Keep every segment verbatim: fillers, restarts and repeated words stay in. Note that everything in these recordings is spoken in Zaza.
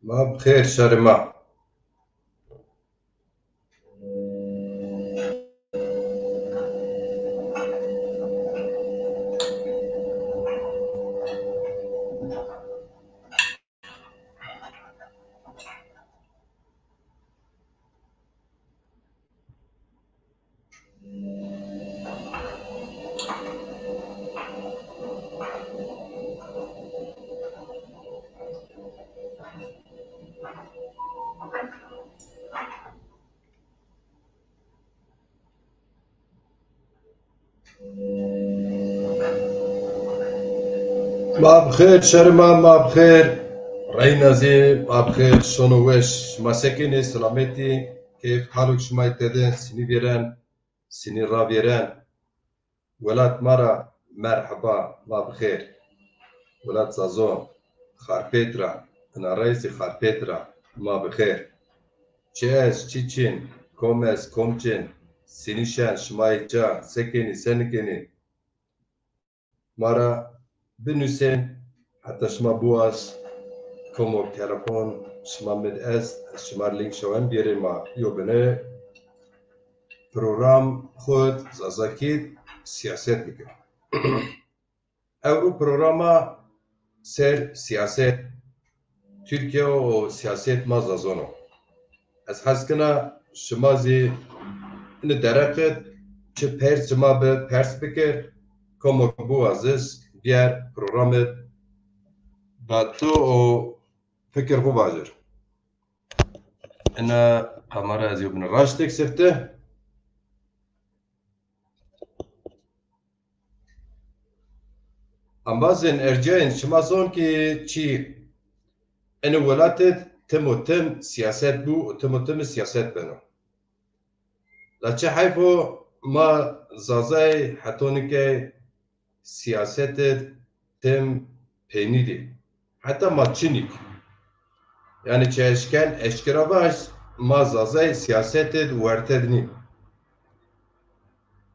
Ma bi xêr şerê ma. Ma bi xêr, şerê ma, ma bi xêr. Reyna zî ma bi xêr, şono weş. Şima se kenê, selametî, keyf halok şima tede, sinî vêren, sinî ravêren. Welat ma ra merheba, ma bi xêr. Welat Zazon, Xarpêt ra, ina rey zî Xarpêt ra, ma bi xêr. Çi ez, çi çin, kom ez, kom çin, sinî şen, şima ê ca, se kenî, se nikenî? Ma ra binusên, heta şima biwaz, komok telefon şima mi di est, ez şima rê link şewen biyerê ma. Yo bine program xud Zazakî siyaset bikir. Ewro programa ser siyaset Tirkîya û siyaset ma Zazon o. Ez hes kena şima zî ini dereqit çi pers şima bi pers bikir, komok biwaziz, biyer programit ba tu û fikir xu vajir. Ina kamera ez yo bine raştek sifte. Embazên erciyayên, şima zon ki çi ini welatid tim û tim siyaset bû û tim û tim siyaset beno. La çi heyf o ma Zazay hetonike siyasetid tim peynî dî. Heta ma çinîk. Yanî çi eşken eşkera vaj, ma Zazay siyasetid werted nî.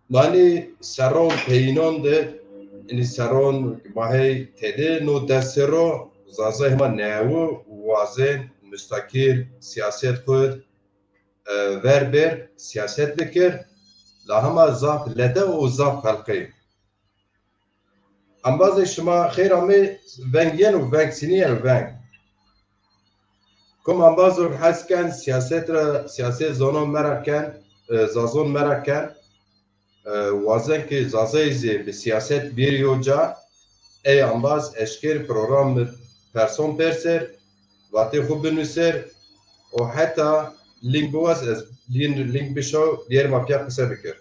Manî serron peyînon de, inî serron ma hey tede no des serro Zazay hema newu wazên mustaqil siyaset xud, e, ver ber siyaset bikir, la hema zaf lede û zaf xelqey. Embazê şima xeyr amê, veng yeno, veng sinî yeno, veng. Kom embazo hes ken siyaset ra, siyaset zonon meraq ken, e, Zazon meraq ken, e, wazen ki Zazayî zî bi siyaset bêrî yo ca, ey embaz eşkêr program mi person perser, vatê xu binuser û heta link biwaz ez link, link bişaw biyerê ma pîya qise bikir.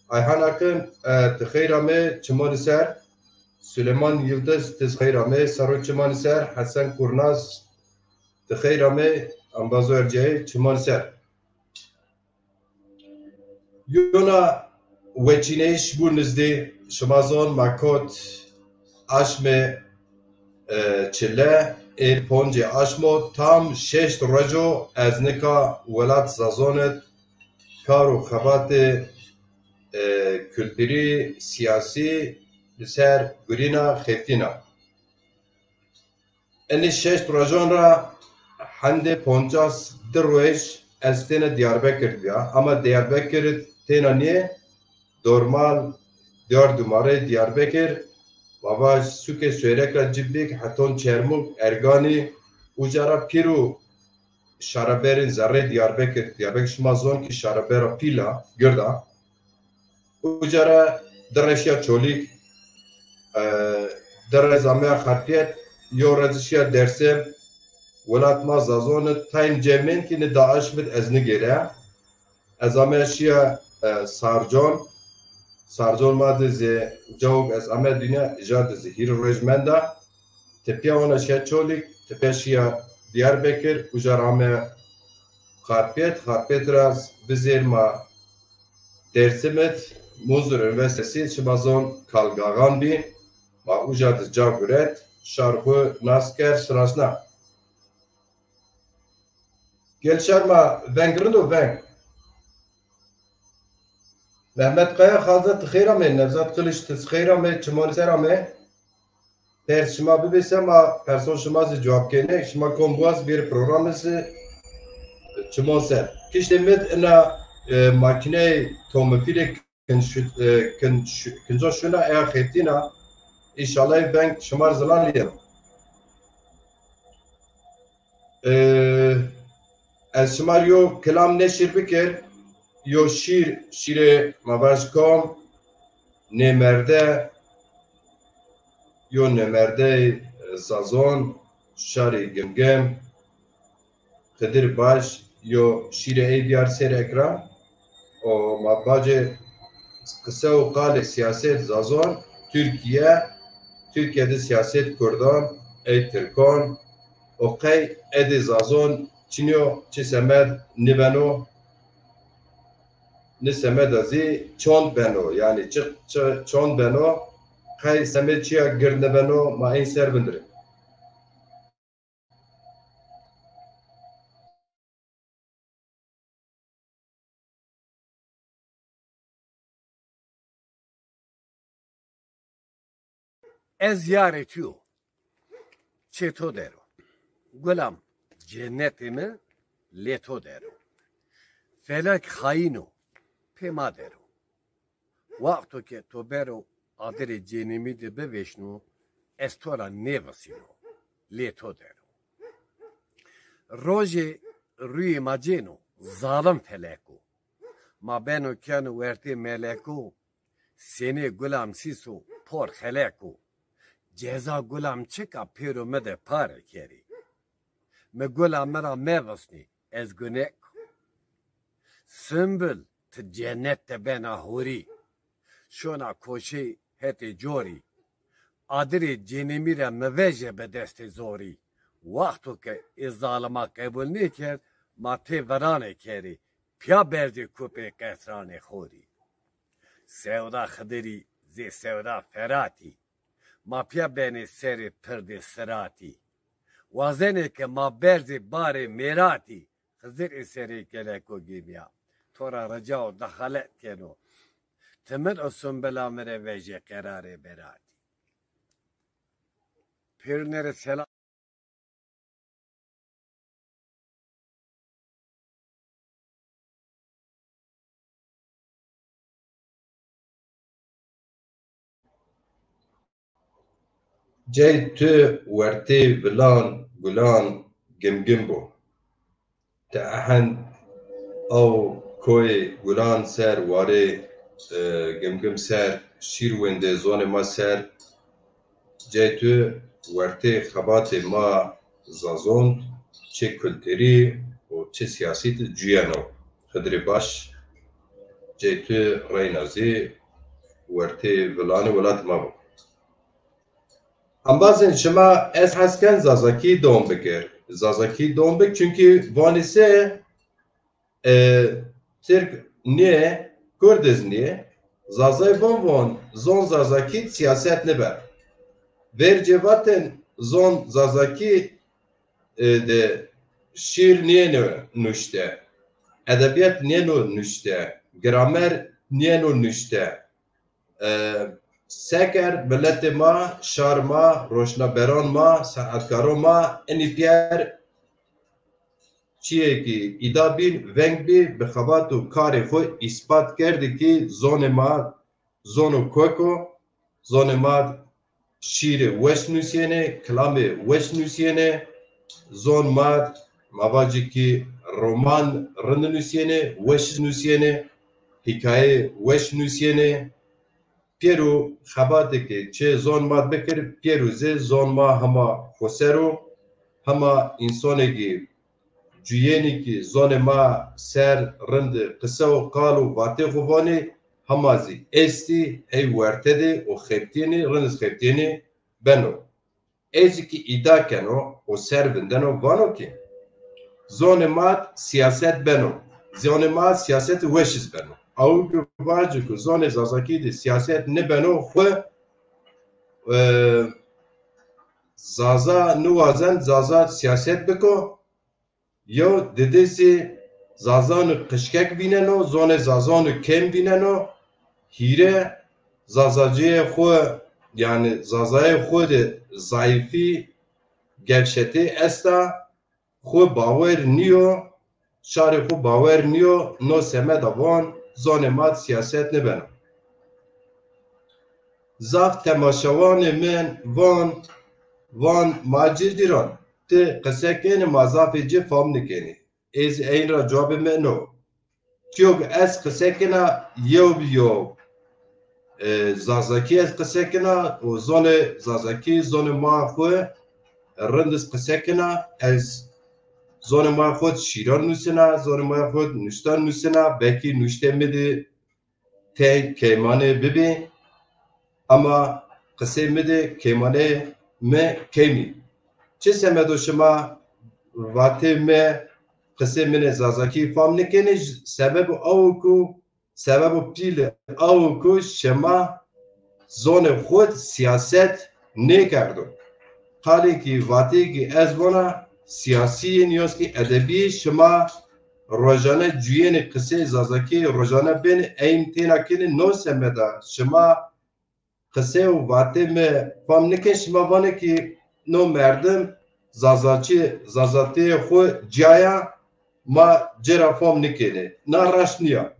Ayhan Akın, e, ti xeyr amê çimanî ser. Süleyman Yıldız, ti xeyr amê, serro çimanî ser. Hesen Kurnaz, ti xeyr amê, embazo erciyayî çimanî ser. Yona weçîneyîş bû nizdî, şima zon ma kot aşmê, e, çile ê poncê aşmo tam şeşt rueco ez nika welat Zazon id kar û xebatê, e, kulturî, siyasî li ser gurîna xeftîna. Enê şeşt rojan ra hendê poncas di roj ez têna Diyarbekir de bîya. Ama Diyarbekir têna nîyê, dormal diyar dumare Diyarbekir, ma vaj sûkê Suêrek ra cibik, heton Çermûg, Erganî, uca ra pîr û şareberên zerrê Diyarbekir. Diyarbekir şima zon ki şarebera pîl a, gird a. Uca ra di re şiya Çolîg, e, di re zî ameya Xarpêt, yo re zî şiya Dêrsim. Welat ma Zazon id tayn cemên ki ni daaş vid ez nigêre. Ez ameya şiya, e, Sarcon. Sarcon ma di zî cawok ez ameya dinya, îja di zî hîrê roj menda. Tepîya ona şiya Çolîg, tepîya şiya Diyarbekir, uca ra ameya Xarpêt, Xarpêt ra vizêr ma Dêrsim id, Munzur Üniversitesi, şima zon Kalgaxan bî, ma uca di ca guret, şar xwu nas kerd, şinasna. Gel şar ma veng rind o, veng. Mehmet Kaya Xalza, ti xeyr amê, Nevzat Kılıç, ti xeyr amê, çimanî ser amê. pers şima bibêse ma person şima zî cewab kêne. Şima kom biwaz bêrê programê zî çimon ser. Kiştê mi d ina, e, makîneyê tomifîlê kin şu-, e, kin şu-, kinco şuna eya xebitîna. Înşallah veng şima r zilan yeno. E, ez şima r yo kilam neşir bikir, yo şîr, şîrê ma vaj kom, nêmerde, yo nêmerdeyê Zazon, şarê Gimgim, Xidir Baş, yo şîrê ey biyar ser ekran. O ma bacê qise û qalê siyaset Zazon, Tirkîye, Tirkîye de siyaset Kurdan, ey Tirkon, o qey edê Zazon çinyo, çi semed nibeno, ni semeda zî çond beno, yanî çi, çi çond beno, qey semed çiya gird nibeno, ma ên ser vindirê. Ez yarê tu yo. Çê to der o. Gulam, cennetê mi lê to der o. Felek xayîn o, pê ma der o. Wexto ke to bero adirê cênimî de bivêşno, ez to ra nêvisîno, lê to der o. Rojê rûyê ma cêno, zalim felek o. Ma beno keno wertê meleko, senê gulam sîso por xeleko. Ceza gulam çik a pêro mi de pare kerî. Mi gula mi ra mevisnî, ez gunek o. Simbul, ti cenet de bena horî. Şona koşê hetê corî. Adirê cênimî ra mi veje bi destê zorî. Wexto ke ê zalima qebul nêkerd, ma tê viranê kerî, pîya berzê kupê qesranê xorî. Sewda Xidirî zê sewda Feratî. Ma pîya benê serê pirdê Siratî. Wazenê ke ma berzê barê mêratî. Xizir ê serê keleko gêmîya. To ra rica û dexalet keno. Ti min û Sumbila mi rê vejê qerarê beratî. Pêrune rê selam. Cey tu wertê vilan gulan Gimgim bo. Ti ehend aw koyê gulan ser warê, e, Gimgim ser şîr wendê zonê ma ser. Cey tu wertê xebatê ma Zazon çi kulturî û çi siyasî de cuyeno. Xidirê Baş, cey tu reyna zî wertê vilanê welatê ma bo. Embazên şima, ez hes ken Zazakî dom bikir. Zazakî dom bik, çunkî vanî se, e, Tirk nîye, Kurd iz nîye. Zazay von von, zon Zazakî siyaset nibe. Vercê vatin zon Zazakî, e, de şîr nîyeno nuşte, edebîyat nîyeno nuşte, gramer nîyeno nuşte. E, seker miletê ma, şar ma, roşnaberan ma, senetkaron ma, enî pîyer çiyê kî îda bîn, veng bî, bi xebat û karê xwu îspat kerdî kî zonê ma zono kok o, zonê ma şîrê weş nusîyêne, kilamê weş nusîyêne, zon ma, ma vacî kî roman rind nusîyêne, weş nusîyêne, hîkayeyê weş nusîyêne. Pêro xebatê ke çê zon ma bikir, pêro zî zon ma hema xoser o, hema însonê kî cuyênî kî zonê ma ser rind qise û qal û vatê xwu vanê, hema zî estî, ey werte de û xebitîyenê, rind iz xebitîyenê beno. Ey zî kî îda keno û ser vindeno, vano kî zonê ma siyaset beno. Zonê ma siyasetê weş iz beno. Aw kî vacî kî zonê Zazakî de siyaset nibeno, xwu, e, Zaza niwazen Zaza siyaset biko. Yew didi zî Zazanû qişkek vîneno, zonê Zazanû kêm vîneno, hîre Zazacîyê xwu Yanî Zazayê xo de zayîfî, gevşetî esta, xo bawer nîyo, şarê xo bawer nîyo, no semeda van zonê ma de sîyaset nêbeno. Zaf temaşewanê min van, van ma ci cîran, ti qise kenî ma zafê ci fam nêkenî. Ez eyn ra cewabê mi no. Çiyo ki ez qise kena yew bi yew, e, Zazakî ez qise kena û zonê Zazakî, zonê ma xo rind ez qise kena. Ez zonê ma xo şîran nusena, zonê ma xo nuştan nusena, belkî nuştê mi de tey keymanê bibî, ama qisey mi de keymanê mi keymî. Çi semedo şima vatê mi, qisê minê Zazakî fam nêkenê, sebebo awo ku, sebebo pîle awo ku şima zonê xo de sîyaset nêkerdo. Qalê kî, vatê kî ez vona sîyasî yê, nîyaz kî edebî yê. Şima rojane cuyênê qisê Zazakî, rojane benê eyn têna kenê, no semeda şima qisê û vatê mi fam nêkenê, şima vanê kî no merdim Zazaçî, Zazatîyê xo cîya ya, ma ci ra fam nêkenê. Na raşt nîya.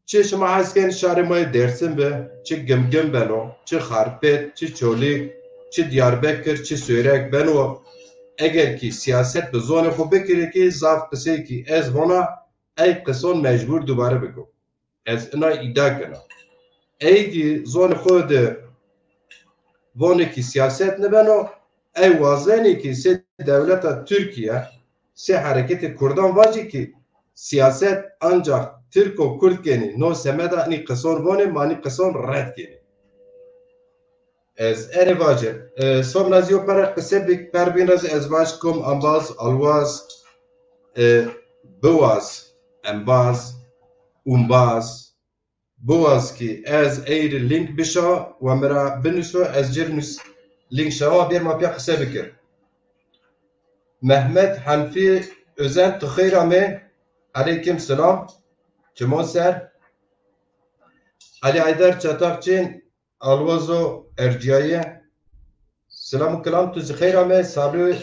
Çi şima hes kenê şarê ma yê Dêrsim bi, çi Gimgim beno, çi Xarpêt, çi Çolîg, çi Diyarbekir, çi Sêwreg beno, eger kî sîyaset bi zonê xo bikirê kî zaf qisey kî ez vona ey qison mecbur dubare biko. Ez ina îdia kena. Ey kî zonê xo de vonê kî sîyaset nêbeno, ey wazenê kî sê dewleta Tirkîye, sê hereketê kurdan vajî kî sîyaset ancax tirk û kurd kenî. No semeda inî qison vonê, ma inî qison red kenî. Ez erê vajir. E, Somna zî yo pere qise bi, per bîn ra zî ez vaj kom ambaz, alwaz, e, biwaz, embaz, umbaz, biwaz kî ez ey rê link bişa, wa mi ra binuso, ez ci rê nus-, link şawa, bêr ma pîya qise bikir. Mehmet Hanfî Özen, ti xeyr amê. Aleykim selam. Çimon ser. Ali Aydar Çatakçîn, Alwazo Erciyayî. Selam û kilam, tu zî xeyr ame. Salû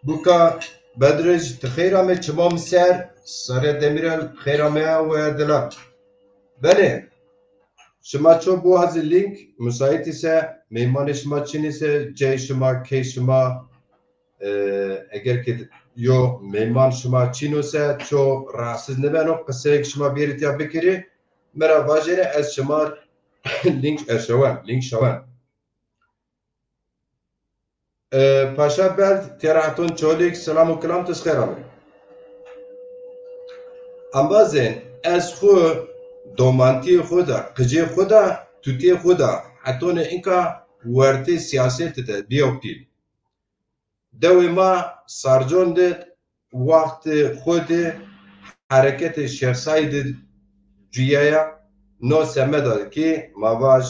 Buka Bedrij, ti xeyr ame, çima mi ser. Sare Demirel, xeyr ame we dila. Belê, şima ço biwazî link, musaît îse, meymanê şima çin îse, cey şima, key şima, e, eger ke yo meyman şima çîno se, ço rahatsiz nêbeno, qiseyêk şima bêrî tîya bikirî, mi ra vajêne, ez şima link erşawen, link şawen. E, Paşa Beld, Têra Heton Çolîg, selam û kilam, tu zî xêr amê. Embazên, ez xwu domantiyê xwu de, qicê xwu de, tutê xwu de, hetonê inka wertê sîyasetî de bîyo pîl. Dewê ma Sarcon de wextê xo de hereketê Şêx Seîdî cuyaya, no semeda ki ma vaj,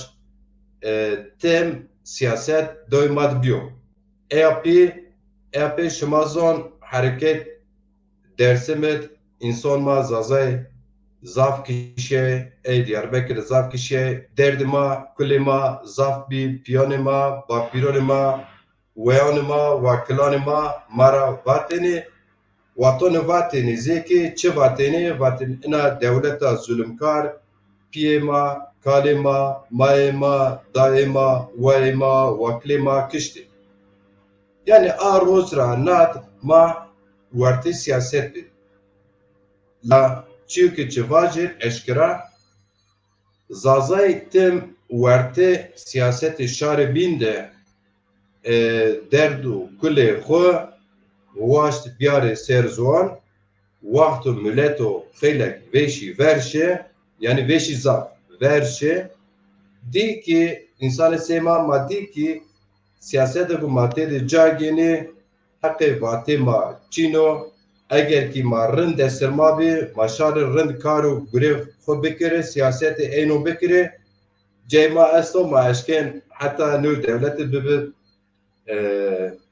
e, tim sîyaset dewê ma de bîyo. Eya pî, eya pê şima zon hereket Dêrsim de înson ma Zazay zaf kişîyay, ey Diyarbekir zaf kişîyay, derdê ma, kulê ma zaf bî, pîyanê ma, bapîronê ma, weyanê ma, wakilanê ma, ma ra vatênê, watonê vatênê, zê ki çi vatênê, vatênê ina dewleta zulumkar, pîyê ma, kalê ma, mayê ma, dayê ma, wayê ma, wakilê ma kiştê. Yanî a roz ra nat ma wertê sîyaset bî. La çîyo ki çi vajir eşkera, Zazay tim wertê sîyasetê şarê bîn de, e, derd û kulê xwu waşt biyarê ser ziwan, wext û mileto xeylek vêşî ver şi, yanî vêşî zaf ver şi, dî ki însanê sey ma, ma dî ki sîyasete ku ma têde ca gênê, heqê vatê ma çin o. Eger kî ma rind destir ma bî, ma şarê rind kar û gurê xwu bikirê, sîyasetê eyno bikirê, cey ma esto, ma eşkên heta new dewlete bibi, e,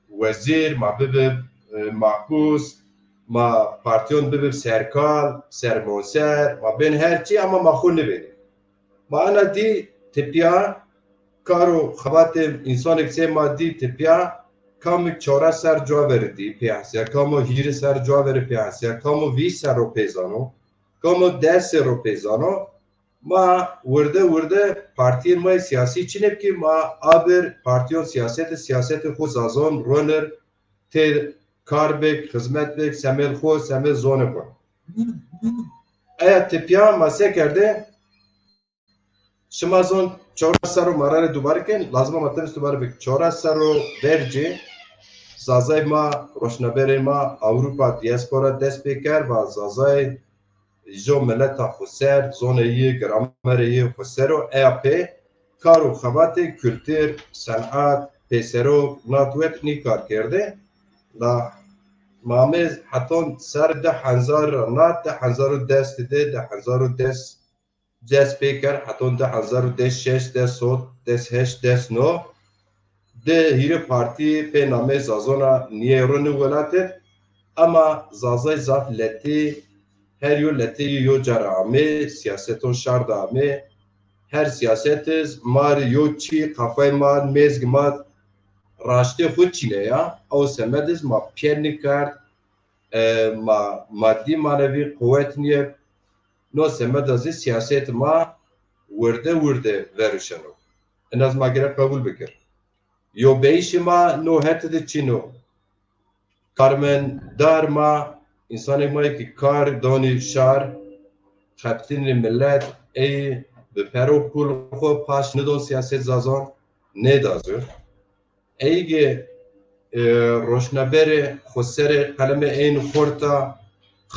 wezîr, ma bibi, e, mahbus, ma partiyon bibi serkal, sermonser, ma bên her çî, ama ma xwu nibênê. Ma ena dî tepîya kar û xebatê însanêk sey ma dî tepîya, kamêk çewres serr cuwa verî dî pê hesîya, kamo hîrê serr cuwa verî pê hesîya, kamo vîst serr o pê zano, kamo des serr o pê zano. Ma wirde wirde partîyên ma yê sîyasî çinê bikî, ma abir partîyon sîyasetê, sîyasetê xo Zazon ronir, tê kar bik, xizmet bik, semêd xo, semêd zonê xo. Eya tepîya ma se kerdê? Şima zon çewres serr o ma ra rê dubare kên, lazim a ma tenis dubare bik. Çewres serr o vercî Zazay ma, roşnaberê ma Ewropa, diaspora dest pê kerd, va Zazay jo mileta xo ser, zonê yi, gramerê yi xo ser o, eya pê kar û xebatê kultur, senat, pêserok, nat wet nî kar kerdê. La ma amê heton ser di hezar ra nat, di hezar û des de, di hezar û des dest pê kerd, heton di hezar û des şeş, des hot, des heşt, des no, di hîrê partî pê namê Zazona nîyê ro ni welat id. Ema Zazay zaf letî, her yo letê yi yo ca ra amê, sîyaseton şar de amê. Her sîyaset iz ma rê yo çî qafay ma, mêzg ma raştê xo çîne ya. Ew semed iz ma pîyer nîkerd, e, ma madî manevî quwet nîyeb. No semeda zî sîyaset ma wirde wirde veruşeno. Ena zî ma gerek qebul bikir. Yobeyîşê ma no hete de çin o. Karmendar ma, însanê ma yê ki kar donî şar, xebitînê milet, ey bi per û pul xo paş nidon sîyaset Zazon, nêda zû. Ey ki, e, roşnaberê xo serê qelemê ên xort a,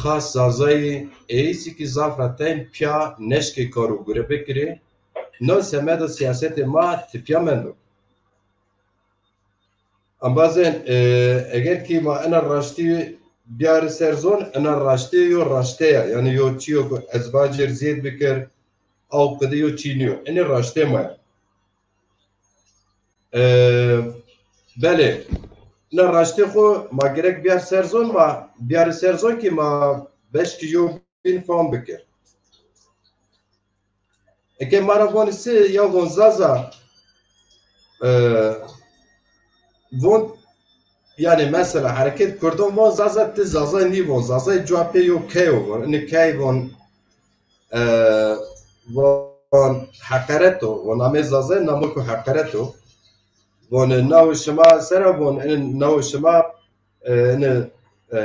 xas Zazayî, ey zî ki zaf ra teyn pîya neşkê kar û gure bikirê. No semeda sîyasetê ma tipîya mendo. Embazên, e, eger ki ma ena raştî biyarî ser zon, ena raştî yo raşte ya. Yanî yo çîyo ku ez vacir zêd bikir, aw qidî yo çî nîyo. Enê raştê ma ya. E, belê. Ena raştê xo ma gerek biyar ser zon, ma biyarî ser zon ki ma beşkî yo bîn fam bikir. Eke ma ra vonî si ya von Zaza, e, von, yanî mesela hereket Kurdan von Zaza, ti Zazay nîvon, Zazay cuwa pê yo key o von, ini key von, e, von heqeret o, von namê Zazay namo ku heqeret o. Von naw şima sera von, ini naw şima, e, ini, e,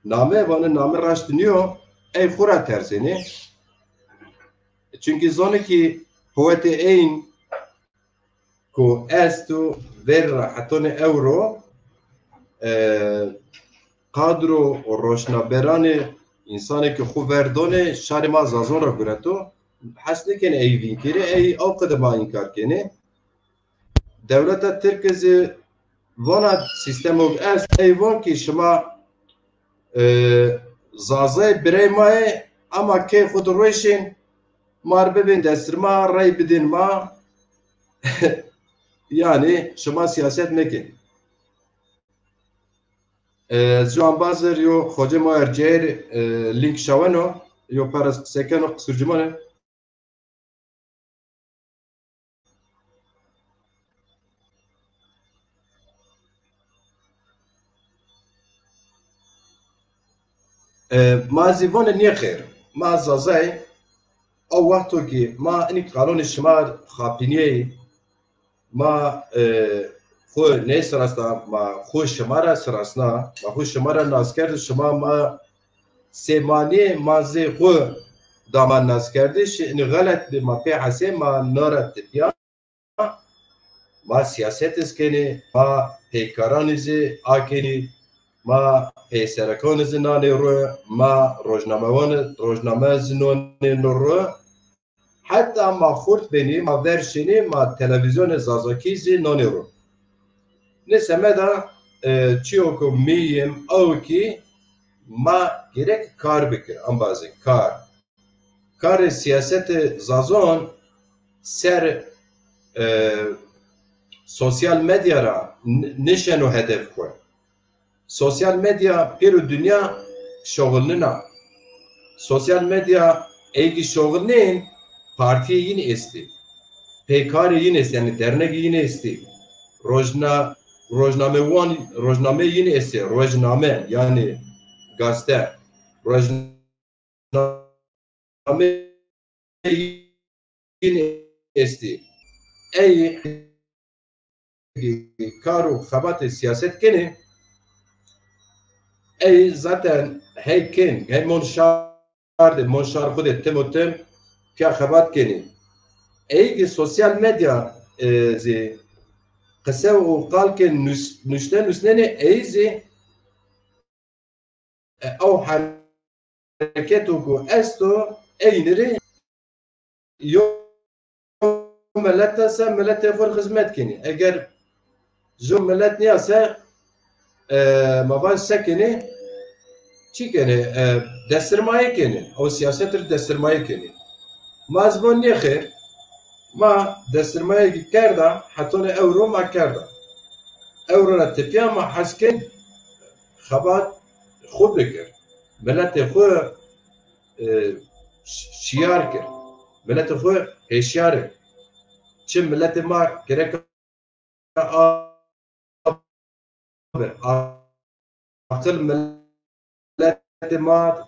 name, von ini name raşt nîyo, ey xwu ra tersênê. Çunkî zonê ki quwetê eyn ku esto ver ra hetonê ewro, e, qadro roşnaberanê, însanê ki xwu ver donê, şarê ma Zazon ra gureto, hes nêkenê ey vîn kerê, ey aw qede ma înkar kenê. Dewleta Tirk zî vana sîstemok est, ey von ki şima, e, Zazayê birey ma yê, ama key xwu di rueşên, ma rê bibên destirma, rey bidên ma. Yanî şima sîyaset mekên. E, ez ju embazir yo xocê ma Erciyayî, e, lînk şaweno, yo pere qise keno, qisurcimane. E, ma zî vonê nêxêr. Ma Zazay, o wexto ki ma inî qalonê şima xapînîyeyî, ma, e, xwu nêsirasna, ma xwu şima ra sirasna, ma xwu şima ra nas kerd, şima ma sêmanî ma zê xwu dama nas kerdiş, inî xelet bi ma pê hesê ma nara tepîya. Ma sîyaset iz kenê, ma peykaranî zî akenî, ma peyserekanî zî nanê ru, ma rojnamewanî, rojname zî nonê no ru. Heta ma xurt benî, ma ver şinî, ma televîzyonê Zazakî zî nonê ru. Nê semeda, e, çîyo ku mîyim, aw ki ma gerek kar bikir, embazê kar. Karê sîyasetê Zazon ser, e, sosyal medya ra n-, nişeno hedef xwu. Sosyal medya pêro dinya şoxilnina. Sosyal medya ey ki şoxilnên, partîyê yin estî. Pêkarê yin estî, yanî dernegê yin estî. Rojna-, rojnamewan, rojnameyê yin estî. Rojname, yanî gazete. Rojnameyê yin estî. Ey kar û xebatê sîyaset kenê, ey zaten hey kên, hey mon şar de, mon şar xwu de tim û tim pîya xebat kenê. Ey ki sosyal medya, e, zî qise û qal ke nus-, nuşte nusnenê, ey zî e, ew hereketo ku esto, eynî rê yo milet ese miletê xwu rê xizmet kenî. Eger jo milet nîyase, e, ma vaj se kenî, çi kenî? E, destirmayî kenî. Ew sîyaset rê destirmayî kenî. Ma ez von nêxêr, ma destirmayî kerda, hetonê ewro ma kerda. Ewro ra tepîya ma hes kên xebat xwu bikir. Miletê xwu, e, ş-, şiyar kir. Miletê xwu hêşyar kir. Çi miletê ma gerek a-, aqil miletê ma,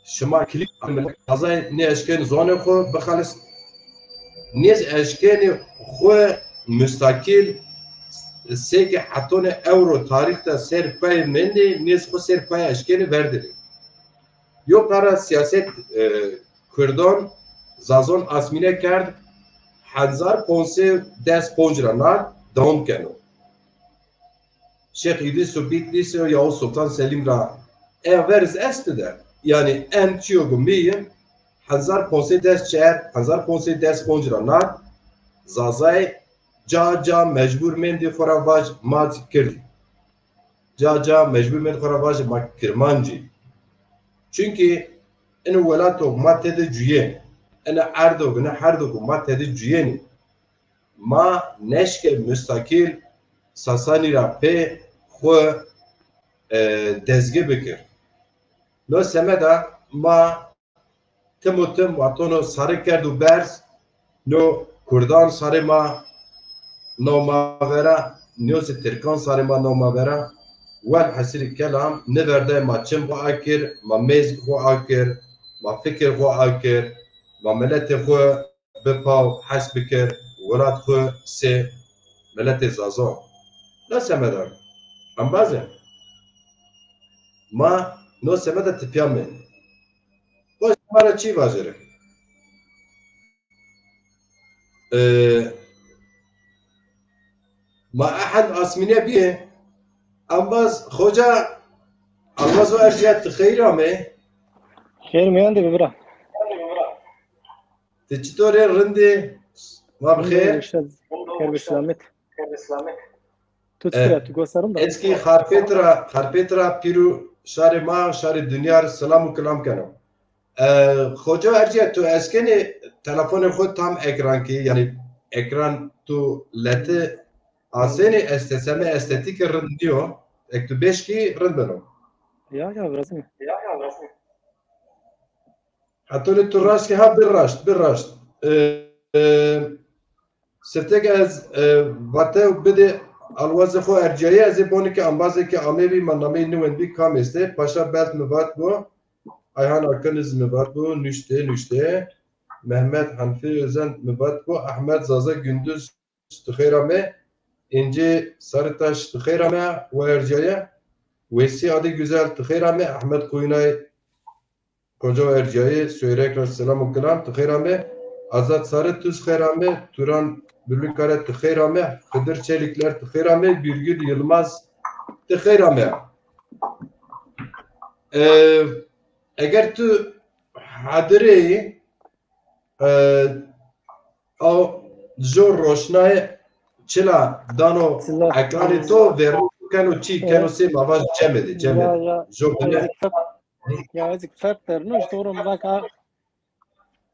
şima kilî milet azay nêeşkenî zonê xwu bixelis, nêz eşkenî xwu mustakîl seke hetonê ewro tarîx de ser pey mendî, nêz xwu ser pey eşkenî verdirî. Yo para sîyaset, e, Kurdan, Zazon asmîne kerd, hezar ponc sey des ponc ra nat dewam keno. Şêx Îdrîs û Bitlîs û Yavuz Sultan Selîm ra eya ver iz esto de, yanî en çîyo ku mi yi, hezar ponc sey des çer, hezar ponc sey des ponc ra nat, Zazay ca ca mecbur mendî xwu ra vaj ma kirdî. Ca ca mecbur mendî xwu ra vaj ma kirmancî. Çunkî ino welato ma tede cuyên, ino erdo, ino herdo ku ma tede cuyênî, ma neşke mustakîl Sasanî ra pê xwu, e, dezge bikir. No semeda ma tim û tim watono sarê kerd û berz, no kurdan sarê ma naw ma vera, no zî tirkan sarê ma naw ma vera. Welhesîrî kelam, niverdayê ma çim xwu akir, ma mêz xwu akir, ma fikir xwu akir, ma miletê xwu bi paw hes bikir, welat xwu sê miletê Zazon. Na semeda, embazê ma no semeda tipîya mê. Xo şima ra çî vajêrê? E, ma ehend asmîne bîyê, embaz xoca Alvazo Erciyet, ti xeyr amê. Xeyr meyandê bi bira. Ti çitor ê, rind ê? Ma bi xêr. Xêr bi selamet. Tu çitur e, tu gosa rind a? Ez kî Xarpêt ra, Xarpêt ra pîrû şarê ma, şarê dinya rê selam û kilam keno. E, xoca Erciyet, tu eskenî telefonê xwu tam ekran kî, yanî ekran tu leti asenî, esteseme estetîke rind nîyo. Ek tu bêşkî rind beno. Ya, ya, virazim. Hetonî tu raşt ke ha, bir raşt, bir raşt. E, e, siftek ez, e, vate bidê alwazê xo erciyayî, ez ê bonî ke embazê ke amebî ma nameyî niwendbî kam estê. Paşa Belt mi vat bo, Ayhan Akın iz mi vat bo, nuştê, nuştê. Mehmet Hanfi Özen mi vat bo, Ahmet Zaza Gündüz ti xeyr ame. İnci Sarıtaş ti xeyr ame, wa erciyayî. Wesî Adigüzel ti xeyr ame, Ahmet Koyunay Koca erciyayî, Süheyr Ekran selam û kilam, ti xeyr ame. Azad Sarı, tu zî xeyr ame. Turan Bülbülkare, ti xeyr ame. Xidir Çelikler, ti xeyr ame. Birgül Yılmaz, ti xeyr ame. E, eger tu hadir ê, e, o jo roşnayê çila dano ekranê to, verno keno çî keno, sê ma vaj cemedê, cemedê. Jo bine. Ya, ez fert derno, işte, orom bak, a,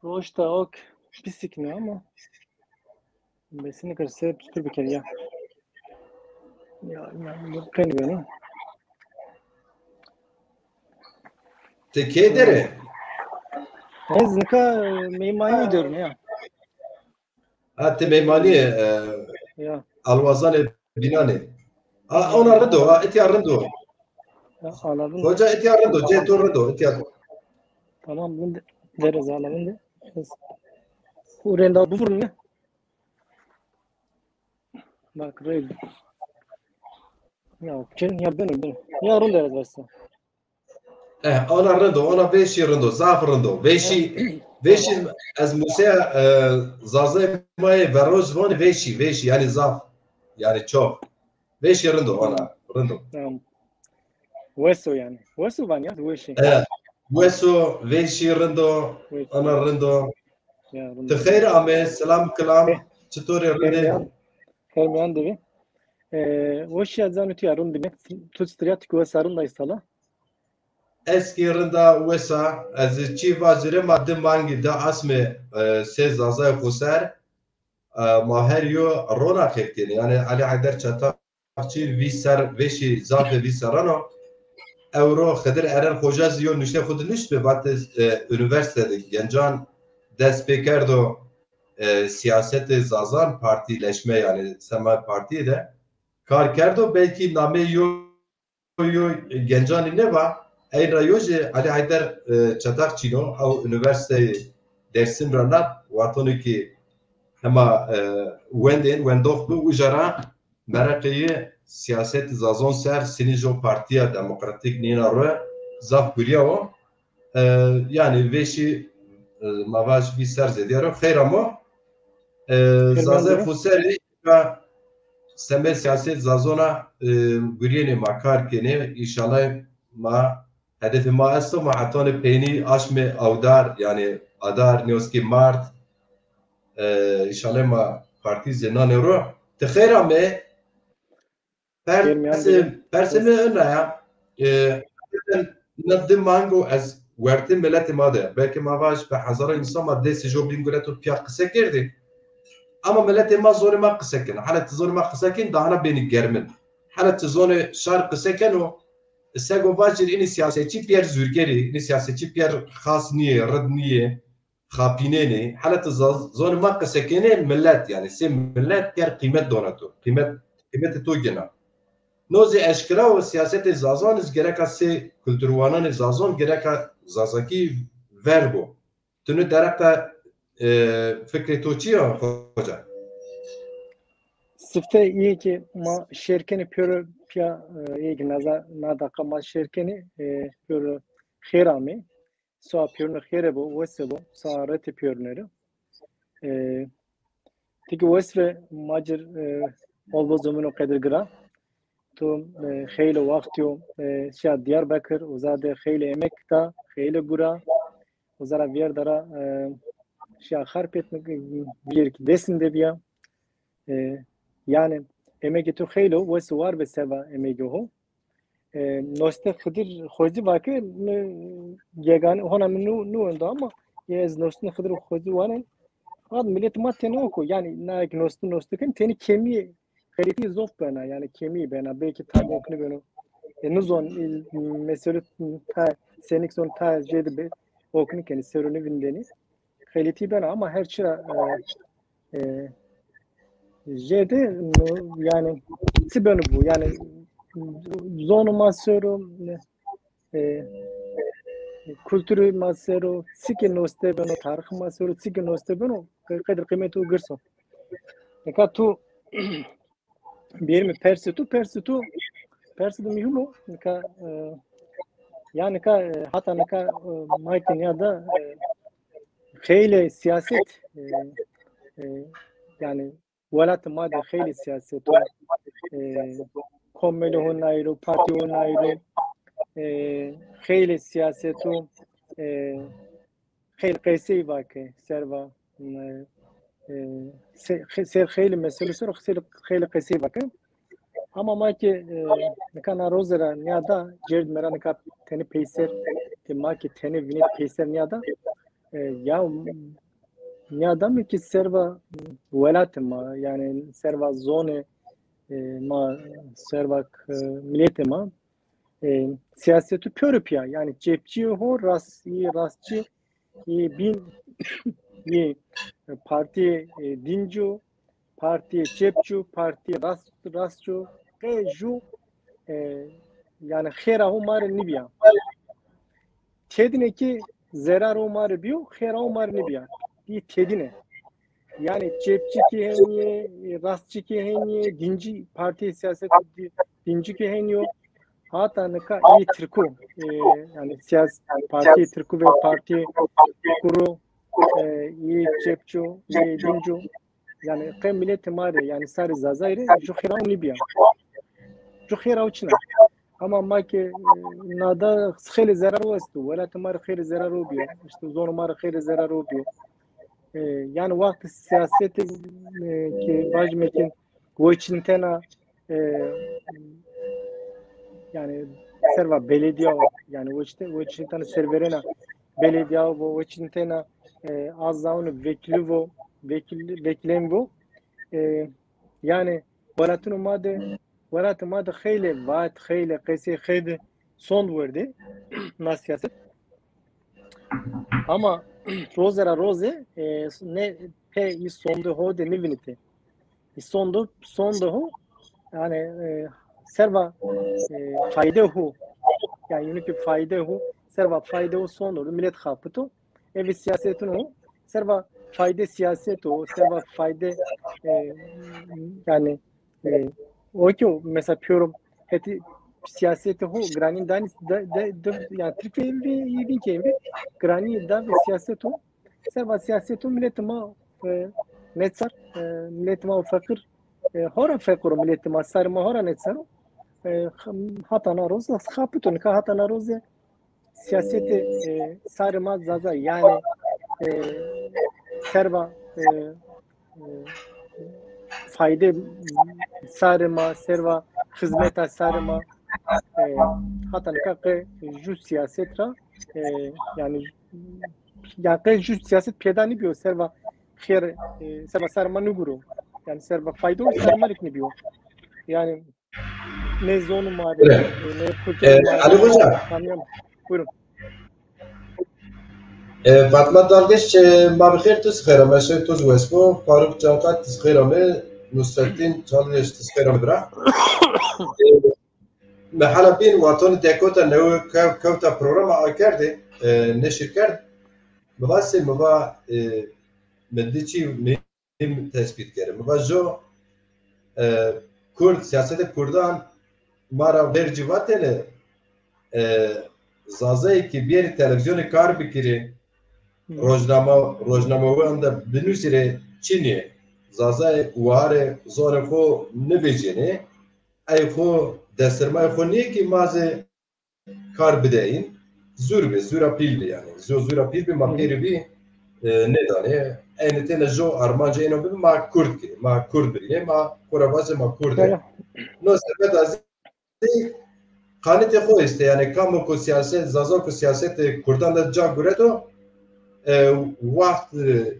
roşta ok, pisik ne ama. Besini kırsa, pütür bir kere ya. Ya, ya, yok, ben, ben. Ti kê der ê? Ez nika, e, meymanî derim ya. Ha, ti meymanî, e, Ya. Alwazanê Bînanê. Ha, ona rind o, ha, etya rind o. Ya, anladım. Hoca etya rind o, cê to rind o, etya. Tamam, bunu de, deriz hala bunu de. Ez, bu renda bu vurun ya. Bak, rey. Ya, çin ya ben, ben. Ya, run deriz varsa. Eh, ona rind o, ona vêşî rind o, zaf rind o. Vêşî, vêşî ez museya, e, Zazayê ma yê veroj vanê vêşî, vêşî, yanî zaf, yanî çok. Vêşî rind o, ona rind o. Tamam. Weso yani. Weso van ya, weşi. E, weso, vêşî rind o, Weşi. Ona rind o. Ya, run Ti deriz. Xeyr ame, selam kilam. Eh. Çitorê rindê? Fermiyan, Fermiyan devi. E, weşi ya zanî tu ya run dime. Tu striyat ki wesa run da istala. Ez kî rinda wesa, ez çî vajire ma di mangî di asmê, e, sê Zazayê xo ser, e, ma her yo rona xêf kenî. Yanî Elî Heyder Çatakçî vîst ser, vêşî zafê vîst serran o. Ewro Xidir Eren Xoca zî yo nuştê xo de nuşt bi, vatê, e, unîversîte de gencan dest pê kerdo, e, siyasetê Zazan, partîleşme, yanî sema partîyê de kar kerdo. Belkî nameyê yo yo gencanî nêva, ey ra yo jî Elî Heyder, e, Çatakçîn o, ew unîversîteyê Dêrsim ra nat, wextonê kî hema, e, wendên, wendox bi, uca ra mereqê yi siyasetê Zazon ser, sinî jo partîya demokratîk nîna ro zaf gurîya wo. E, yanî vêşî, e, ma vaj vîst ser zêdîya ro. Xeyr amo. E, Zazayê xo serî ra semê siyaset Zazona, e, gurîyenê ma kar kenê. Înşallah ma hedefê ma esto, ma hetanê peynî aşmê awdar, yanî adar, nêweskî mart, e, înşallah ma partî zênanê ro. Ti xeyr ame. Persê, persê mi ina ya. E, na di mango ez wertê miletê ma de. Belkî ma vaj bi hezara însan ma destê jo bîn guret û piya qise kerdî. Ama miletê ma zonê ma qise keno. Hele ti zonê ma qise kenî, dahana benî germin. Hele ti zonê şar qise keno, sego vajîr înî siyasetçî piyer zûrgerî, înî siyasetçî piyer xas nîyê, rid nîyê, xapînenê. Hele ti zaz-, zonê ma qise kenê, milet, yanî sê milet piyer qîmet dona to. Qîmet, qîmetê to gina. No zî eşkera o, siyasetê Zazan iz gereka sê kulturwananê Zazan gereka Zazakî vergo. Tu nê dereqe, e, fikrê to çi ya, hoca? Sifte, îyê ki ma şêr kenî pêro piya, e, îyê ki naza, na daqa ma şêr kenî, e, pêro xêr amê. Soa pêrune xêre bo, wese bo, soa rete pêrune ro. E, ti ki wes ve macir, e, olvo zomino qedir gira. Tu, e, xeylê wextî yo, e, şiya Diyarbekir, uza de xeylê emek da, xeylê gura, uza ra vîyerda ra, e, şiya Xarpêt, vîyer ki Dêsim de bîya. E, yanî emegê tu xeylê o, wes û war ve seba emegê ho. E, Noste Xidir Xozî va ke mi yegane, hona mi nû, nû wendo ama ya ez Nostin Xidir Xozî wanen. Ad milet ma tene oko. Yanî na ek Nostin Nostin ken teni kemî xeletî zof bena, yanî kemî bena. Belkî tam okni beno. E, nizon, e, mesela ta senik zon ta jêde be okni kenî seruni vindeni. Xeletî bena ama her çira, e, e, jêde, no, yanî çi beno bu? Yanî zonê ma ser o, e, kulturê ma ser o, çi ki noste beno, tarîxê ma ser o, çi ki noste beno, qe-, qedir qîmetê o girs o. Nika tu bêrî mi persê tu, persê tu, persê tu muhîm o. Nika, e, ya nika, e, hata nika, e, ma ki nîyada, e, xeylê siyaset, e, e, yanî welatê ma de xeylê siyaset o, e, komelê ho nayîr o, partî ho nayîr o, e, xeylê siyaset o, e, xeylê qesey vake, serva, e, e, se-, xe-, ser xeylê mesele ser o, xeylê, xeylê qesey vake. Ama ma ki, e, nika na roze ra nîyada, cêrd mi ra nika tenê peyser, ki ma ki tenê vînê peyser nîyada, e, ya nîyada mi ki serva welatê ma, yanî serva zonê, e, ma, serva, e, miletê ma, e, siyasetu pêro piya, yanî çepçî ho, rast, rastçî, ê bîn, ê partîyê, e, dîncî yo, partîyê çepçî yo, partîyê rast, rastçî yo, qey jû, e, yanî xêra ho ma rê nîbîya. Têdîne kî zerar ho ma rê bîyo, xêra ho ma rê nîbîya. Bî têdîne. Yanî çepçî kî henî yê, rastçî kî henî yê, dîncî, partîyê sîyasetê dî-, dîncî kî henî yo. Hata nika ê Tirkû, e, yanî sîyas-, partîyê Tirkû ve partîyê Kurdo, e, ê çepçî yo, ê dîncî yo. Yanî qey miletê ma rê, yanî sarê Zazayî rê jû xêra ho nîbîya. Jû xêra ho çin a. Ama ma ke, e, nada xeylê zerar ho esto. Welatê ma rê xeylê zerar ho bîyo. Îşte zonê ma rê xeylê zerar ho bîyo. E, yanî wextê sîyasetê, e, ke vajîme ke weçîntena, e, yanî serva belediya, yanî weçînte-, weçîntena serverêna belediya vo, weçîntena, e, a zaûnê vekîlî vo, vekîl-, vekîlên vo. E, yanî welatûnê ma de, welatê ma de xeylê vat, xeylê qesey, xeylê sond werdê na sîyaset. Ama roze ra roze, e, ne pê î sondê ho de nêvînitê. Î sondê, sondê ho, yanî, e, serva, e, faydê ho, yanî yînû ke faydê ho, serva faydê ho sondê ho de milet xapito. Eve sîyasetûn ho, serva faydê sîyaset o, serva faydê, e, yanî, e, o ke o, mesela pêro hetê sîyasetê ho giranî danî de, de, de, yanî Tirkîya vî, vîn ke vî giranî da ve sîyaset o. Serva sîyasetûn miletê ma, e, neçar, e, miletê ma feqîr, e, hora feqîr o miletê ma, sarê ma hora neçar o. E, hata na roze xapito, nika hata na roze sîyasetê, e, sarê ma Zaza, yanî, e, serva, e, e, faydê sarê ma, serva xizmeta sarê ma, e, hata nika qe jû sîyaset ra, e, yanî, yanî qe jû sîyaset pêda nîbîyo, serva xêr, e, serva sarê ma nêguro. Yanî serva faydo sarê ma rê kî nêbîyo. Yanî ne zonê ma rê, ne kulturê ma rê. Elî Hoca. Buyurun. E, Fatma Dalgıç, e, ma bi xêr, tu zî xêr ame, şew tu zî wes bo. Faruk Cankat, tu zî xêr ame. Nusrettin Çalıyeş, tu zî xêr ame bira. E, mi hela bîn, watonî dekota newe kew-, kewta programa akerdê, e, neşir kerd. Mi va sey, mi va, e, mi di çî mi tespît kerê. Mi va jo, e, Kurd, sîyasetê Kurdan ma ra vercî vatêne, e, Zazayê ke bierî televîzyonê kar bikirî, rojnama, rojnamewan de binusîrê, çinî yê. Zazayê warê zonê xo nivecênê, ey xo destirmayê xo nîyê ke ma zî kar bideyîn, zûr bi, zûra pîl bi yanî. Zû-, zûra pîl bi ma pêrî bî, e, nêdanê. Eynî têne jo armancê êno bibi, ma Kurd ki, ma Kurd bibînê, ma xo ra vazê ma Kurd ê. No sebeb a zî qanitê xo estê, yanî kamo ku sîyaset, Zaza ku sîyasetê Kurdan de ca gureto, e, wext, e,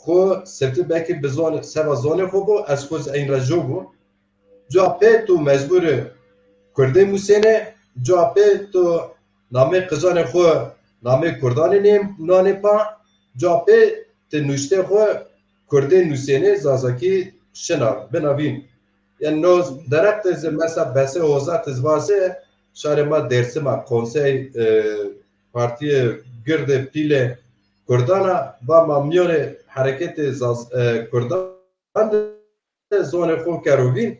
xo sifte belkî bi zon-, seba zonê xo bo, ez xo zî eyn ra jo bo. Ca pê tu mecbur ê kurdê musêne, ca pê tu namê qicanê xo namê kurdanê nê-, nanê pa, ca pê ti nuştê xo kurdê nusêne, zazakî şina, bina vîn. Yanî no derheq de zî mesela besê hozatî zî vase, şarê ma Dêrsim a konsey, e, partîyê girdê pîlê kurdan a, va ma mîyonê hereketê zaz-, e, kurdan de zonê xo kero vîn.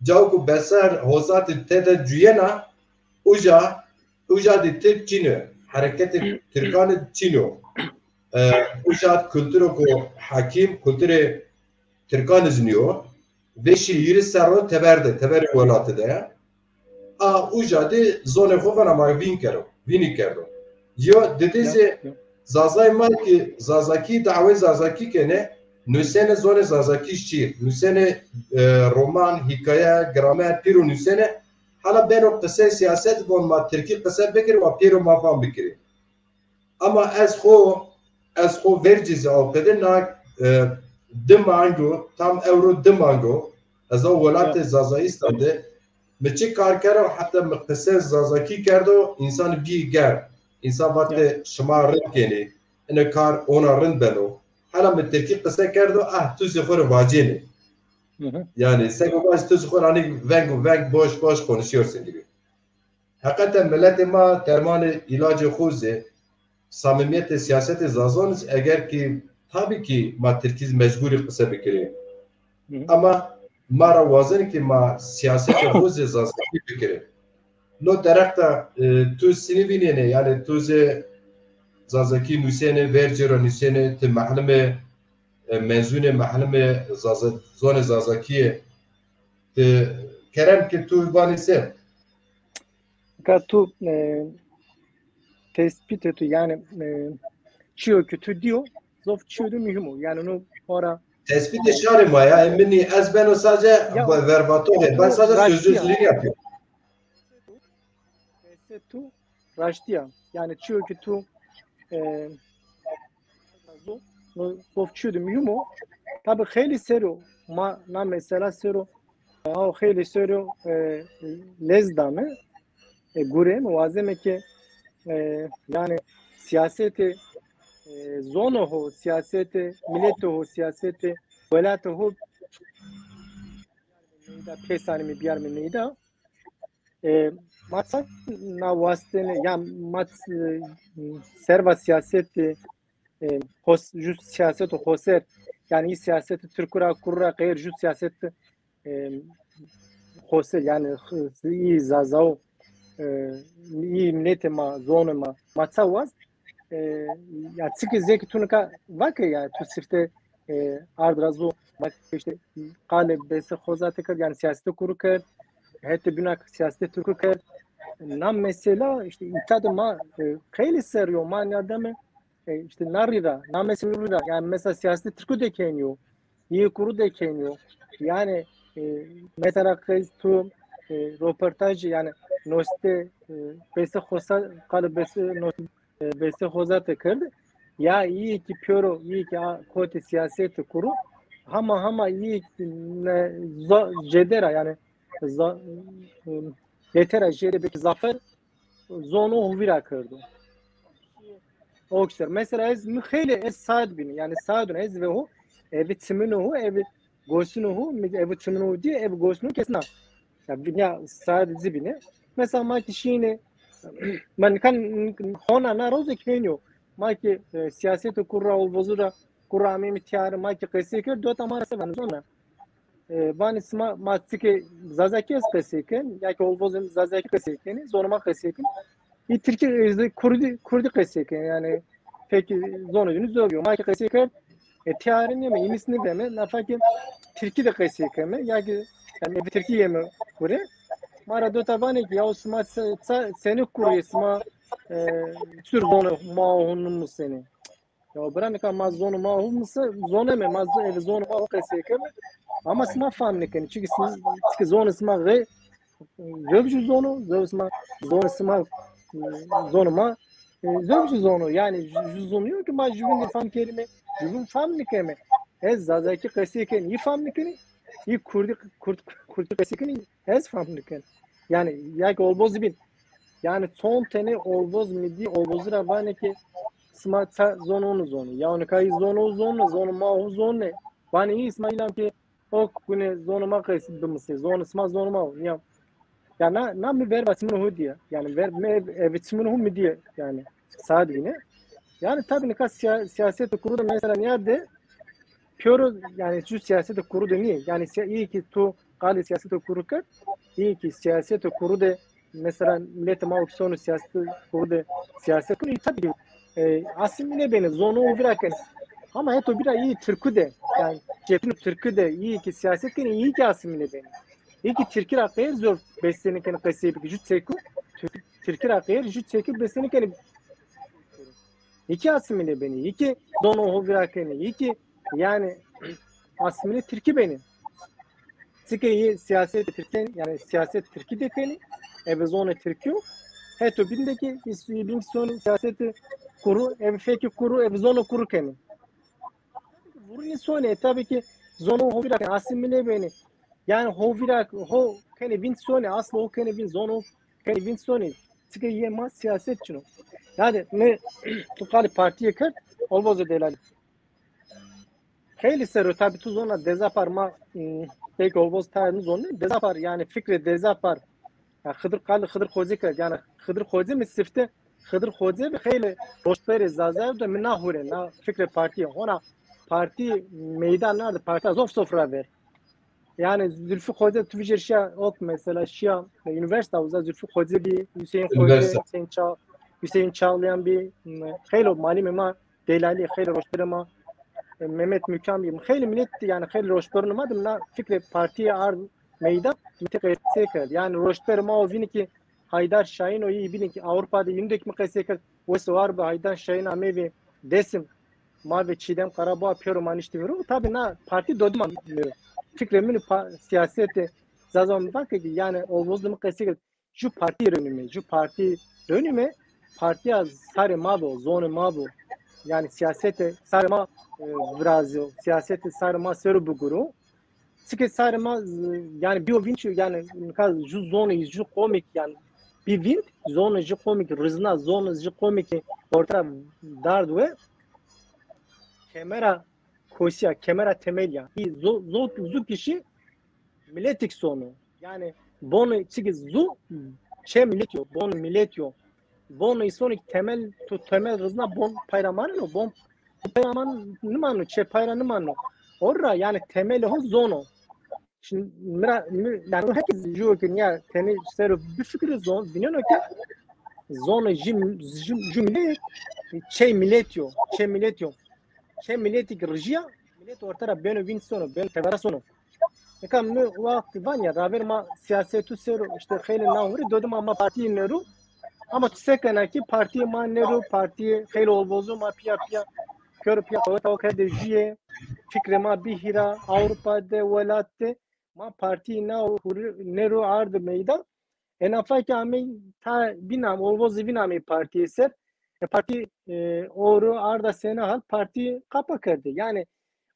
Cawo ku beser hozatî tede cuyena, uca, uca dî tirk çin o. Hereketê tirkan çin o. E, uca kulturo ku hekîm, kulturê tirkan iz nîyo. Vêşî hîris serro teber de, teberê welatî de. A uca de zonê xo vana ma vîn kero, vînî kerdo. Yo, didê zî Zazay ma ki Zazakî, dawê Zazakî kenê, nusêne zonê Zazakî şîr, nusêne, e, roman, hîkaye, gramer, pêro nusêne, hala beno qisey sîyaset von ma tirkî qise bikir, wa pêro ma fam bikirî. Ama ez xo, ez xo vercî zî awqedê na, e, di mang o, tam ewro di mang o, ez a welatê Zazayistan de, mi çi kar kero, heta mi qise Zazakî kerdo, însan bî gerd. Însan vatê şima rind kenî. ine kar ona rind beno. Hela mi tirkî qise kerdo, ah, tu zî xo rê vacênê. Hı hı. Yani, sego vaj tu zî xo rê anî veng û veng boş boş konuşuyorsun gibi. Heqeten miletê ma dermanê îlacê xo zî, samîmîyetê sîyasetê Zazon zî, eger kî, tabî kî ma tirkî zî mecbûrî qise bikirê. Hı hı. Ama ma ra wazenê kî ma sîyasetê xo zî zazakî bikirê. No derheq de, e, tu sinî vînenê, yanî tu zî zazakî nusênê, vercê ra nusênê, ti mehlime, e, mezunê mehlime zaza-, zonê zazakî yê. Ti kerem ke tu vanê se? Ka tu, e, tespîtê tu, yanî, e, çîyo ke tu dîyo, zof çîyo de muhîm o. Yanî no ora tespîtê şarê ma ya, e, minî ez beno sadece vervatoxê, ben sadece sözcülük yapıyorum. Raştî ya. Yanî çîyo ke tu, e, no zof çîyo de muhîm o. Tabî xeylê ser o, ma na mesela ser o, e, aw xeylê ser o, e, lez dame, e, gurê mi wazeme ke, e, yanî sîyasetê, e, zono ho, sîyasetê miletê ho, sîyasetê welatê ho, meyda pêsanî mi biyar mi meyda. E, ma ça na wastene, ya ma, e, serva sîyasetê, e, xos-, ju sîyasetê xoser, yanî î sîyasetê tirku ra, kuru ra qeyr ju sîyasetê, e, xoser, yanî, e, î zazao, e, î miletê ma, zonê ma, ma ça wast, e, ya çike zeki tu nika vake ya, tu sifte, e, ard ra zu, vake işte qalê bese xozate kerd, yanî sîyasetê kuru kerd, hetê bîna sîyasetê tirku kerd. Na mesela işte îta de ma, e, xeylê ser yo, ma nîya deme, e, işte na rî ra, na mesela rî ra, yanî mesela sîyasetê tirku de kenî yo, yê kuru de kenî yo. Yanî, e, mesela qey tu, e, roportajî, yanî noste, e, bese xosa, qalê bese noste, e, bese xozate kerd. Ya îyê kî pêro, îyê kî a kotê sîyasetê kuru, hama hama îyê kî ne-, za-, jêde ra, yanî za-, e, bêtera jêde belkî zafer zono ho vîra kerdo. O kî ser. Mesela ez, mi xeylê ez saet bîne. Yanî saet bîne ez ve ho, evi çimino ho, evi gosino ho, mi evi çimino ho dîye, evi gosino ho kesna. Ya, ya saet zî bîne. Mesela ma kî şîne, ma nika hona na roze kenî yo. Ma kî, e, sîyasetê kuru ra, olvozû ra, kuru ra ameyme tîyare, ma kî qesey kerd, dota ma ra se vanê zona. E, vanê sima, ma çike zazakî ez qesey ken, ya kî olvozê mi zazakî qesey kenê, zonê ma qesey kenê. Î tirkî, e, kurdî, kurdî qesey kenê, yanî pekî zonê dînî zor yo. Ma kî qesey kerd, e, tîyare nême, îmis nêveme, nafa kî tirkî de qesey keme, ya kî, yanî, eve tirkî yeme kure. Ma ra dota vanê kî, yaw sima se-, se-, senî kuru yê, sima, e, sur zonê ma ho nêmusenê. Ya bira, nika ma zonê ma ho mise-, zoneme, ma z-, eve zonê ma ho qesey keme. Ama sima fam nêkenê. Çike sima, çike zonê sima rê, zewbî ju zono, zewbî sima, zonê sima, zonê ma, e, zewbî ju zono. Yanî ju, ju zono yo ke ma juvîn de fam kerîme, juvîn fam nêkeme. Ez zazakî qesey ken, î fam nêkenê, î kurdî, kurd, kurdî qesey kenê, ez fam nêken. Yanî, ya kî olvoz bîn. Yanî, çond tenê olvoz mi dî, olvozî ra vanê ke sima ça zono nêzonê. Ya nika î zono zonê, zonê ma ho zonê. Vanê î sima îlam ke o gune zonê ma qesey bimisê. Zonê sima zonê ma ho. Ya, ya na, na mi verva çimino ho dîye. Yanî ver, mi ev, ev çimino ho mi dîye. Yanî, saet bîne. Yanî, tabî nika sîya-, sîyasetê kuru de mesela nîya de pêro, yanî, ju sîyasetê kuru de nîyê. Yanî, sîya-, îyê kî tu qalê sîyasetê kuru kerd, îyê kî sîyasetê kuru de, mesela, miletê ma o kî sono sîyasetê kuru de sîyaset keno, î tabî, e, asîmîle benê, zono ho vîra kenê. Ama heto bîra îyê tirku de, yanî, çetin tirku de, îyê kî sîyaset kenê, îyê kî asîmîle benê. Îyê kî tirkî ra qeyr zor besenê kenê qesey bikê, ju çeku, tirkî, tirkî ra qeyr ju çeku besenê kenê. Îyê kî asîmîle benê, îyê kî zono ho vîra kenê, îyê kî, yanî, asîmîle tirkî benê. Çike îyê sîyaset tirkî, yanî sîyaset tirkî de kenê, eve zonê tirkî yo. Heto bîn de kî, îs-, î bîn sonê sîyasetê kuru, eve fekê kuru, eve zono kuru kenê. Vurunê sonê, tabî kî zono ho vîra kenê, asîmîle benê. Yanî ho vîra, ho kenê vîn sonê, aslo ho kenê vîn, zono ho kenê vîn sonê. Çike yê ma siyaset çin o. Yani mi tu qalê partîye kerd, olvoze delalî. Xeylî ser o, tabî tu zona Dezapar ma, ım, belkî olvoz tayê mi zonê. Dezapar, yani fikrê Dezapar, ya Xidir qalê Xidir Xocî kerd. Yani Xidir Xocî mi sifte, Xidir Xocî bi xeylî roştberê Zazayo de mi na hure, na fikrê partîye. Hona partî meydan nerede? Partî zof zof ra ver. Yani Zülfü Xocî tu vijêr şiya ok mesela şiya, e, üniversite uza Zülfü Xocî bî, Hüseyin Xocî, Üniversite. Hüseyin Çağ-, Hüseyin Çağlayan bî, m-, xeylî malimê ma delalî, xeylî roştberê ma, e, Mehmet Mükan bî. Xeylî milet yani xeylî roştberûnê ma de na fikrê partîye ard meydan, mi ti qesey kerd. Yani roştberê ma o vînî ki Haydar Şahin o, yî bînî ki Avrupa de yînî de ki mi qesey kerd. Wes war bi Haydar Şahin ameyî Dêsim. Ma ve Çiğdem Karaboğa pêro ma niştî viro. Tabî na partî dodima mi. Fikrê min pa-, sîyasetê Zaza mi vake ki yani olvoz de mi qesey kerd. Ju partî rönüme, ju partî rönüme, partîya sarê ma bo, zonê ma bo. Yani sîyasetê sarê ma, e, virazîyo, sîyasetê sarê ma sero biguro. Çike sarê ma, e, yani bîyo vînd, yani nika ju zonê ju qomî ki yani bî vînd, zonê ju qomî ki rizna, zonê ju qomî ki orta dard we, kemera kosîya, kemera temelîya. Hî zo-, zo-, zu kişî miletik sono. Yani bonê çiki zu çe milet yo, bonê milet yo. Bonê îsonî temel, tu temel rizna bon pay ra maneno, bon pay ra man nimano, çe pay ra nimano. Orra yani temeli ho zono. Şimdi mira, mi, yani herkes diyor ki ya teni sero bir fikri zon, vineno ki zonê ju, ju, ju milet, çe milet yo, çe milet yo. Çe miletî ki rijîya, milet orte ra beno vînd sono, beno tevera sono. Nika mi wextî van ya, raver ma sîyasetu sero, işte xeylê na hurê, dodima ma partî nêro. Ama tu se kena ki partî ma nêro, partî xeylê olvozo ma pîya pîya, kör pîya qeweta o kerde jûye, fikrê ma bî hîra, Avrupa de, welat de, ma partî na hurê nêro ardi meydan. Ena fakî amey ta vîn am-, olvozî vîn amey partîye ser. E, partî, e, oro arda sena hal partî qapa kerde. Yani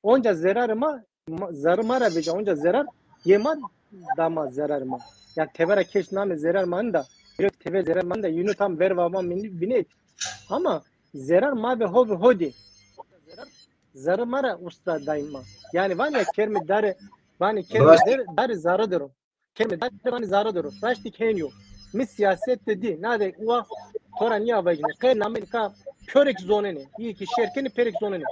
onca zerarê ma, ma, zarê ma ra vêca, onca zerar yê ma da ma zerarê ma. Yani tevera keş name zerar ma nida. Yok tever zerar ma nida. Yunu tam verva ma min-, vinêt. Ama zerar ma ve ho ve ho dî. Zarê ma ra usta daîma. Yani vanê kermê dare, vanê kermê der-, dare zare dero. Keme dare vanê zare dero. Raştî ki hên yo. Mi sîyaset de dî. Na de uwa to ra nîya vajîne. Qe name nika pêro ki zonenê. Îyê ki şêr kenê pêro ki zonenê.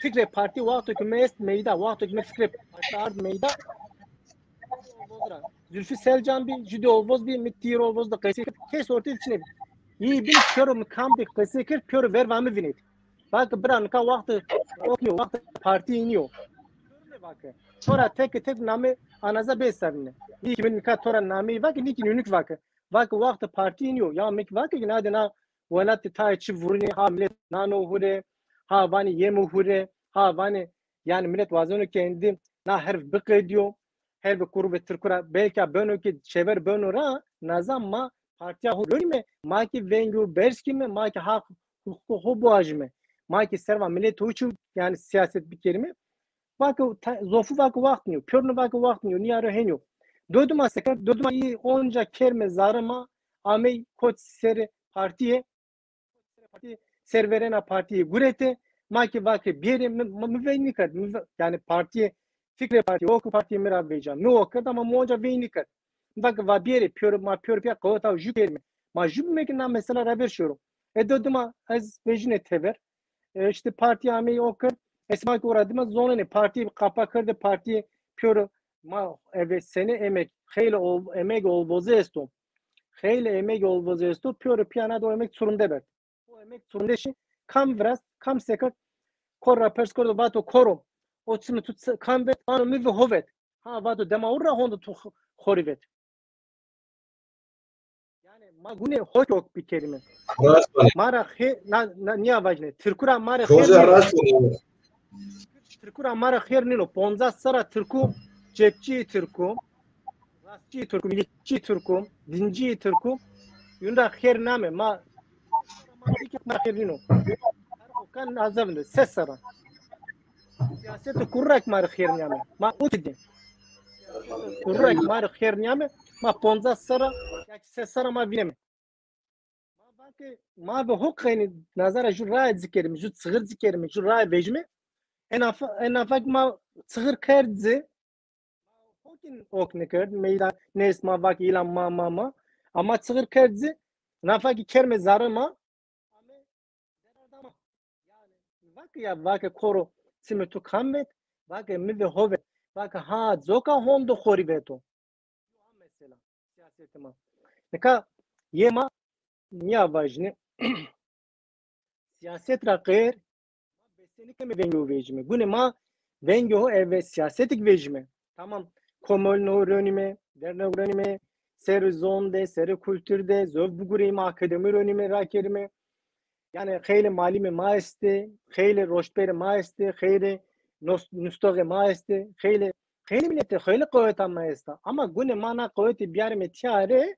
Fikrê partî wexto ki mi est meyda, wexto ki mi fikrê partî ard meyda. Zülfü Selcan bî, jüdî olvoz bî, mi tîr olvoz de qesey kerd. Kes ortê de çinê bî. Îyê bîn pêro mi kam bî qesey kerd, pêro verva mi vinêt. Vake bira nika wextê ok nîyo, wextê partî nîyo. Vake. To ra tek tek name anaza bêsernîne. Nîkî mi nika to ra nameyî vake, nîkî nûnûk vake. Vake wextê partî nîyo. Ya mi kî vake ki na de na welat de tayê çi vurînê, ha milet nano hure, ha vanê yemo hure, ha vanê yani milet wazeno ki endî na herf biqedîyo. Herfê kurd ve tirku ra belka beno ki çever beno ra, nazan ma partîya ho rûnîme, ma ki vengê ho berz kîme, ma ki haq huquqê ho biwajîme. Ma ki serva miletê ho çi, yani sîyaset bikerîme. Vake ta-, zofî vake waxt nîyo, pêrune vake waxt nîyo, nîya ro hên yo. Doduma se kerd, doduma î onca kermê zarê ma amey kot serê partîye, partî serverêna partîye gurete, ma ki vake bêrê mi, mi, mi vey nîkerd. Mi ve-, yani partîye, fikrê partîye, o ki partîye mi ra vêca. Mi o kerd ama mi onca vey nîkerd. Mi vake va bêrê, pêro, ma pêro pîya qeweta jû kerîme. Ma jû bîme ki na mesela ra ver şêro. E do dima ez vejîne tever. E, işte partî ameyî o kerd. Ez ma ki ora dima zonenê. Partî qapa kerde, partî pêro ma eve senê emek. Xeylê ol-, emeg olvoze esto. Xeylê emeg olvoze esto. Pêro pîya na de o emeg çurunde berd. O emeg çurunde şî, kam virast, kam seket, kor ra pers kerdo, vato koro, o çimê tu çi-, kam vet? Vano mi ve ho vet. Ha, vato dema ur ra hondo tu xo-, xorî vet. Yani ma gunê ho ki ok bikerîme. Rast vanê. Ma ra xê-, na, na, nîya vajîne. Tirku ra ma rê xêr nîno. Rast vanê. Tirku ra ma rê xêr nîno. Poncas serra tirku, cepçî tirku, rastçî tirku, milikçî tirku, dincî tirku. Yun ra xêr name. Ma, ma xêr nîno. Kan azevinde. Ses serra. Sîyasetê kurrak ma rê xêr nîyame. Ma o ki dî. Kurrak ma rê xêr nîyame. Ma poncas serra, ya ki ses serra ma vîneme. Wextê ma ve ho qeynî nazara ju raye ci kerîme, ju çixir ci kerîme, ju raye vejîme, en nafa, en nafa kî ma çixir kerd ci, ho kî ok nêkerd, meyda nêest ma vake îlan ma, ma, ma. Ama çixir kerd ci, nafa kî kerme zare ma, ame derar da ma. Yanî, vake ya, vake koro, çimê to kam vet? Vake mi ve ho vet. Vake ha, coka honde xorî veto. Yo, a mesela, siyasetê ma. Nika yê ma nîya vajîne. Siyaset ra qeyr, ma besenî keme vengê ho vejîme. Gunê ma vengê ho eve siyasetî kî vejîme. Tamam, komolînê ho ronîme, dernek ronîme, serê zon de, serê kultur de, zof bigureyîme, akademî ronîme, rakerîme. Yanî xeylê malimê ma estê, xeylê roştberê ma estê, xeylê nos-, nustoxê ma estê, xeylê, xeylê miletê, xeylê qeweta ma esta. Ama gunê ma na qewetê biyarîme tîyare,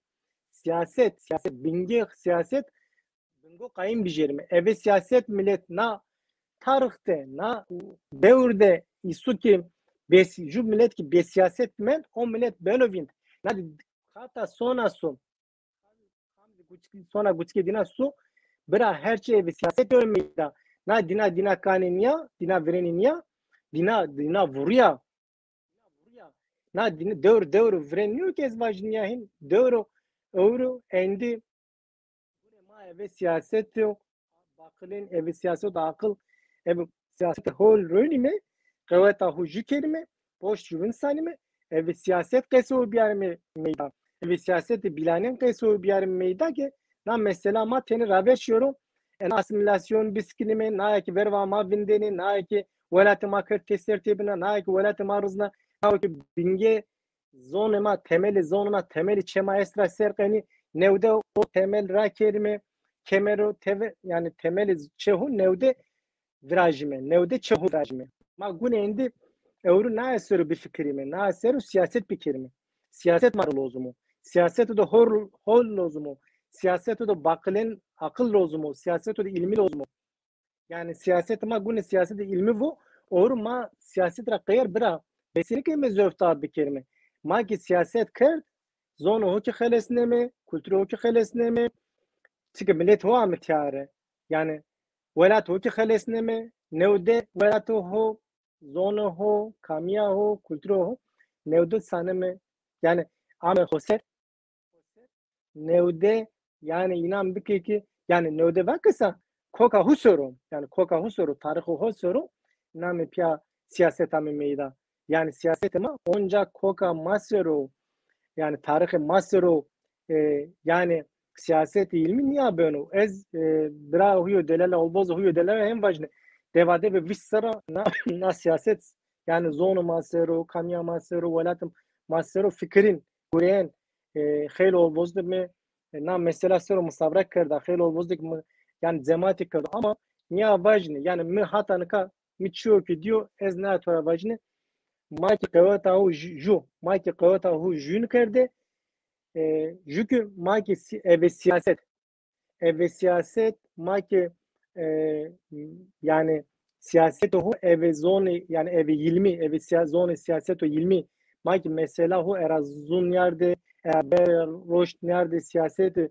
siyaset, siyaset, bingê siyaset, bingo qayîm bijêrîme. Eve siyaset milet na tarix de, na dewr de îsu kî bes-, ju milet kî bêsiyaset mend, o milet beno vînd. Na di-, hata sona su. Sona guçikê dîna su, bira her çi eve siyaset yo meyda. Na dîna, dîna kanê nîya, dîna virênê nîya, dîna, dîna vurîya. Na dîna dewr, dewr virên nîyo kî ez vajî nîya hîn. Dewro, ewro, endî. Gunê ma eve siyaset yo, baqilên eve siyaset aqil, eve siyaset hol ronîme, qeweta ho jû kerîme, poşt jûvin sanîme, eve siyaset qesê ho biyarîme meyda. Eve siyasetê bîlanên qesê ho biyarîme meyda ke na mesela ma tenê raver şêro. Ena asîmîlasyon biskinîme, naye ke verva ma vindêne, naye ke welatê ma kerd teser têbina, naye ke welatê ma rizna, naye ke bingê zonê ma, temelê zonê ma, temelê çê ma est ra ser qenî, newde o temel rakerîme, kemero teve, yanî temelê çê ho newde virajîme, newde çê ho virajîme. Ma gunê êndî ewro naye ser o bifikirîme, naye ser o siyaset bikerîme. Siyaset ma rê lozim o. Siyaseto de hol, hol lozim o. Siyaseto de baqilên aqil lozim o. Siyaseto de îlmî lozim o. Yanî siyasetê ma gunê siyasetê îlmî vo, ewro ma siyaset ra qeyr bira besenî keme zof tar bikerîme. Ma kî siyaset kerd, zonê ho kî xelesneme, kulturê ho kî xelesneme, çike milet ho ame tîyare. Yanî welat ho kî xelesneme, newde welatê ho, zonê ho, kamîya ho, kulturê ho, newde saneme, yanî ame xoser, newde, yanî înan bike kî, yanî newde vake sa, koka ho ser o, yanî koka ho ser o, tarîxê ho ser o, namê pîya siyaset ame meyda. Yanî siyasetê ma onca koka ma ser o, yanî tarîxê ma ser o, e, yanî siyasetê îlmî nîya beno. Ez, e, bira Huyo Delala, olvozo Huyo Delala hên vajîne. Deva de ve vîst serra na, na siyaset, yanî zonê ma ser o, kamîya ma ser o, welatê ma ser o fikirîn, gureyên, e, xeylê olvoz de mi, e, na mesela ser o musavra kerda, xeylê olvoz de mi, yanî cematî kerdo. Ama nîya vajîne, yanî mi hata nika, mi çîyo kî dîyo, ez naya to ra vajîne, ma kî qeweta ho jû, jû, ma kî qeweta ho jûn kerde, e, jû kî ma kî si-, eve siyaset, eve siyaset, ma kî, e, yanî siyasetê ho eve zonê, yanî eve îlmî, eve siya-, zonê siyaseto îlmî, ma kî mesela ho era zûn nîyarde, era bere roşt nîyarde siyasetê,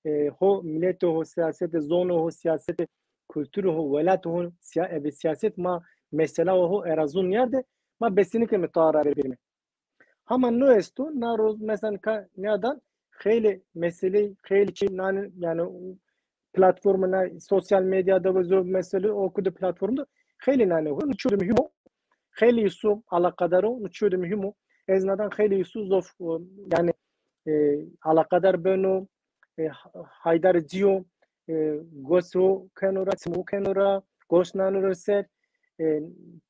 e, ho, miletê ho siyasetê, zonê ho siyasetê, kulturê ho, welatê ho siya-, eve siyaset ma mesela ho era zûn nîyarde, ma besenî keme to ra raver bêrîme. Hama no esto, na roz, mesela ka nîyadan xeylê meseley, xeylê çî nanê, yanî platforma na sosyal medya de ve zof mesele o ku de platform de xeylê nanê ho. No çîyo de muhîm o. Xeylê îsu alaqadar o, no çîyo de muhîm o. Ez nadan xeylê îsu zof, o, yanî, e, alaqadar beno, e, ha-, haydar cîyo, e, gos ho keno ra, çim ho keno ra, gos nano ra ser, e,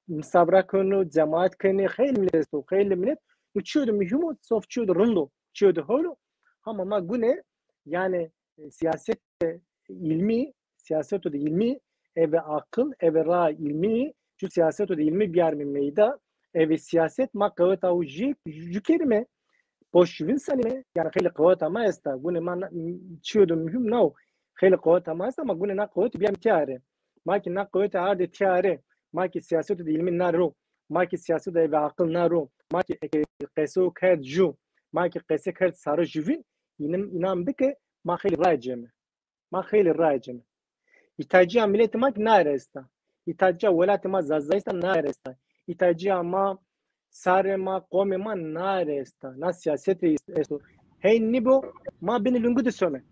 misabra keno, cemaat kenê, xeylê milet esto, xeylê milet. No çîyo de muhîm o, zof çîyo de rind o, çîyo de hol o. Hama ma gune, yanî, e, siyaset de îlmî, siyaseto de îlmî, eve aqil, eve raa îlmî, ju siyaseto de îlmî biyarîme meyda, eve siyaset ma qeweta ho jû, jû kerîme, boş jûvin sanîme, yanî xeylê qeweta ma esta, gune ma na, çîyo de muhîm na o, xeylê qeweta ma esta, ma gune na qewetî biyarîme tîyare. Ma kî na qewetî ardê tîyare, ma kî siyaseto de îlmî na ro, ma kî siyaseto de eve aqil na ro, ma kî eke qese ho kerd jû, ma kî qese kerd sare jûvin, înim-, înan bike, ma xeylê raye cême. Ma xeylê rae cême. Îhtacîya miletê ma kî naye ra esta. Îhtacîya welatê ma Zazayistan naye ra esta. Îhtacîya ma, sarê ma, qomê ma naye ra esta. Na sîyaset rê est-, esto. Hey nîbo, ma binê lingu de some.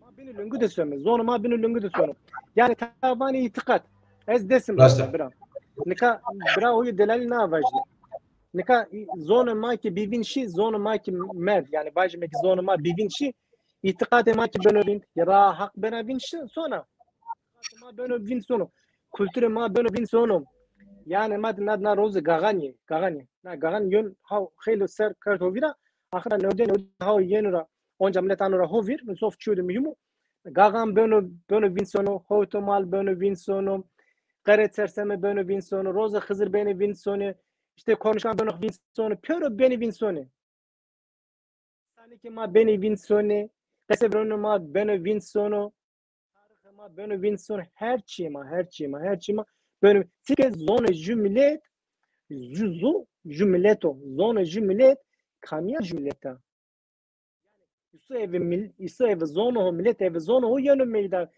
Ma binê lingu de some. Zonê ma binê lingu de sono. Yanî ta vanê îtîqat. Ez Dêsim ra, bira. Nika bira, o yê delalî na vajî. Nika zonê ma kî bîvîn şî, zonê ma kî merd. Yanî vajîme kî zonê ma bîvîn şî, îtîqatê ma kî beno vînd. Ya ra haq bena vînd şi-, sona. Îtîqatê ma beno vînd sono. Kulturê ma beno vînd sono. Yanî ma di na, na roze gaxan yê, gaxan yê. Na gaxan yon ha xeylê ser kerd ho vîra. Axira newde newde ha yeno ra. Onca milet ano ra ho vîr, mi zof çîyo de muhîm o. Gaxan beno, beno vînd sono, howto mal beno vînd sono, qerê serseme beno vînd sono, roze Xizir benê vînd sono, îşte konuşan beno vînd sono, pêro benê vînd sono. Sanikê ma benê vînd sono, qesê vironê ma beno vînd sono, tarixê ma beno vînd sono, her çîyê ma, her çîyê ma, her çîyê ma beno. Çike zonê ju milet, ju zu, ju milet o. Zonê ju milet, kamîya ju milet a? Îso eve mil-, îso eve zonê ho, milet eve zonê ho yeno meyda,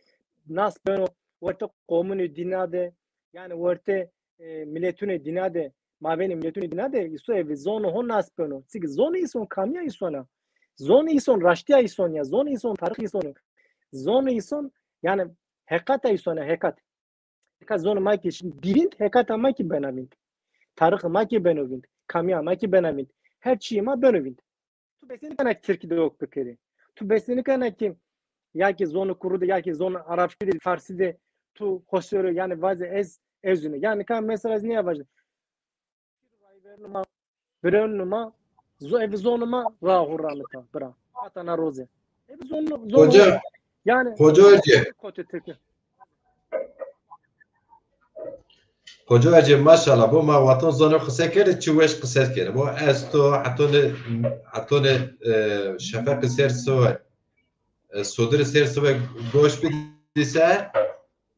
nas beno, wertê qomunê dîna de, yanî wertê, e, miletunê dîna de, mavênê miletunê dîna de, îso eve zonê ho nas beno. Çike zonê îson kamîya îson a? Zonê îson raştîya îson ya, zonê îson tarix îson o. Zonê îson, yanî heqata îson a, heqat. Nika zonê ma kî şi-, bî vînd, hekata ma kî bena vînd. Tarixê ma kî beno vînd. Kamîya ma kî bena vînd. Her çîyê ma beno vînd. Tu besnê nikena kî tirkî de ok bikerî. Tu besnê nikena kî ya kî zonê kurrû de, ya kî zonê arabkî de, farsî de tu xo ser o, yanî vaze ez, ez îne. Yanî nika mesela ez nîya vajî. Rayvernê ma, virenê ma, zo-, eve zonê ma ra ho ra nika, bira. Hata na roze. Eve zonê, zonê Hoca, ma, yanî, Hoca Ercî. Kotê Tirkî. Hoca Ercî, maşallah, bo ma watan zonê qise kerdê, çi weş qise kerdê. Bo ez to hetonê, hetonê, e, şefeqî ser siwe, e, sodirî ser siwe goş bidî se,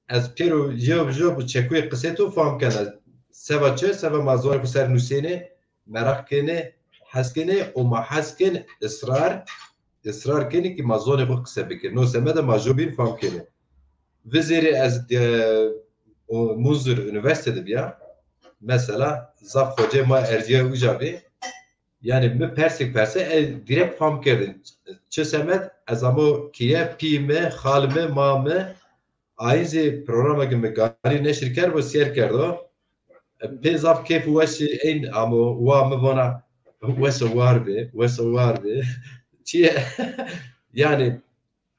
ez pêro yew bi yew bi çekuyê qisê to fam kena. Seba çi? Seba ma zonê xo ser nusênê, meraq kenê, hes kenê û ma hes kenê israr, israr kenê kî ma zonê xo qise bikerê. No semede ma jo bîn fam kenê. Vizêrî ez, e, o Munzur Unîversîte de bîya. Mesela zaf hocê ma ercîya uca bî. Yanî mi persêk perse, e, dîrekt fam kerdin. Çi semed? Ez amo keye, pî mi, xal mi, ma mi, ayin zî programeke mi ganî neşir kerd bo, sêr kerdo. E, pê zaf keyf û weşî eyn amo, wa mi vana, weso war bi, weso war bi. Çiye? Yanî,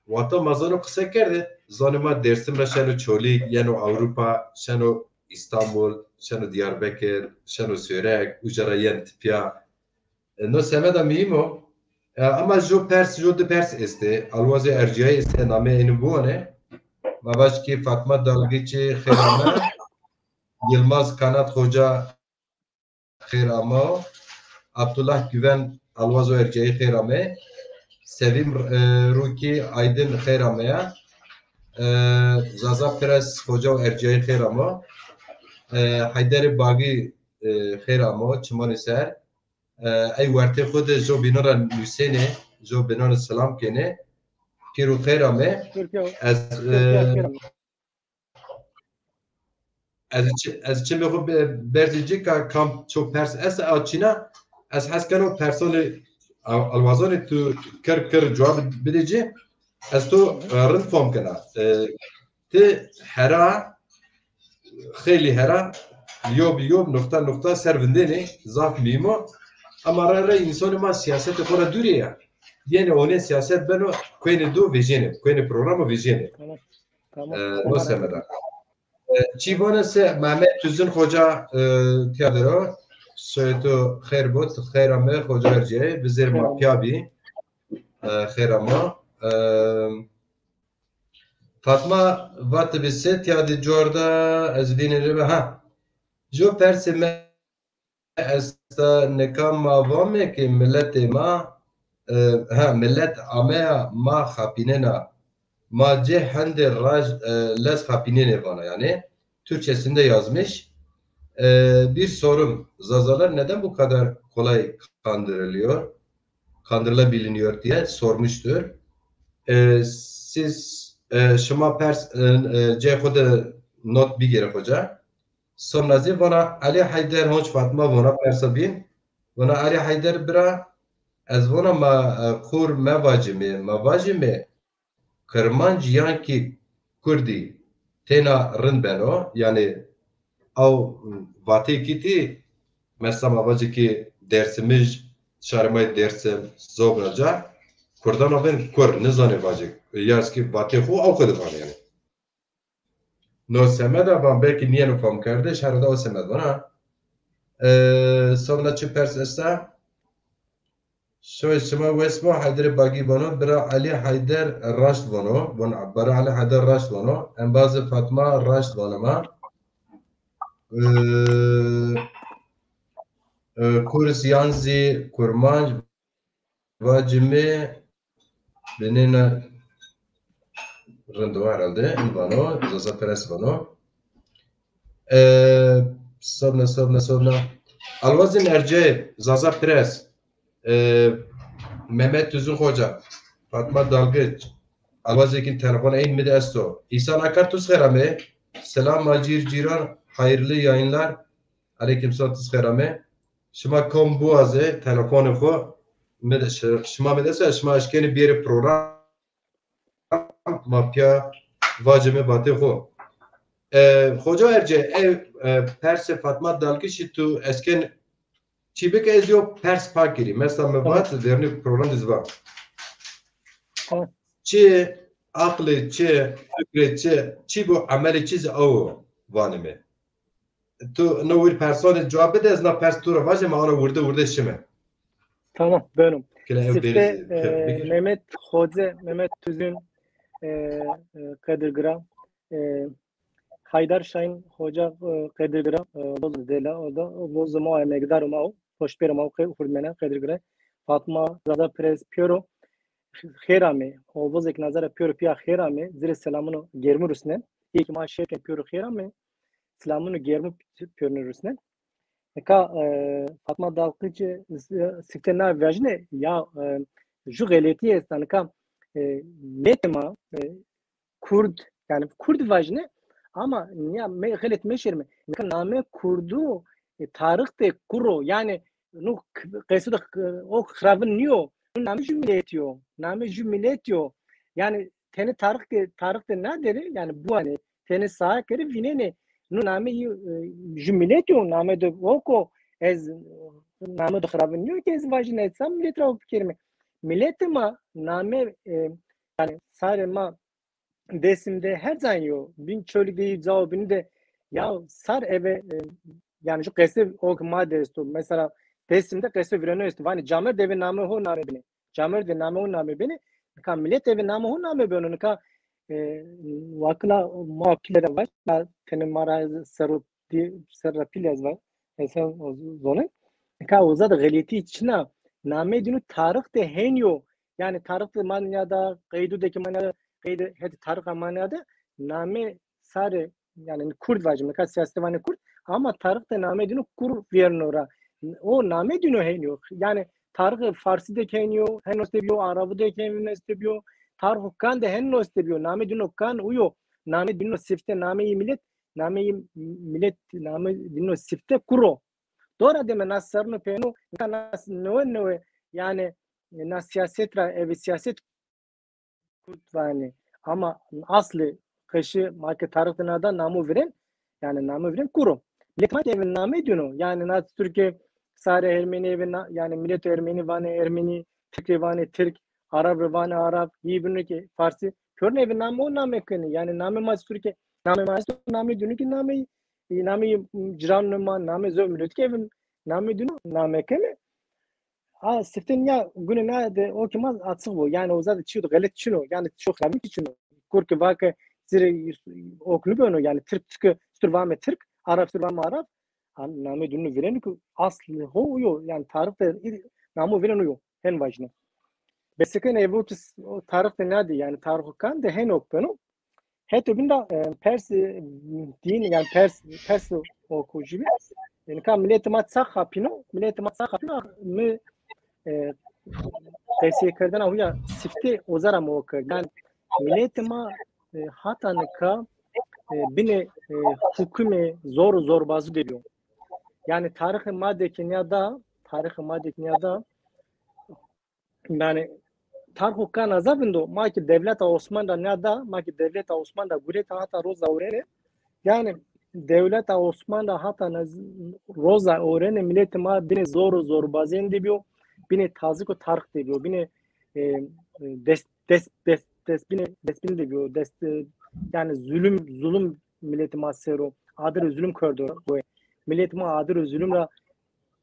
wexto ma zonê qise kerdê, zonê ma Dêrsim ra şeno Çolîg, yeno Ewropa, şeno Îstanbul, şeno Diyarbekir, şeno Sêwreg, uca ra yen tipîya. E, no semeda muhîm o. E, ama jo pers, jo di pers estê. Alwazê ercîyayî estê, nameyê ênî biwanê. Ma vaj kî Fatma Dalgîçî xêr ame. Yilmaz Kanat Xoca xêr amo. Abdullah Güven, Alwazo ercîyayî xêr ame. Sevîm, e, Rûkî Aydin xêr ameya. E, Zaza Pires Xoca û ercîyayî xêr amo. E, Heyderê Bagî, e, xêr amo, çimanê ser. E, ey wertê xo de jo bînan ra nusênê, jo bînan ra selam kenê. Pîr û xêr ame. Tirkîya, ez, Tirkîya e, xêr ame. Ez çi-, ez çimê xo be-, berzî ci ka kam ço pers est a çîna, ez hes keno personê a-, alwazonê tu kir kir cewab bidê ci, ez to, e, rind fam kena. E, ti hera, xeylî hera, yo bi yo, nuqta nuqta ser vindênê, zaf muhîm o. Ama rey rey însanê ma sîyasetê xo ra dûrê ya. Yenê onê sîyaset beno, kuenê do vejênê, kuenê programo vejênê. Tamam. Tamam. E, no semeda. E, çî vana se Mehmet Tüzün Xoca, e, tîya de ro. Soyê to xêr bo, ti xêr ame, Xoca ercîyayî, vizêr ma pîya bî. E, xêr ama. E, Fatma vatibi se tîya de cuarda ez vînî rê be. Ha. Jo persê mi esta, nika ma vame ke miletê ma, e, ha, milet ameya ma xapînena. Ma cê hendê raj, e, lez xapînenê vana yanî. Türkçesinde yazmış. E, bir sorum, Zazalar neden bu kadar kolay kandırılıyor? Kandırılabiliyor diye sormuştur. E, siz, e, şima pers, e, e, cê xwu de not bigêre xoca. Somna zî vana Elî Heyder honc Fatma vana persa bîn. Vana Elî Heyder bira, ez vana ma, e, qur mevacimê, ma vacimê Kirmanc yan kî Kurdî têna rind beno. Yanî ew vatê kî tî, mesela ma vacê kî Dersimij, şarê ma yê Dersim, zobna ca, Kurdan o bên Kur, nizanê vacê. Ya ez kî vatê xwu ew qede vanê yanî. No semeda van belkî nîyeno famkerdiş, herhalde o semed vana. E, somna çi pers esta? Şoy şima wes bo, Heyderê Bagî vano, bira Elî Heyder raşt vano, vano, bira Elî Heyder raşt vano, embazê Fatma raşt vano ma. E, e, Kurs yan zî Kurmanc vacimê binêna rind o herhalde, in vano, Zaza Press vano. E, sobna, sobna, sobna. Alwazin Ercê, Zaza Press, e, Mehmet Tüzün Xoca, Fatma Dalgıç, Alwazêkin telefon eyn mi de esto. Îsan Akar tu xêr amê. Selam ma cîr cîran, hayırlı yayınlar. Aleyküm selam, tu xêr amê. Şima kom biwazê telefonê xwu, mi de, şi-, şima mi de se, şima eşkenê biyerê program, ma pîya vacê mi vatê xwu. E, Xoca Erce, ev, e, persê Fatma Dalgişî tu eşken çî bike, ez yo pers pak girî. Mesela mi vat, vernî program diz va. Tamam. Çi aqlê çi, fikrê çi, çi bu emelê çi zî awo vanê mi. Tu no wir personê cewab bide, ez na pers tu ra vajê, ma ana wirde wirde şime. Tamam, beno. Kile ew Sifte, bêrî zî, e, bigir. Mehmet Xoce, Mehmet Tüzün, e, e, qedirgira, e, Haydar Şahin Xoca, e, qedirgira, e, boz dela, o da, boz ma emegdar ma o, hoşbêr ma o, qe-, hurdmena, qedirgira. Fatma Zaza Press piyoro, xêr amê, o bozek nazara piyoro piya xêr amê, zirê selamino germi rusne. Ê ki ma şevken piyoro xêr amê, selamino germi piyoro rusne. Nika, e, Fatma Dalkıcı, e, sifte na vajine ya, e, ju xeletî esta nika, e, metê ma, e, Kurd, yanî Kurd vajine ama ya me, xelet meşêrme. Nika name Kurdu, e, tarix de kur o. Yanî no k-, qeso de k-, o xiravin nîyo. No name ju miletî yo. Name ju miletî yo. Yanî tenê tarix de, tarix de naderê, yanî biwanê, tenê sae kerê vînenê. No name yî, e, ju miletî yo, name de o ko ez name de xiravin nîyo ki ez vajîne, ez sa milet ra bikerîme. Miletê ma name, e, yanî sarê ma Dêsim de her can yo. Bîn Çolîg de yî, cao bînî de ya sar eve, e, yanî ju qese o ki ma de esto. Mesela Dêsim de qese vîreno esto. Vanê Camêrd eve name ho name benê. Camêrd eve name ho name benê. Nika milet eve name ho name beno. Nika, e, wakila ma pîle de var. Ya tenê ma ra ser o di-, ser ra pîl ez va-, ez va-, zonê. Nika uza de xeletî çin a. Name dîno tarix de hen yo. Yanî tarix de ma nîyada, qeydu de ki ma nîyada, qeydu hetê tarix a ma nîyada, name sarê, yanî Kurd vajîme, nika sîyasetê vanê Kurd, ama tarix de name dîno Kur vîyerno ra. O name dîno hen yo. Yanî tarix Farsî de ki hen yo, hen oste biyo, Arabî de ki hen oste biyo, tarix kan de hen oste biyo. Name dîno kan uyo, name dîno sifte, name yî milet, name yî milet, name dîno sifte Kur o. Dora deme na serno pêno, na, na newe newe, yanî na sîyaset ra, eve sîyaset Kurd vanê. Ama aslê qeşî ma ke tarix de nada namo vîren, yanî namo vîren Kur o. Milet ma ke eve name dîno, yanî na Tirkê sarê Ermenî eve na-, yanî milet Ermenî vanê Ermenî, Tirkê vanê Tirk, Arab rê vanê Arab, yî bînî ki Farsî. Pêrune eve name o name kenê. Yanî name ma Tirkê, name ma esto, name dîno ki name, name ciranê ma, name zor milet ki eve name dîno, name kenê. A, sifte nîya gune na de o ki ma açıq bo. Yanî uza de çîyo de xelet çin o. Yanî çîyo xirabî ki çin o. Kur ki va ke zirê ok nibeno. Yanî Tirk, Tirk, stur vame Tirk, Arab, stur vame Arab. A, name dîno vîreno ki asl ho yo. Yanî tarix de namo vîreno yo. Hen vajîne. Bes eke ev o ki s-, o tarix de nade, yanî tarix kan de hen ok beno. Heto bin de, e, pers, e, dîn, yanî pers, pers o ku jî bi. Yanî ka miletê ma ça xapîno, miletê ma ça xapîno, mi, e, qeseykerdena huya sifte uza ra mi o kerd. Yanî Miletê ma e, hata nika e, binê e, hukimê zor û zorbazî de bîyo. Yanî tarîxê ma de ke nîya da, tarîxê ma de ke nîya da, yanî tarîxo ka naza vindo, ma ke dewleta Osman ra nîya da, ma ke dewleta Osman ra gureta hata roza ewrene, yanî dewleta Osman ra hata naz- roza ewrene miletê ma binê zor û zorbazîyen de bîyo, binê tazîk û tarîx de bîyo, binê e, e, dest, dest, dest, destbînê, destbînê de bîyo, dest, e, yanî zulüm, zulüm miletê ma ser o, adir zulüm kerdo. Miletê ma adir zulüm ra,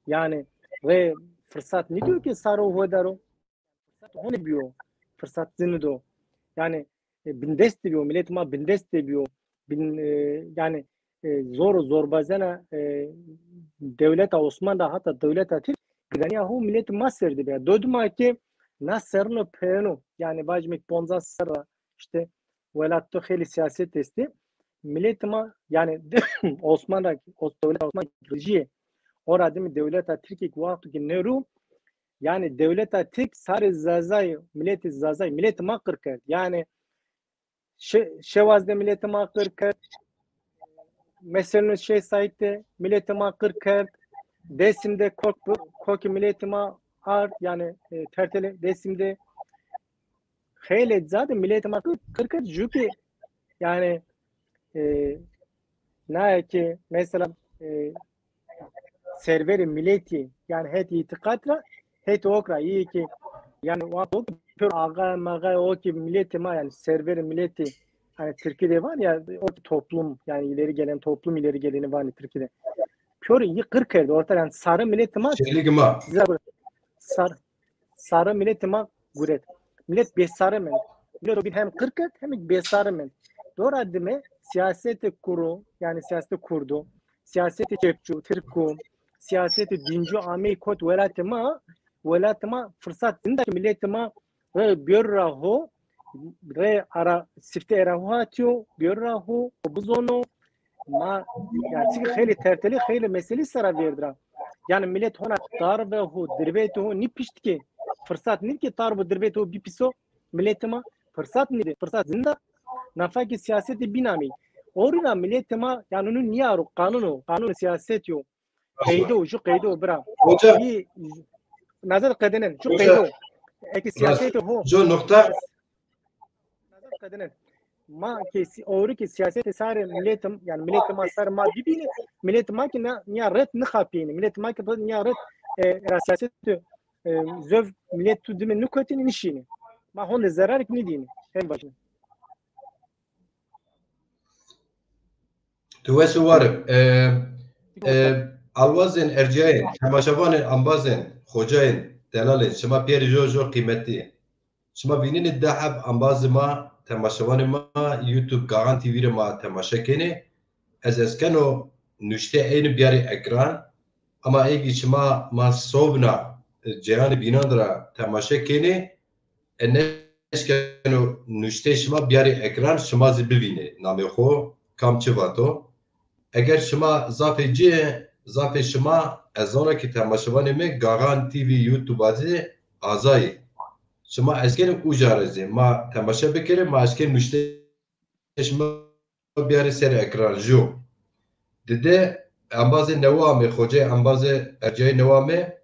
yanî rê firsat nîdîyo ke saro ho daro. Firsat ho nêbîyo, firsat zî nîdo. Yanî e, bindest de bîyo, miletê ma bindest de bîyo. Bin, e, yanî e, zor û zorbazena e, dewleta Osman ra hata dewleta Tirk giranîya ho miletê ma ser de bîya. Dodima ke na serrîno peyêno, yanî vajîme ke poncas serr ra îşte welat to xeylê sîyaset estê. Miletê ma yanî Osman ra, Os- dewleta Osman rijîyê, o ra dime dewleta Tirkîye ke wexto ke nêro, yanî dewleta Tirk sarê Zazayî, miletê Zazayî, miletê ma qir kerd. Yanî Şe- Şewaz de miletê ma qir kerd. Mesela Şêx Seîd de miletê ma qir kerd. Dêsim de kok, kokê miletê ma ard, yanî e, tertelê Dêsim de. Xeylê ca de miletê ma qir, qir kerd. Jû ke yanî e, naye ke mesela e, serverê miletî, yanî het îtîqat ra, het ok ra, îyê ke yanî o, o pir axa maxa, o ke miletê ma, yanî serverê miletî, yanî Tirkî de van ya, o toplum, yanî ileri gelen toplum, ileri geleni vanê Tirkî de. Pîyorê îyî qir kerd orta, yanî sarê miletê ma. Şêrînê ma. Zira sarê sarê miletê ma guret. Milet bêsare mend. Milet o bîn hem qir kerd hem bêsare mend. Dora dime sîyasetê kuro, yanî sîyasetê kurdo, sîyasetê çepçu, tirku, sîyasetê dîncu amey kot welatê ma, welatê ma firsat zî nida ke miletê ma rê bîyero ra ho, rê ara sifte era ho hatîyo, bîyero ra ho, ho bizono, ma, yanî, çike xeylê tertelî, xeylê meselî sera vêrd ra. Yanî milet hona tarve ho, dirbetê ho nîpişt ke, firsat nîd ke tarve dirbetê ho bipîso, miletê ma firsat nîdê, firsat zî nida. Nafa ke sîyasetê bîn amey. Ewro ra miletê ma, yanî, nû nîyaro, qanûn o, qanûn sîyasetî yo. Qeyde o, ju qeyde o bira. Hoca, î, nazar qedenen, ju qeyde o. Eke sîyasetê ho. Ju nokta. Nazar qedenen. Ma ke si-, ewro ke sîyasetê sarê miletê, yanî miletê ma sarê ma bibînê, miletê ma ke na, nîya ret nixapîyênê. Miletê ma ke nîya ret, e, ra sîyasetê, e, zov milet tu dime nikotînê, nişînê. Ma honde zerar kî nîdînê. Hên vajîne. Tu wes û war ib. E, e, alwazên, erciyayên, temaşevanên, embazên, xocayên, delalên, şima pîyerê jo jo qîmetî. Şima vînenê di heb embazê ma, temaşevanê ma, YouTube Gaxan T V rê ma temaşe kenê. Ez eskeno nuşte eynî biyarê ekran. Ama ey kî şima ma sobna, e, ceyhanê bînan ra temaşe kenê, e, nêşkeno nuşteyê şima biyarê ekran, şima zî bivînê namê xo, kam çi vato. Eger şima zafê ci, zafê şima, ez zana ki temaşevanê mi Gaxan T V YouTube a zî azayî. Şima eskênê uca ra zî ma temaşe bikerê, ma eskê nuşteyê şima biyarê ser ekran ju. Dide embazê newe amê, xocê embazê ercayê newe amê.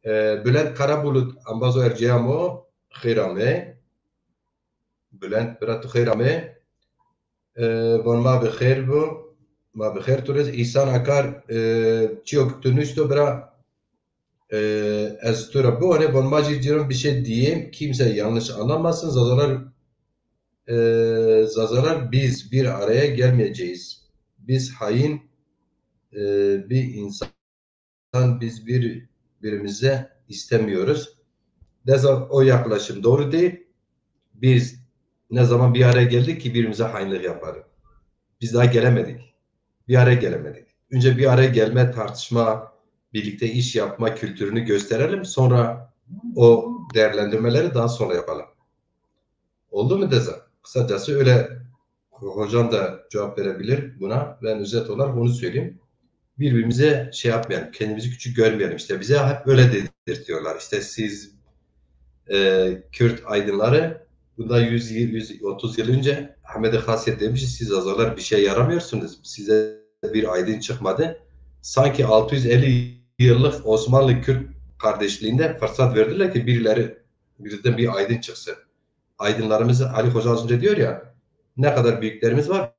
E, Bülent Karabulut embazo ercaya mo, xêr amê. Bülent bira tu xêr amê. E, von ma bi xêr bu, ma bi xêr tu rê. İhsan Akar, e, çiyo ki tu nuşto bira, e, ez tu ra biwanê, von ma jî cîran bir şey diyeyim, kimse yanlış anlamasın, Zazalar, e, Zazalar biz bir araya gelmeyeceğiz. Biz hain, e, bir insan, biz birbirimize istemiyoruz. Deza o yaklaşım doğru değil. Biz ne zaman bir araya geldik ki birbirimize hainlik yapalım? Biz daha gelemedik. Bir araya gelemedik. Önce bir araya gelme, tartışma, birlikte iş yapma kültürünü gösterelim. Sonra o değerlendirmeleri daha sonra yapalım. Oldu mu Deza? Kısacası öyle, hocam da cevap verebilir buna. Ben özet olarak onu söyleyeyim. Birbirimize şey yapmayalım, kendimizi küçük görmeyelim. İşte bize hep öyle dedirtiyorlar. İşte siz, e, Kürt aydınları, Bundan yüz, yüz otuz yıl önce Ahmet Hasyet demişti, siz Zazalar bir şey yaramıyorsunuz. Size bir aydın çıkmadı. Sanki altı yüz elli yıllık Osmanlı Kürt kardeşliğinde fırsat verdiler ki birileri, birden bir aydın çıksın. Aydınlarımız, Ali Hoca az önce diyor ya, ne kadar büyüklerimiz var,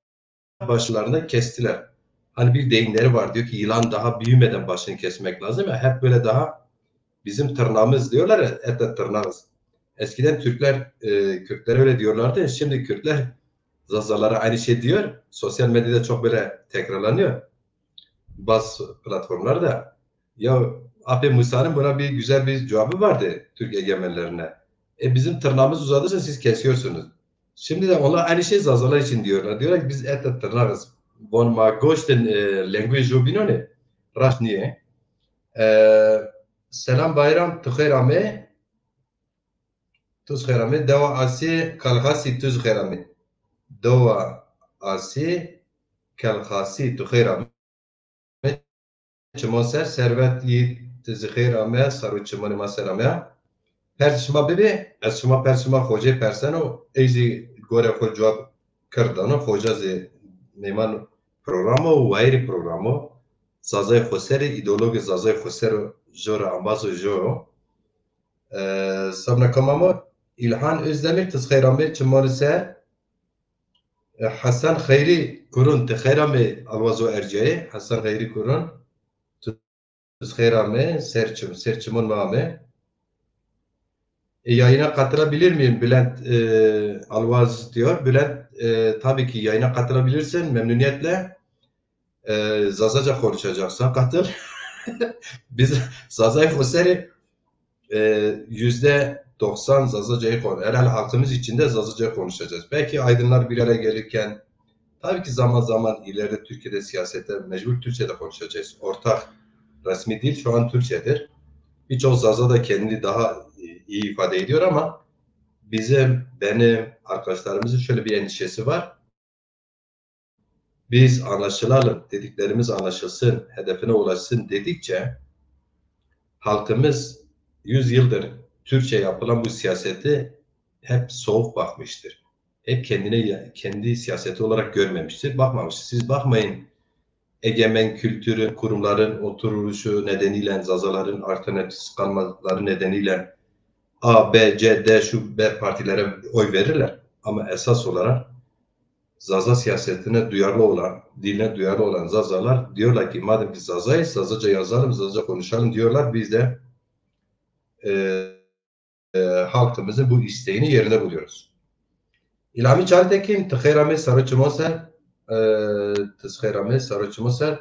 başlarında kestiler. Hani bir deyimleri var, diyor ki yılan daha büyümeden başını kesmek lazım. Ya, hep böyle daha bizim tırnağımız diyorlar ya, et de tırnağız. Eskiden Türkler, e, Kürtlere öyle diyorlardı. Şimdi Kürtler Zazalara aynı şey diyor. Sosyal medyada çok böyle tekrarlanıyor. Bazı platformlarda. Ya Apê Musa'nın buna bir güzel bir cevabı vardı Türk egemenlerine. E, bizim tırnağımız uzadırsa siz kesiyorsunuz. Şimdi de onlar aynı şey Zazalar için diyorlar. Diyorlar ki biz et de tırnağız. Von ma goştin, e, language o binone. Raşt niye? E, Selam Bayram, tu xeyr ame. Tu xeyr ame. Dewa Asi Kalxasi tu xeyr ame. Dewa Asi Kalxasi tu xeyr ame. Çimon ser Servet Yiğit tu zî xeyr ame, saro çimonê ma ser ame. Pers şima bibi, ez şima pers şima xocê perseno, ey zî gore xo cewab kerd dano, xoca zî mêman programo, wayirê programo, Zazay Xoserî, îdeologê Zazay Xosero, jora ambazo jo. E, sabna kamamo, İlhan Özdemir tu xeyr ame, çimonê ser. E, Hasan Xeyrî Kurun, ti xeyr amê alwazo erciyayê. Hasan Xeyrî Kurun, tu xeyr amê, ser çim, ser çimon ma amê. E, yayına katılabilir miyim? Bülent, e, Alvaz diyor. Bülent, e, tabii ki yayına katılabilirsin, memnuniyetle. E, Zazaca konuşacaksan katıl. Biz Zazay Xoseri e, yüzde doksan Zazacayı konu-, herhalde halkımız içinde Zazaca konuşacağız. Belki aydınlar bir araya gelirken, tabii ki zaman zaman ileride Türkiye'de siyasette mecbur Türkçe'de konuşacağız. Ortak resmi dil şu an Türkçedir. Birçok Zaza da kendini daha iyi ifade ediyor ama bizim, benim, arkadaşlarımızın şöyle bir endişesi var. Biz anlaşılalım, dediklerimiz anlaşılsın, hedefine ulaşsın dedikçe halkımız yüz yıldır Türkçe yapılan bu siyaseti hep soğuk bakmıştır. Hep kendine, kendi siyaseti olarak görmemiştir, bakmamıştır. Siz bakmayın, egemen kültürün, kurumların oturuşu nedeniyle Zazaların alternatifsiz kalmaları nedeniyle A, B, C, D, şu B partilere oy verirler. Ama esas olarak Zaza siyasetine duyarlı olan, diline duyarlı olan Zazalar diyorlar ki madem biz Zazayız, Zazaca yazalım, Zazaca konuşalım diyorlar. Biz de e, e, halkımızın bu isteğini yerine buluyoruz. İlhami Çaltekin, ti xeyr amê saro çimon ser, e, ti xeyr amê saro çimon ser.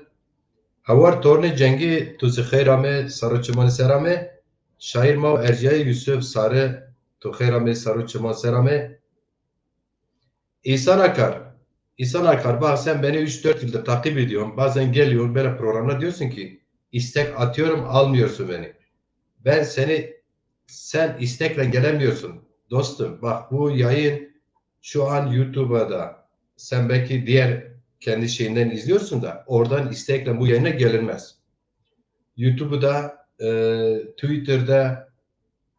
Hawar Tornê Cengî, tu zî xeyr amê saro çimonî ser amê. Şair ma û erciyayê Yusuf Sarı, tu xeyr amê saro çimon ser amê. İhsan Akar. İhsan Akar, bak sen beni üç dört yıldır takip ediyorum. Bazen geliyorum böyle programda diyorsun ki istek atıyorum, almıyorsun beni. Ben seni, sen istekle gelemiyorsun dostum. Bak bu yayın şu an YouTube'a da sen belki diğer kendi şeyinden izliyorsun da oradan istekle bu yayına gelinmez. YouTube'da, e, Twitter'da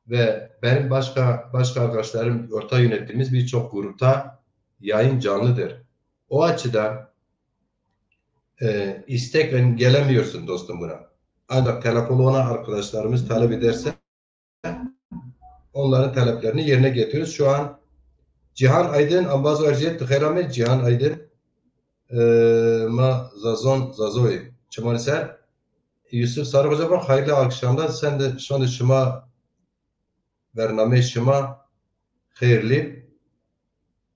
ve benim başka başka arkadaşlarım orta yönettiğimiz birçok grupta yayın canlıdır. O açıdan, e, istekle gelemiyorsun dostum buna. Ancak telefonu ona arkadaşlarımız talep ederse onların taleplerini yerine getiriyoruz. Şu an Cihan Aydın, ambazo erciyet xeyr amê Cihan Aydın. E, ma Zazon, Zazoy. Çimanî ser. Yusuf Sarı Hoca, bak, hayırlı akşamlar. Sen de, şu anda şima, bernameyê şima xeyrlî.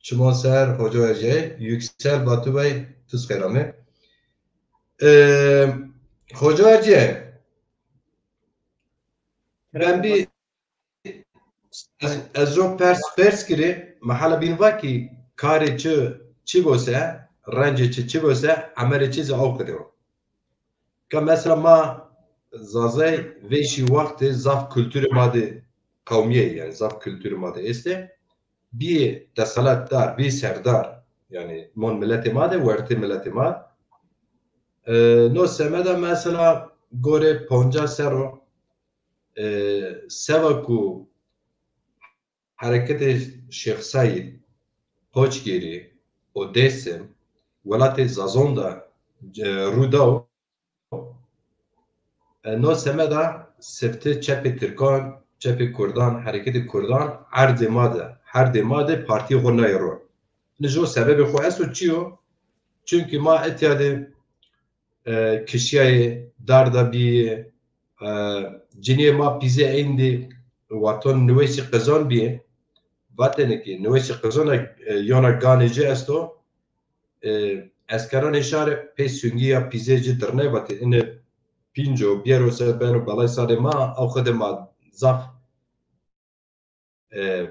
Çiman ser Hoca Erciyayê. Yüksel Batu Bey, tu zî xeyr amê. E, Hoca Erciyayê. Ben bir ez, ez o pers, pers kirî, mehala bîn va ki karê çi, çi bose, rencê çi, çi bose, emelê çi zî aw qede o. Ka mesela ma Zazay vêşî wextê zaf kulturê ma de qewmîye, yani zaf kulturê ma de estê. Bî deselatdar, bî serdar, yani mon miletê ma de, wertê miletê ma. E, no semeda mesela gore ponca serro, e, seva ku hereketê Şêx Seîd, Qoçgirî û Dêsim welatê Zazon de, e, rû daw. E, no semeda sifte çepê Tirkan, çepê Kurdan, hereketê Kurdan erdê ma de, herdê ma de partîyê xo nayê ro. Nê jo sebebê xo esto çi yo? Çunkî ma etya de, e, kişîyayê, darda bîyê, e, cinîyê ma pîzê êndî wexton niweşî qizon bîyê. Vatêne kî niweşî qizona, e, yona ganê ci esto, e, eskeranê şarê pê sungî ya pîzê ci dirnay, vatê ine pînco bîyero ser beno belay sarê ma, ew xwu de ma zaf, e,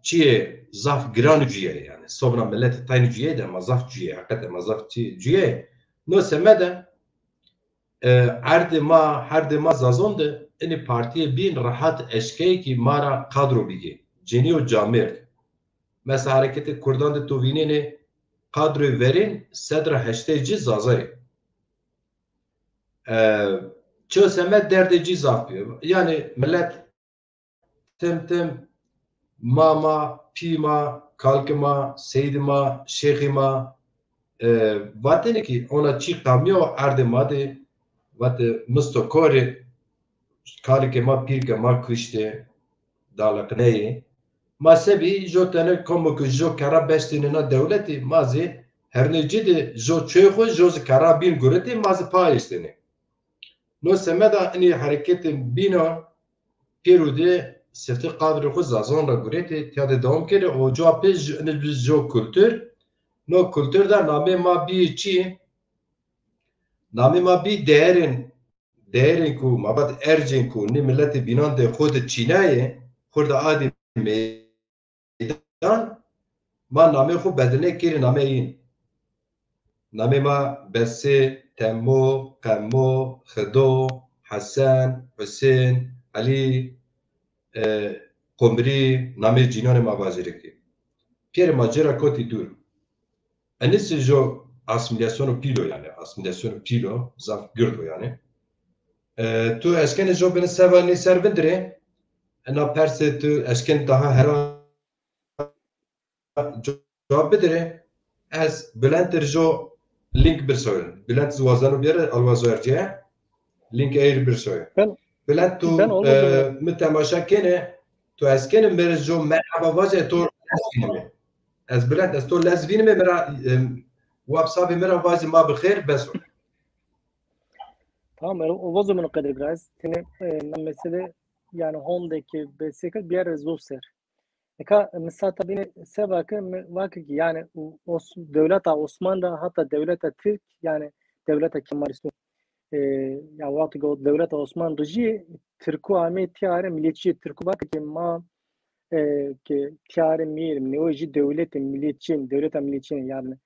çiyê zaf giran cuyê yanî. Sobna miletî tayn cuyê de ma zaf cuyê, heqete ma zaf çi cuyê. No semede, e, erdê ma, herdê ma Zazon de inî partîyê bîn rehat eşkeyê kî ma ra kadro bigê. Cenî û camêrd. Mesela hereketê Kurdan de to vînenê kadroyê verên sed ra heştay ci Zaza yê. E, çi semed derdê cî zaf bîyo. Yanî milet tim tim mama, pî ma, kalkê ma, seydê ma, şêxê ma, e, vatêne kî ona çî qamîyo erdê ma de, vate misto korê, kalikê ma, pîrikê ma kuştê, daliqneyê. Ma sebî jo tene komo ke jo kerra bestêne na dewletî, ma zî hernê ci de jo çoyê xo, jo zî kerra bîn guretê, ma zî pa eştêne. No semeda inî hereketê bîna pêro de sifte qadrê xo Zazon ra guretê, tîya de dewam kerê û coa pê ji, inî bi jo kultur, no kultur de namê ma bîyê çi? Namê ma bî değerên, değerên ku ma vat ercên ku nê miletê bînan de xo de çînayê, xo de adî meydan, ma namê xo bedilnê kerê nameyê yîn. Namê ma Besê, Temo, Qemo, Xido, Hesen, Husên, Elî, e, Qumrî, namê cînanê ma vajêrê kî. Pîyerê ma ci ra kotî dûr. Enî zî jo asîmîlasyonu pîl o yanî, asîmîlasyonu pîl o, zaf gird o yanî. E, tu eşkenê jo binê seva nê ser vindirê, ena persê tu eşkenê daha hera cewab bidirê. Ez Bülent ir jo link birsoyim. Bülent zî wazeno biyere, alwazo erceye. Link ey ir birsoyim. Ben, Bülent tu, ben olmaz e, mı. Mi temaşa kene, tu eşkenê mi rê jo merhaba vaje, to lez vînime. Ez Bülent, ez to lez vînime, mi ra, e, WhatsAppê mi ra vaje ma bi xêr, bes o. Tamam, e, o vazo min qedir biraz. Tene, e, na mesele, yanî honde ki besekir bir yere zor ser. Nika misata bine seba ke mi vake ki yanî Os-, dewleta Osman da, hatta dewleta Tirk, yanî dewleta Kemalîston, e, ya wexto ke o dewleta Osman rijî, Tirku amê tîyare, miletçî Tirku vake ki ma, e, ki tîyare mîyerim, newe jî dewlete miletçî, dewleta miletçî yanî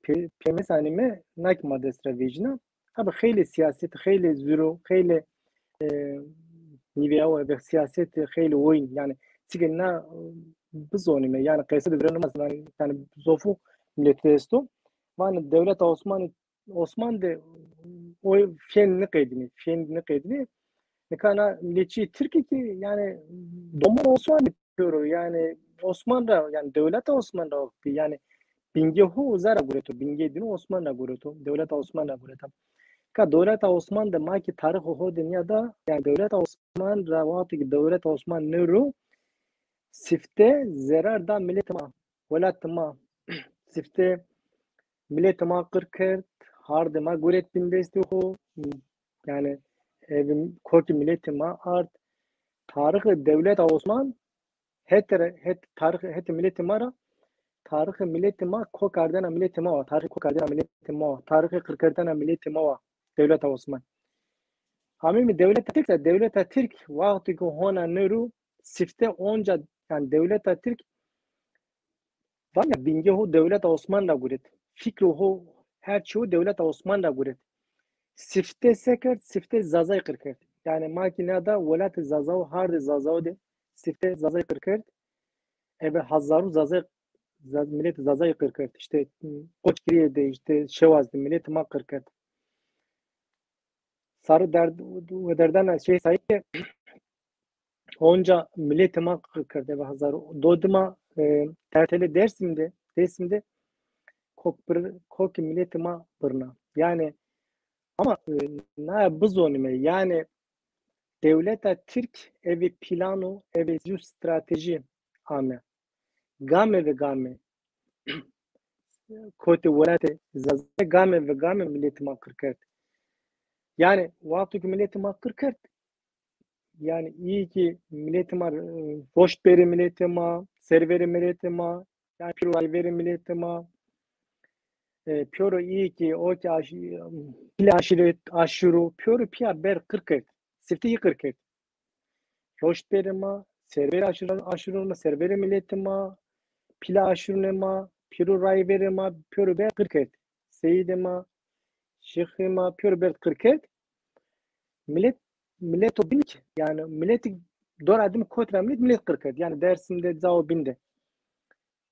pê-, pêmesanîme, na ki ma dest ra vejîna. Tabi xeylê siyaset, xeylê zuro, xeylê, e, nîveyawa ve siyaset xeylê oyîn. Yanî çike na, e, bizonîme, yanî qeyse de vireno ma, yanî, yanî zofu mileti esto. Vanê dewleta Osmanî, Osman de o fên nêqedînê, fên nêqedînê. Nika na miletçî Tirkî ki, yanî, doman Osmanî pêro, yanî, Osman ra, yanî, dewleta Osman ra bî, yanî, bingê ho uza ra gureto, bingê dîno Osman ra gureto, dewleta Osman ra gureto. Ka dewleta Osman de ma ki tarîxê ho de nîya da, yanî, dewleta Osman ra wexto ki dewleta Osman nêro, sifte zerar da miletê ma, welatê ma, sifte miletê ma qir kerd, hardê ma guret bindestê xo, yanî, e, kokê miletê ma ard. Tarîxê dewleta Osman, het, het, tarîxê, hetê miletê ma ra, tarîxê miletê ma, kokardena miletê ma wa, tarîxê kokardena miletê ma wa, tarîxê qirkerdena miletê ma wa, dewleta Osman. Hamî mi dewleta Tirk de, dewleta Tirk, wexto ki hona nêro, sifte onca, yanî dewleta Tirk, vanya bingê ho dewleta Osman ra guret. Fikro ho, her çî ho dewleta Osman ra guret. Sifte se kerd, sifte Zazay qir kerd. Yanî ma ki nîya da welatê Zazaw, hardê Zazaw de sifte Zazay qir kerd. Eve hezaru Zazay, Za-, miletê Zazay qir kerd. Îşte, Qoçgirîye de, îşte, Şewaz de miletê ma qir kerd. Sarı derd, ve derdana şey sayı onca miletê ma qir kerd, eve hezar. Do dima, e, tertelê Dersim de, Dersim de kok bir, kokê miletê ma birna. Yani, ama, e, na bizonime, yani, dewleta Tirk eve plan û eve ju strateji ame. Game ve game kotê welatê Zaza, game ve game miletê ma qir kerd. Yani, wexto ki miletê ma qir kerd, yani, iyi ki miletê ma, e, roşt bêrê miletê ma, serverê miletê ma, yani, pêro rayverê miletê ma, e, pêro iyi ki, o ki aş-, pîlê aşîret, aşîro, pêro pîya ber qir kerd. Sifte iyi qir kerd. Roşt bêrê ma, serverê aşîr-, aşîrunê ma, serverê miletê ma, pîlê aşîrunê ma, pêro rayverê ma, pêro ber qir kerd. Seyîdê ma, şêxê ma, pêro ber qir kerd. Milet, mileto bîn ki, yani, miletî dora dime kot ra milet, milet qir kerd. Yani, Dersim de, cao bîn de.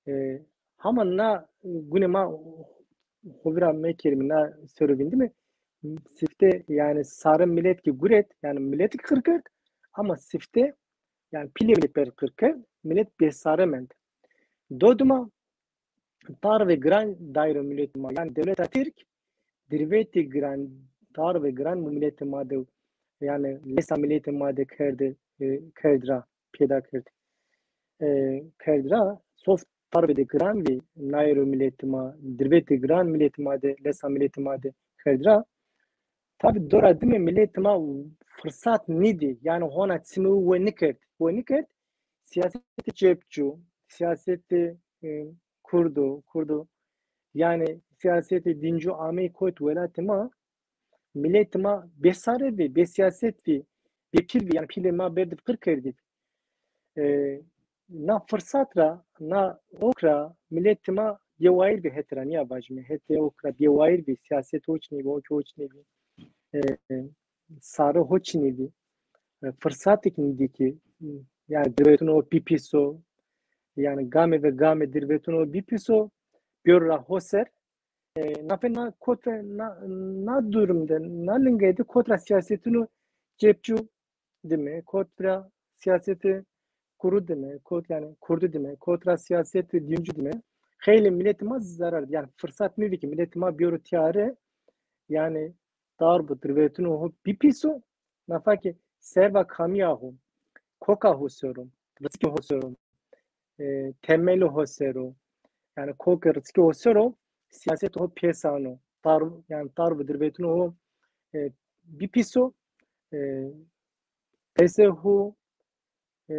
E, hama na gune ma xo vîra mekerîme, na sero vîndîme, sifte, yani, sare milet ki guret, yani, milet ki qir kerd, ama sifte, yani, pîlê milet ber qir kerd, milet bêsare mend. Do dima tarvê giran dayro miletê ma, yani, dewleta Tirk, dirvetê giran, tarvê giran miletê ma de, yani, lesa miletê ma de kerde, e, kerd ra, pêda kerd. E, kerd ra, sof tarvê de giran vî nayro miletê ma, dirvetê giran miletê ma de, lesa miletê ma de kerd ra. Tabi dora dime miletê ma firsat nîdî, yani, hona çimê we nikerd, we nikerd, siyasetê çepçu, siyasetê, e, kurdo, kurdo, yani, siyasetê dîncu amey kot welatê ma, miletê ma bêsare vî, bêsiyaset vî, bêpîl vî, yani, pîlê ma berdî qir kerdî. E, na firsat ra, na ok ra miletê ma bêwayîr vî, hetê ra nîya vajîme, hetê ok ra bêwayîr vî, siyaset oç nêvî, ok oç nêvî. E, sare ho çinî vî. E, firsatêk nîdî ki, yani, dirvetûn o bîpîso, yani, game ve game dirvetûn o bîpîso, bêro ra ho ser. E, nafe na kot ra, na, na durum de, na lingey de kot ra siyasetûn o çepçu dime, kot ra siyasetê kuru dime, kot, yani, kurdu dime, kot ra siyasetê dîncu dime. Xeylê miletê ma zarar, yani, firsat nîdî ki miletê ma bêro tîyare, yani, darb û dirvetûn o ho bîpîso, nafa ki serva kamîya ho, koka ho ser o, riskê ho ser o, e, temelê ho ser o. Yani, kokê riskê ho ser o, siyasetê ho pês ano. Tar-, yani, darb û dirvetûn o ho, e, bîpîso, e, qesê ho, e,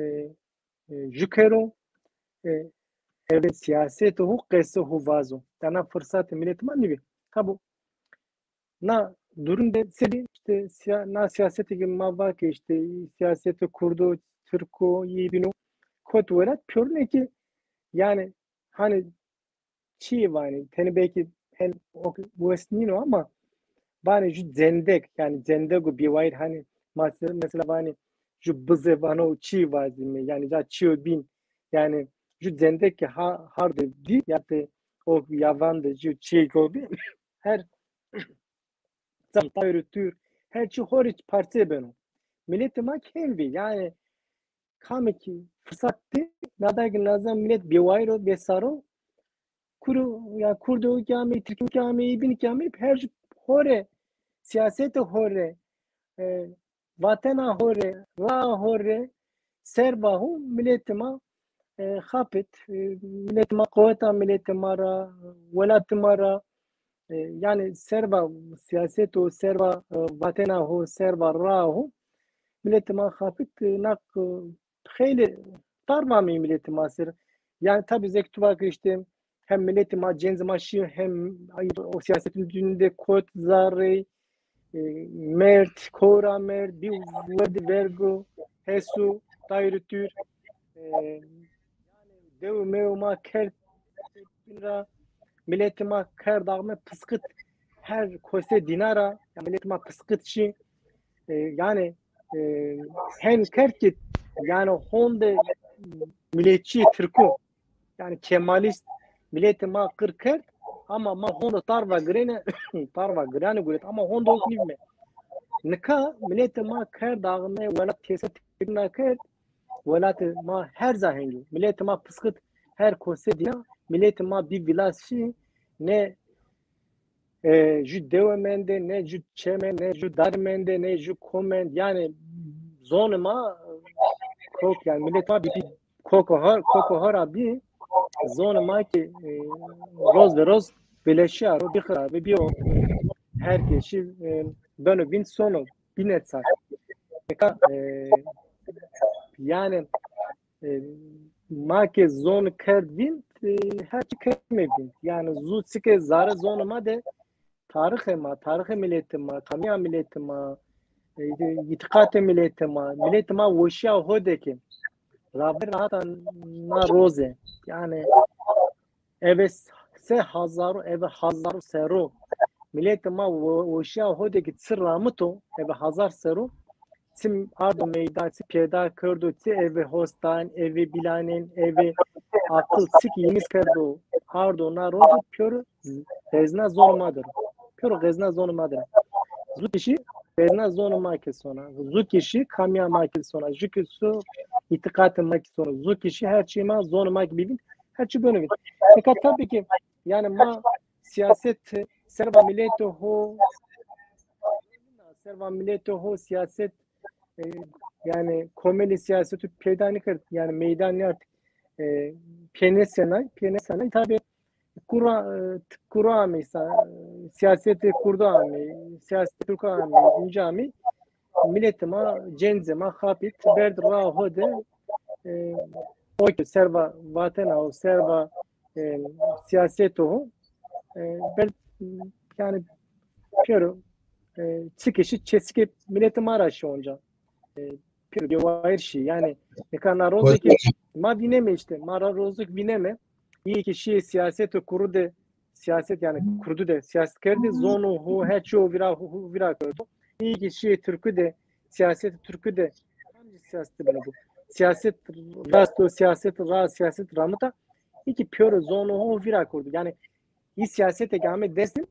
e, jukero, e, eve siyasetê ho, qesê ho vazo. Yani, na firsatê miletê ma nîvî. Tabu, na durum de sebî, işte, siya-, na siyasetê ki ma va ki, işte, siyasetê kurdo, tirko, yî bîno, kot welat, pêrune ki, yani, hani, çî vanî, tenê belkî hen o wes nîno ama vanî ju cendek, yani, cendego bêwayîr, hani, mase-, mesela vanî ju bize vano çî vazîme, yani, ca çîyo bîn, yani, ju cendek ki ha-, hardê dî, ya de o yavan de ju çîyêko bî, her zam tayr û tûr, her çî ho rê parçe beno. Miletê ma kêm vî, yani, kame ki firsat dî, nada ki naza milet bêwayîr o, bêsar o, kuru, ya, kurdo ki amey, tirko ki amey, yî bîn ki amey, her ho rê, siyasetê ho rê, e, vatena ho rê, raa ho rê, serva ho miletê ma, e, xapit, e, miletê ma, quweta miletê ma ra, welatê ma ra, e, yani, serva siyaset û serva, e, vatena ho, serva raa ho, miletê ma xapit, e, naq, e, xeylê tarv amey miletê ma ser. Yani, tabi, zek tu va ki, işte, hem miletê ma, cencê ma şî, hem o siyasetê dînî de kot zarê, e, merd, kora merd, bî werdî vergu, hesu, tayr û tûr, e, dew û mew ma kerd bin ra, miletê ma kerd axme piskit, her kose dîna ra, ya, miletê ma piskit şî, e, yani, e, hen kerd ki, yani, honde miletçî tirko, yani, kemalîst miletê ma qir kerd, ama ma honde tarva girêne, tarva girane guret, ama honde ok nîvîme. Nika miletê ma kerd axme, welat tesîr têkna kerd, welatê ma her ca hênî. Miletê ma pisxit her kose dîna, miletê ma bî vîlas şî, ne e, jû dewe mende, ne jû çeme, ne jû dar mende, ne jû ko mend. Yanî zonê ma kok, yanî miletê ma bî, bî koko ho-, koko hora bî, zonê ma ki, e, roz ve roz veleşîya ro, bî xirab, bîyo, her keşî, e, beno vînd sono, bîne çar. Nika, e, yanî, e, ma ke zon kerd vînd, e, her çî keme vînd. Yanî zu çike zare zonê ma de tarixê ma, tarixê miletê ma, kamîya miletê ma, e, îtîqatê miletê ma, miletê ma weşîya ho de ke raver ra hata na roze. Yanî eve se hazaro, eve hazaro serro miletê ma wo-, weşîya ho de ke çi ramito, eve hazar serro, çi ardo meydan, çi pêda kerdo, çi eve hostan, eve bilanên, eve aqil, çi ki yîmîz kerdo, ardo na roze pêro xezna zonê ma der o. Pêro xezna zonê ma der o. Zu kişî xezna zonê ma ke sona. Zu kişî kamîya ma ke sona. Zu kişî îtîqatê ma ke sona. Zu kişî her çî ma zonê ma ke bî vînd, her çî beno vînd. Nika tabî ki, yanî ma siyaset serva miletê ho, serva miletê ho siyaset, e, yanî komelî siyasetu peyda nêkerd, yanî meydan nêard, e, pênêsenay, pênêsenay. Tabî kura, e, kura amey sa-, siyasetê kurdo amey, siyasetê turko amey, inca amey. Miletê ma, cencê ma xapît, berd ra ho de, e, o ke serva vatena û serva, e, siyaseto ho, e, berd, yanî pêro, e, çi ke şî, çesikê miletê ma ra şî onca. E, pêro bêwayîr şî. Yanî nika na roze ke ma vîneme îşte, ma ra roze ke vîneme, îyê ke şîyê siyasetê kuru de, siyaset yanî kurdu de siyaset kerdî, zonê ho her çî ho vîra, ho, ho vîra kerdo. Îyê ke şîyê tirku de, siyasetê tirku de, kamcî siyaset beno bu? Siyaset rast o, siyaset rast, siyaset ramita. Îyê ke pêro zonê ho vîra kerdo. Yanî î siyasetê ke ame Dêrsim,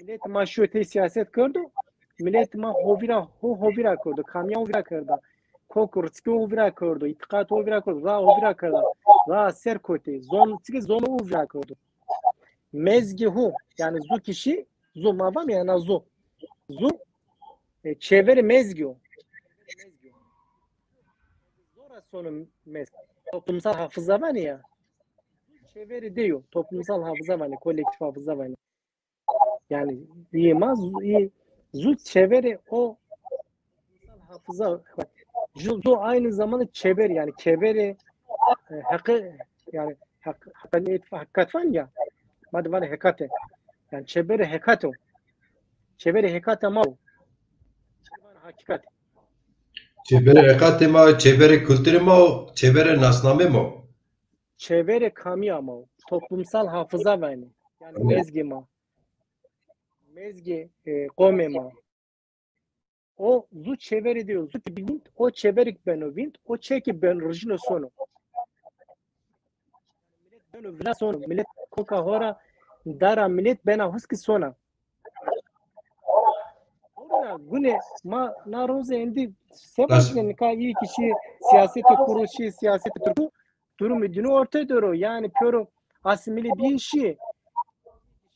miletê ma şîyo tey siyaset kerdo, miletê ma ho vîra, ho, ho vîra kerdo, kamîya ho vîra kerda, kok û riskê ho vîra kerdo, îtîqat ho vîra kerdo, ra ho vîra kerda, ra ser kotê, zon, çike zonê ho vîra kerdo. Mezgê ho, yanî zu kişî, zu ma vame ya na zu. Zu, e, çeverê mezgî yo. Zora sono mezg. Toplumsal hafıza vanê ya. Çeverê de yo, toplumsal hafıza vanê, kolektif hafıza vanê. Yanî îyê ma zu, î, zu çeverê o hafıza, zu, zu aynı zamanda çever, yanî çeverê, e, heqe, yanî heq-, heqanîyet, heqîqet van ya. Ma de vanê heqîqete. Yanî çeverê heqîqet o. Çeverê heqîqetê ma o. Çeverê heqîqet. Çeverê heqîqetê ma, çeverê kulturê ma o, çeverê nasnamê ma o. Çeverê kamîya ma o. Toplumsal hafıza vanê. Yanî mezgê ma. Mezgê, e, qomê ma. O zu çeverê de yo. Zu ki bî vînd, o çeverê ki beno vînd, o çê ki ben rijino sono. Milet beno vila sono. Milet koka ho ra, dara milet bena huski sona. Ora gune ma na roze endî seba nika îyê ki şî siyasetê kuru, şî siyasetê tirku, durumê dînû ortê der o. Yanî pêro asîmîle bî şî.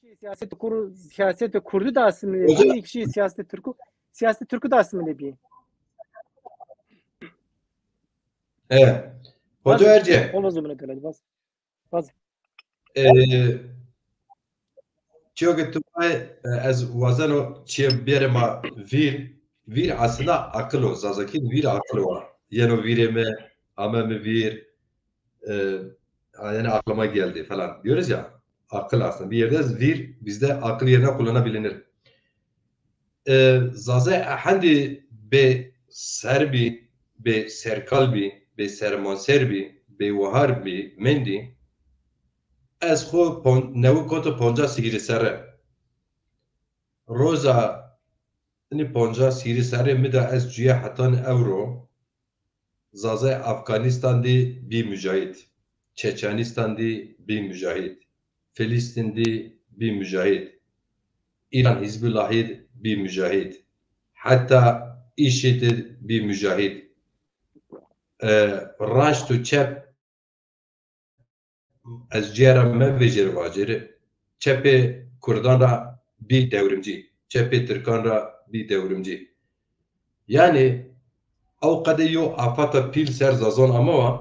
Şî siyasetê kuru, siyasetê kurdu de asîmîle bî, şî siyasetê tirku, siyasetê tirku de asîmîle bî. E, hoca Erce. Olmaz o bine delal, baz. Baz. E, çiyo ke tu vay, e, ez wazeno çiye bêrê ma vîr, vîr aslında akıl o, Zazakî vîr akıl o. Yeno vîrê mi, ame mi vîr, e, yani aklıma geldi falan diyoruz ya, akıl aslında bir yerde vîr bizde akıl yerine kullanabilir. E, Zaza hendî bê ser bî, bê serkal bî, bê sermanser bî, bê wahar bî, mendî, ez xo pon-, newi koto poncas hîrî serre. Roza inî poncas hîrî serrê mi de ez cuye hetan ewro, Zazay Afganistan dî bî mucahîd, Çeçenistan dî bî mucahîd, Filîstîn dî bî mucahîd, Îran Hîzbullahî dî bî mucahîd, heta îşîd dî bî mucahîd. e, raşt û çep, ez cîyera mevejêr vajêr, çepê kurdan ra bî dewrimcî, çepê tirkan ra bî dewrimcî. Yanî ew qede yo afata pîl ser zazon amawa,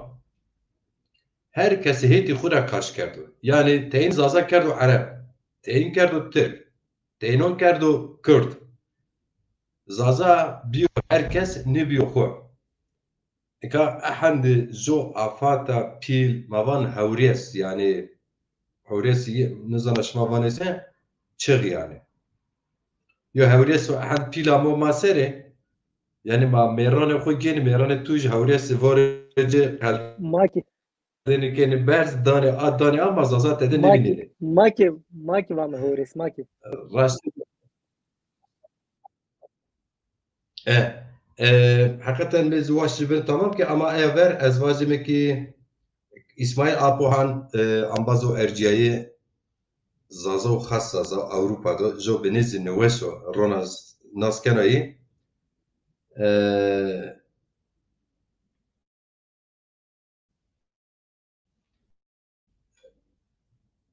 her kesî hêtî xwu ra kaş kerdo. Yanî teyin zaza kerdo ereb, teyin kerdo tirk, teyinon kerdo kurd. Zaza bîyo her kes nêbîyo xwu. Nika ehend jo afata pîl ma van hewrês, yanî hewrês yê, nizana şima vanê se, çix yanî. Yo hewrês o ehend pîl amo ma serê, yanî ma mêranê xwu gênî, mêranê tu jî hewrês vorê ci hel- Ma kî, dênî kenî berz, danê a, danê a, ma zaza tede ma kî, nêvînênê. ma kî, ma kî vame hewrês, ma kî. Raşt. E, e, heqeten mi zî waşt ji bin tamam ke, ama eya ver ez vajime ki Îsmaîl Apohan, e, ambazo erciyayê zaza û xas zaza Ewropa do, jo binê zî niweş o, rona nas kenayî. E,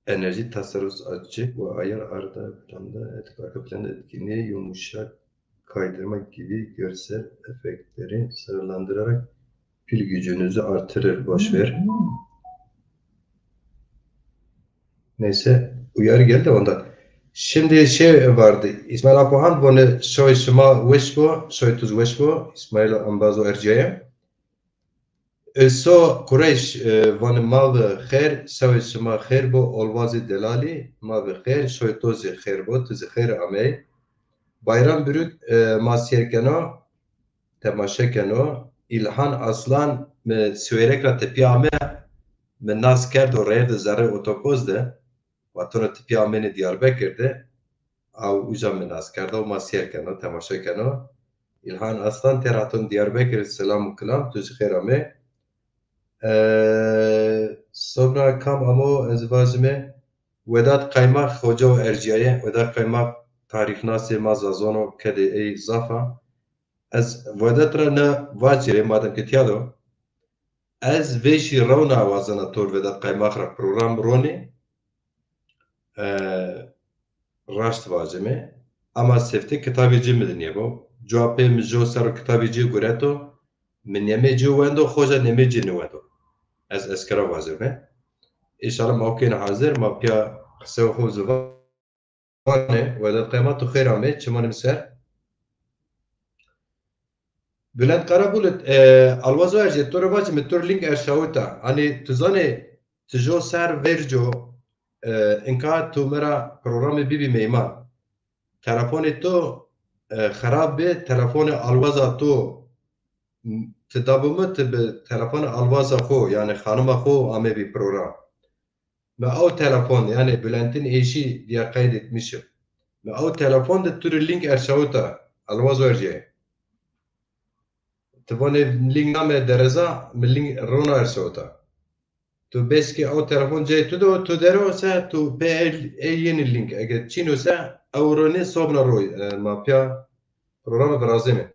Enerji tasarrufu açık ve ayar arda planda etki, arka planda etkinliği yumuşak kaydırma gibi görsel efektleri sınırlandırarak pil gücünüzü artırır. Boş ver. Neyse, uyarı geldi ondan. Şimdi şey vardı. İsmail Apohan bunu şoy şima weş bo, şoy tuz weş bo, İsmail Ambazo Erciyayê. Eso Qureyş, e, vanê ma ve xêr, sewê şima xêr bo, olvazê delalî, ma ve xêr, şoy to zî xêr bo, tu zî xêr amey. Bayram Bürük, e, ma sêr keno, temaşe keno. İlhan Aslan, mi Siwêrek ra tepîya ame, mi nas kerdo reyde zerrê otopoz de. Vatano ti pîya amêne Diyarbekir de, aw uca mi nas kerdo, ma sêr keno, temaşe keno. İlhan Aslan têr haton Diyarbekir, selam û kilam, tu zî xêr amê. E, sobna kam amo ez vajime, Vedat Kaymak, hoca û erciyayê. Vedat Kaymak tarîxnasê ma zazon o, kedê ey zaf a. Ez Vedat ra na vacîrê, madem ke tîya do. Ez vêşî rewna wazena tor Vedat Kaymak ra program ronê. E, raşt vacime. Ama sefte kitabê ci mi de nêbo. Cuwa pê mi jo ser o kitabê ci gureto. Mi nemê ci wendo, xoca nemê ci nêwendo. Ez eskera vacime. Înşallah ma kên hazir, ma pîya qisê xo ziva- Vanê, Vedat Kaymak, tu xêr amê, çimanê mi ser. Bülent Karabulut, e, Alvazo Erciyayê, to rê vacime, to rê link erşawita. Hanî tu zanê, ti jo ser verco, e, inka tu mi ra programê bibî meyman. Telefonê to, e, xerab bi, telefonê alwaza to, m-, ti da bi mi, ti bi telefonê alwaza xo, yanî xanima xo amebî program. Mi ew telefon, yanî Bülent'in eşi diye kaydetmişim. Mi ew telefon de tu rê link erşawita, Alwazo Erciyayê. Ti vanê link name dereza, mi link rona erşawita. Tu bes ki ew telefon cey tu de, tu dero se, tu pê ey, ey yenî link. Eger çîno se, ew ronê sobna roy, e, ma pîya programe virazême.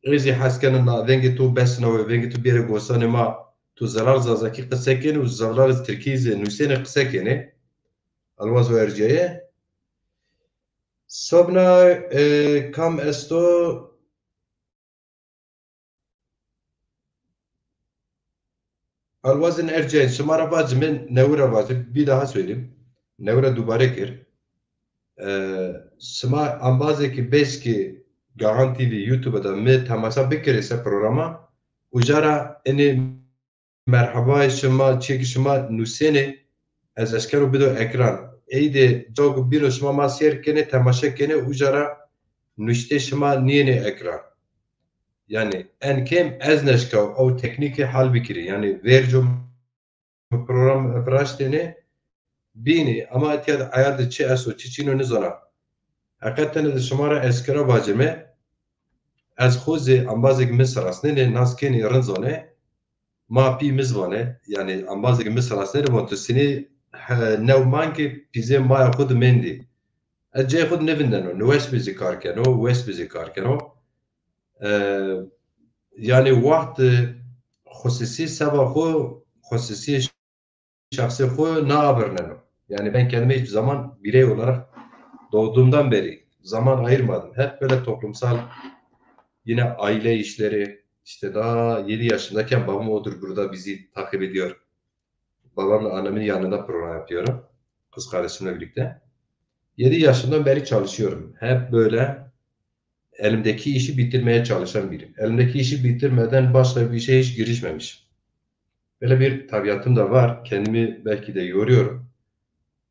Ez zî hes kena na vengê to besnawe, vengê to bêre gosanê ma, to zelal zazakî qise kenê û zelal tirkî zî nusêne qise kenê. Alwazo Erciyayê. Sobna, e, kam esto? Alwazên Erciyayê, şima ra vacime, newe ra vacim, bir daha söyleyeyim. Newe ra dubare kir. E, şima ambazêkî bes ki Gahan T V YouTube de mi temaşa bikirê se programa, uca ra enê merhebayê şima, çîyê ki şima nusênê, ez eşkero bido ekran. Ey de cago bîno şima ma sêr kenê, temaşe kenê, uca ra nuştê şima nîyênê ekran. Yanî en kêm ez neşka ew teknîkê hal bikirî. Yanî verco mi program viraştêne bînî, ama etya de ayar de çi esto, çi çîno nizana. Heqeten de şima ra eskera vacime, ez xo zî ambazêk mi serasnenê, nas kenî, rind zanê, ma pî mi zî vanê, yanî ambazêk mi serasnenê, van tu sinî, he, new mankê pîzê maya xo de mendî. Ez cayê xo de nêvindeno, niweş bi zî kar keno, weş bi zî kar keno. E, yanî wext, e, xusûsî seba xo, xusûsî şahsê xo naabirneno. Yani ben kendime hiçbir zaman birey olarak doğduğumdan beri zaman ayırmadım. Hep böyle toplumsal, yine aile işleri, işte daha yedi yaşındayken babam odur burada bizi takip ediyor. Babamla annemin yanında program yapıyorum. Kız kardeşimle birlikte. Yedi yaşından beri çalışıyorum. Hep böyle elimdeki işi bitirmeye çalışan biriyim. Elimdeki işi bitirmeden başka bir işe hiç girişmemişim. Böyle bir tabiatım da var. Kendimi belki de yoruyorum.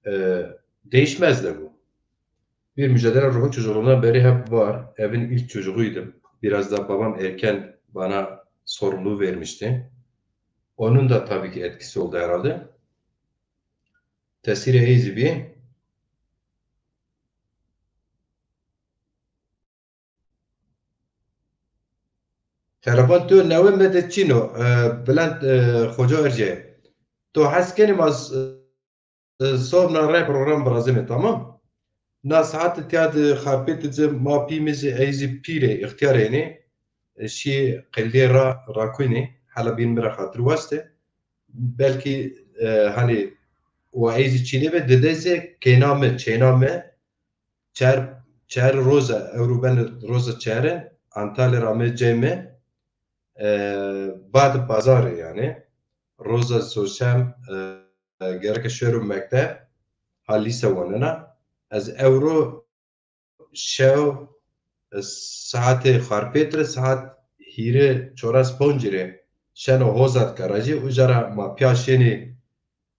Ee, Değişmez de bu. Bir mücadele ruhu çocukluğumdan beri hep var. Evin ilk çocuğuydum. Biraz da babam erken bana sorumluluğu vermişti. Onun da tabii ki etkisi oldu herhalde. Tesîrê ey zî bî. Telefon tu newe me de çin o. E, Bülent, e, Xoca Erce. Tu hes kenî ma s-, e, sobna rey program virazime, tamam? Na saet tiya de xapêt de ma pî mi zî ey zî pîr ê, îxtîyar ênê. E, şî qelîyê ra rakunê. Hela bîn mi ra xatir waste. Belkî, e, hani wa ey zî çînê be, dide zî kêna mi, çêna mi. Çer, çer roza, ewro ben roza çere, Antalya ra ame cê mi, e, bad pazarê yani. Roza soşem, e, gereke şero mekteb, ha lîse wanena. Ez ewro şew, e, saetê xarpêt re, saet hîrê çoras poncî rê şeno Hozat garajî, uca ra ma pîya şênî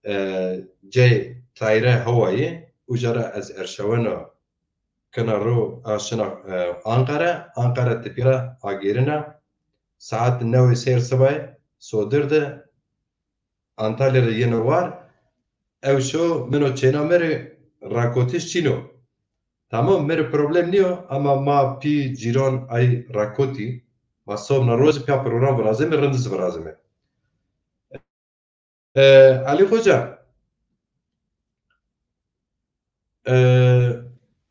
e, cey tayre hewayî, uca ra ez erşaweno kena ro a şina, e, Anqara, Anqara tipî ra agêrina. Saet newê sêr sibay sodir de Antalya de yeno war. Ew şo min o çêna mi rê rakotiş çîn o. Tamam, mi rê problem nîyo, ama ma pî cîran ay rakotî, ma sobna roj pîya program virazime, rind zî virazime. E, Elî Xoca, e,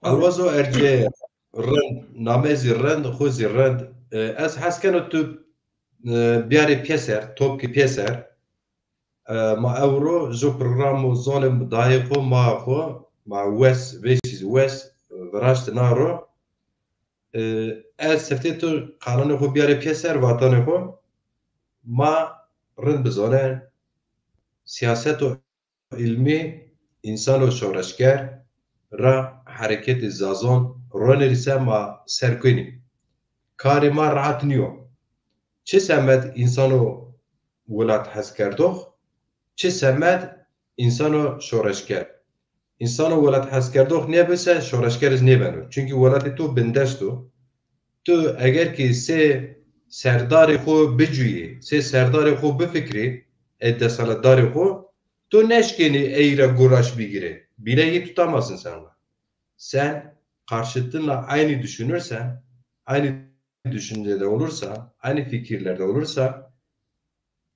Elwazo ercê rind, name zî rind, xwu zî rind. E, ez hes keno tu, e, biyarê pêser, topkî pêser. E, ma ewro ju programo zalê dayê xwu, maa xwu, ma wes, vêşî zî wes, e, viraşti na ro. E, ez siftê tu qalanê xwu biyarê pêser, vatanê xwu. Ma rind bizane, siyaset û îlmî însano şoreşger ra hereketê Zazon ronerîse ma ser kunî. Karê ma rahat nîyo. Çi semed însano welat heskerdox, çi semed însano şoreşger. Însano welat heskerdox nêbise, şoreşger iz nêbeno. Çunkî welatê to bindest o. Tu eger ki sê serdarê xo bicuyê, sê serdarê xo bifikrê, ê deselatdarê xo, tu neşkenî ey ra guraş bigirê. Bile yî tutamazsın sen. Sen karşıtınla aynı düşünürsen, aynı düşüncede olursa, aynı fikirlerde olursa,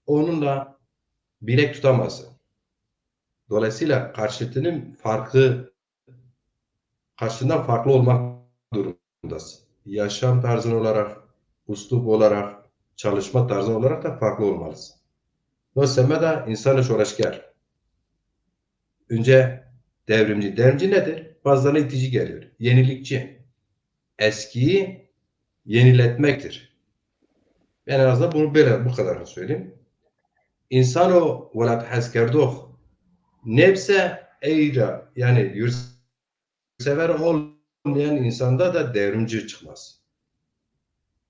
onunla bilek tutamazsın. Dolayısıyla karşıtının farklı, karşıtından farklı olmak durumundasın. Yaşam tarzın olarak, üslup olarak, çalışma tarzın olarak da farklı olmalısın. No semeda insanı şoreşker. Önce devrimci. Devrimci nedir? Bazılarına itici geliyor. Yenilikçi. Eskiyi yeniletmektir. Ben en azından bunu böyle, bu kadarını söyleyeyim. İnsano welat heskerdox nebse eyra, yani yurtsever olmayan insanda da devrimci çıkmaz.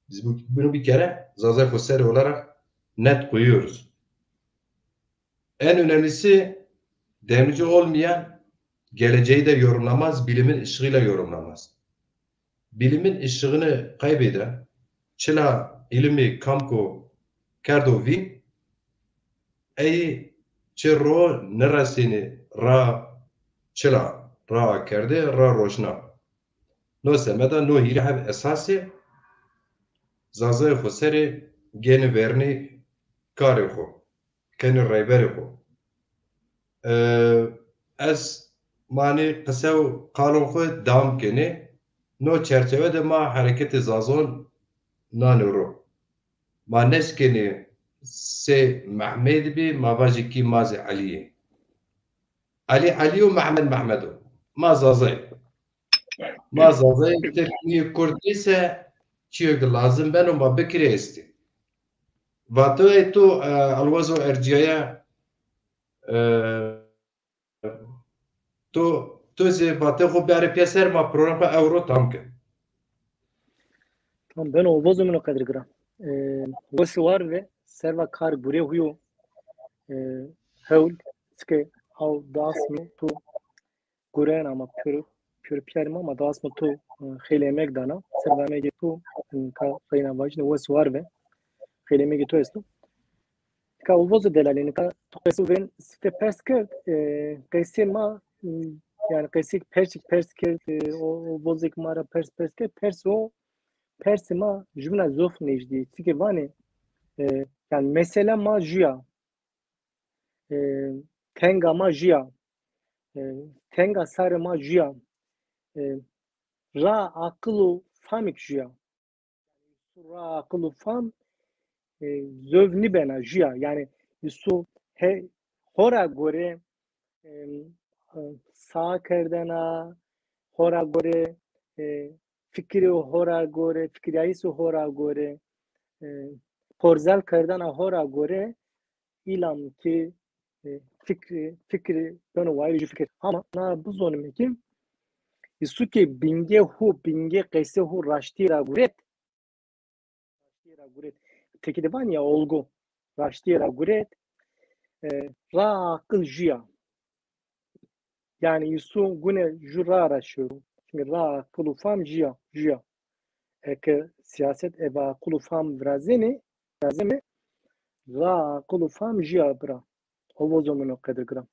Biz bu, bunu bir kere Zazay Xoseri olarak net koyuyoruz. En önemlisi, devrimci olmayan geleceği de yorumlamaz, bilimin ışığıyla yorumlamaz. Bilimin ışığını kaybeden, çila ilmi kamko kerdo vî, ey çi ro nirasênî ra çila, ra kerde, ra roşna. No semeda no hîrê heb esasî Zazayê Xoserî gênî vernî karê xo, kenî reyberê xo. E, ez manî qise û qalon xo dewam kenî. No çerçewe de ma hereketê Zazon nanê ro. Ma nêşkenî sey Mehmed bî, ma vajî kî ma zî Elî yê. Elî Elî yo, Mehmed Mehmed o. Ma Zaza yê. Ma Zaza yê, Tirkî yê, Kurd nîse, çîyo ke lazim beno ma bikirê estê. Vateyê to, e, Elwazo ercîyaya, e, to, to zî vateyê xo biarê pêser, ma programa ewro tam ke. Tam beno, Elwazo min o qedirgiran. E, wes û war ve, serva kar gurê huyo, e, hewl, çike aw das mi tu gurena ma pür, pür piyarî ma, ma das mi tu, e, xeylê emek dana. Serva emegê tu, e, ka reyna vajîne, wes û war ve. Xeylê emegê tu esto. Nika Elwazo delalî, nika tu qesû vên sifte pers kerd, e, qesê ma, m, yanî qesêk persêk pers kerd, e, o, Elwazêk ma ra pers pers kerd, pers o, persê ma jumîna zof nêjdî. Çike vanê, e, yanî mesela ma jû ya, e, tenga ma jû ya, e, tenga sarê ma jû ya, e, ra, aqil û famêk jû ya. Îsu ra aqil û fam, e, zov nîbena jû ya. Yanî îsu he, ho ra gore, e, e, sa kerdena ho ra gore, e, fikirê ho ra gore, fikirîyayîsê ho ra gore, e, porzel kerdena ho ra gore, îlam ki, e, fikir, fikir beno wayîrê jû fikir. Hama na bizonîme ki îsu ke bingê ho, bingê qesê ho raştîye ra guret, raştîye ra guret. Tekî de vanî ya olgu. Raştîye ra guret. E, ra aqil jû ya. Yanî îsu gune jû ra ra şêro. Çimkî ra aqil û fam jû ya, jû ya. Eke sîyaset ebe aqil û fam virazenê, virazeme, ra aqil û fam jû ya bira. Elwazo min o qedirgiran.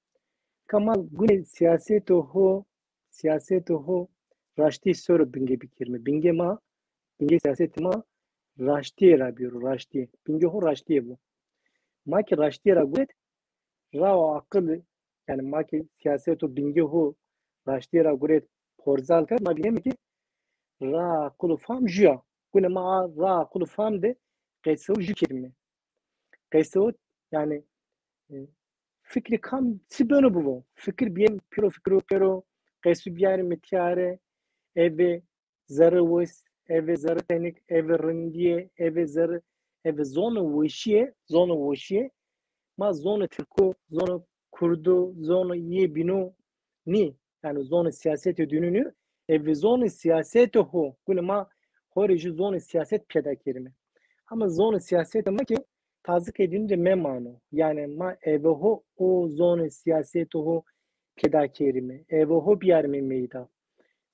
Ka ma gune sîyaseto ho, sîyaseto ho raştî ser o bingê bikerîme. Bingê ma, bingê sîyasetê ma raştîye ra bêro, raştîye. Bingê ho raştîye bo. Ma ke raştîye ra guret, ra û aqil, yanî ma ke sîyaseto bingê ho raştîye ra guret, porzel kerd, ma vîneme ke ra aqil û fam jû ya. Gune ma a ra aqil û fam de qesey jû kerîme. Qesey, yanî, e, fikrê kam çi beno bibo. Fikir bîyên pêro, fikir û pêro, qesû bîyarîme tîyare, eve zerrê wes, eve zerrê tenik, eve rindîye, eve zerrê, eve zonê weşîye, zonê weşîye. Ma zonê tirko, zonê kurdo, zonê yê bîno nî. Yanî zonê sîyasetê dînû nî. Eve zonê sîyasetê ho. Gune ma ho rê jû zonê sîyaset pêda kerîme. Ama zonê sîyasetê ma ke tazikê dînû de memano. Yanî ma eve ho o zonê sîyasetê ho pêda kerîme. Eve ho bîyarîme meyda.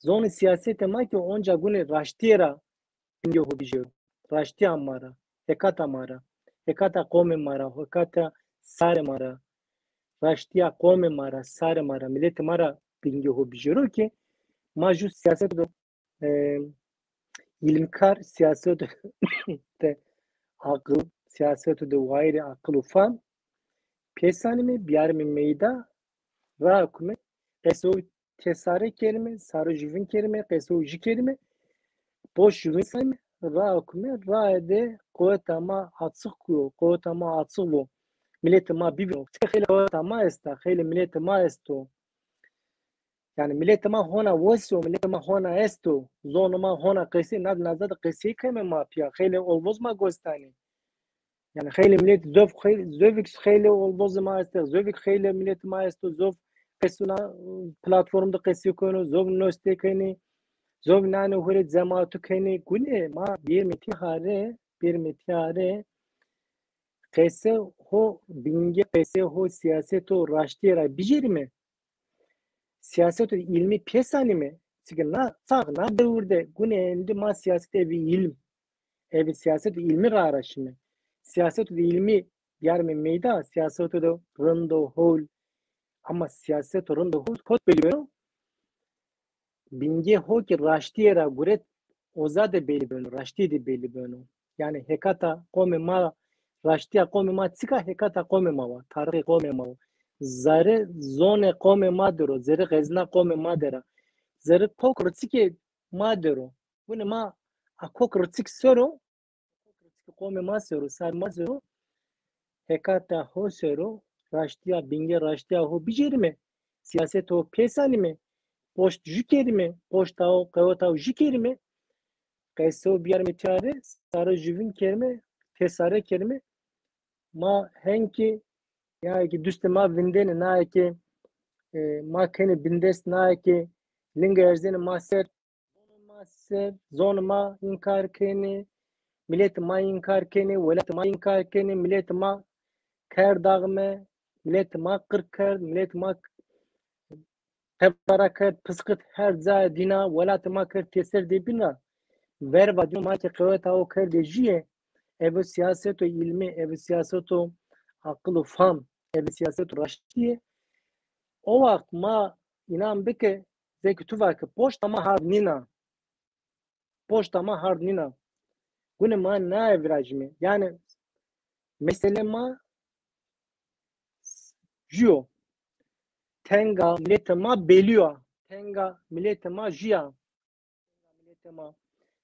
Zonê sîyasetê ma ke onca gune raştîye ra bingê ho bijêro. Raştîya ma ra, hekata ma ra, hekata qomê ma ra, hekata sarê ma ra, raştîya qomê ma ra, sarê ma ra, miletê ma ra bingê ho bijêro ke ma jû sîyaseto de, e, îlmkar, sîyaseto de aqil, sîyaseto de wayîrê aqil û fam pêsanîme, bîyarîme meyda, ra kume, qesey tesare kerîme, sare jûvîn kerîme, qesey jû kerîme, boş jûvîn sanîme, ra kume, raye de quweta ma açiq kuyo, quweta ma açiq bo. Miletê ma bivîno. Xeylê quweta ma esta, xeylê miletê ma esto. Yanî miletê ma hona wes o, miletê ma hona esto. Zonê ma hona qesey, na, naza de qesey keme ma pîya. Xeylê olvoz ma gostanê. Yanî xeylê milet zof xey-, zovik xeylê olvozê ma esto, zovik xeylê miletê ma esto, zof qesûna platform de qesey keno, zof noste kenê, zof nanê hurê cematu kenê. Gune ma bêrîme tîyare, bêrîme tîyare, qesê ho, bingê qesê ho sîyaseto raştîye ra bijêrîme. Sîyaseto de îlmî pêsanîme. Çike na çax, na dewir de gune êndî ma sîyaset eve îlm, eve sîyaseto de îlmî ra araşîme. Sîyaseto de îlmî bîyarîme meyda, sîyaseto de rind o, hol. Ama sîyaseto rind o, hol kot belî beno? Bingê ho ke raştîye ra guret, oza de belî beno, raştîye de belî beno. Yanî hekata qomê ma, raştîya qomê ma çik a? Hekata qomê ma wa, tarixê qomê ma wa. Zerrê zonê qomê ma der o, zerrê xezna qomê ma der a. Zerrê kok riçikê ma der o. Gune ma a kok riçik ser o, kok riçikê qomê ma ser o, sarê ma ser o. hekata ho sero raştîya, bingê raştîya ho bicêrîme, sîyasetê ho pêsanîme, poşt jû kerîme, poşta ho, qeweta ho jû kerîme, qeseyo biyarîme tîya rê, sare jûvîn kerîme, têsare kerîme, ma hen kî, naye kî dustê ma vindêne, naye kî, e, ma kenê bindest, naye kî linga erzêne ma ser, zonê ma ser, zonê ma înkar kenê, miletê ma înkar kenê, welatê ma înkar kenê, miletê ma kerd daxme, miletê ma qir kerd, miletê ma tebara kerd, pisqit, her cayê dîna, welatê ma kerd têser de bîna. Verva dîno ma ke qeweta ho kerdê jûye, eve sîyaseto îlmî, eve sîyaseto aqil û fam, eve sîyaseto raştîye. O waxt ma înan bike, zê ke tu va ke poşta ma hard nîna. Poşta ma hard nîna. Gune ma naye virajîme. Yanî mesele ma jû yo. Tenga miletê ma belî yo. Tenga miletê ma jû ya. Tenga miletê ma,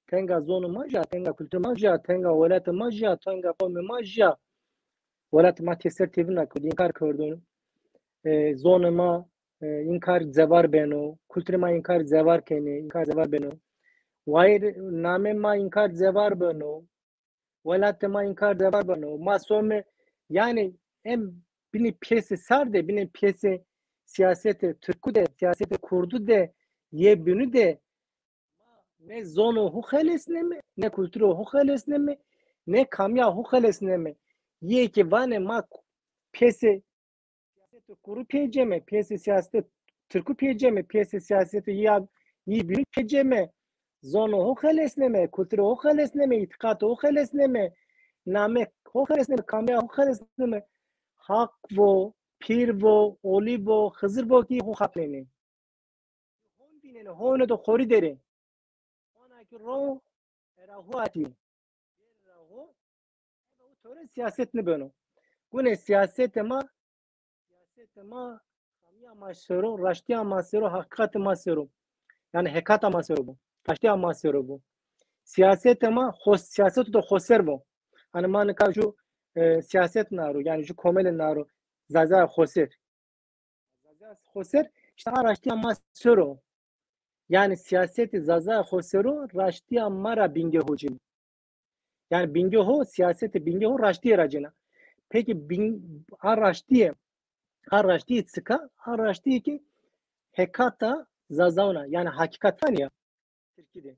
tenga zonê ma jû ya, tenga kulturê ma jû ya, tenga welatê ma jû ya, tenga qomê ma jû ya. Welatê ma têser têvîna kerd, înkar kerdo. E, zonê ma, e, înkar zevar beno, kulturê ma înkar zevar kenê, înkar zevar beno. Wayîr namê ma înkar zevar beno. Welatê ma înkar zevar beno. Ma some, yanî em binê pêsê sar de, binê pêsê sîyasetê tirkû de, sîyasetê kurdû de, yê bînû de, ne zonê ho xelesneme, ne kulturê ho xelesneme, ne kamîya ho xelesneme. Yê ke vanê ma pêsê sîyasetê kurdû pê ceme, pêsê sîyasetê tirkû pê ceme, pêsê sîyasetê ya, yê bînû pê ceme, zonê ho xelesneme, kulturê ho xelesneme, îtîqatê ho xelesneme, namê ho xelesneme, kamîya ho xelesneme. Haq vo, pîr vo, olî vo, Xizir vo kî ho xapnenê. Hon vînenê, hone do xorî der ê. Hona ki ro, era ho atî. Era ho, eve u tore sîyaset nibeno. Gune sîyasetê ma, sîyasetê ma, kamîya ma ser o, raştîya ma ser o, heqîqatê ma ser o. Yanî hekata ma ser o bo. Raştîya ma ser o bo. Sîyasetê ma, xo-, sîyaseto do xoser bo. Hanî ma nika jû, e, sîyaset na ro, yanî jû komelê na ro, Zaza Xoser. Zaza Xoser, îşte a raştîya ma ser o. Yanî sîyasetê Zaza Xoser o, raştîya ma ra bingê ho cêno. Yanî bingê ho, sîyasetê bingê ho raştîye ra cêna. Peki bin-, a raştîye, a raştîye çik a? A raştîye ki hekata Zazauna, yanî hakîkat vanê ya. Tirkî de.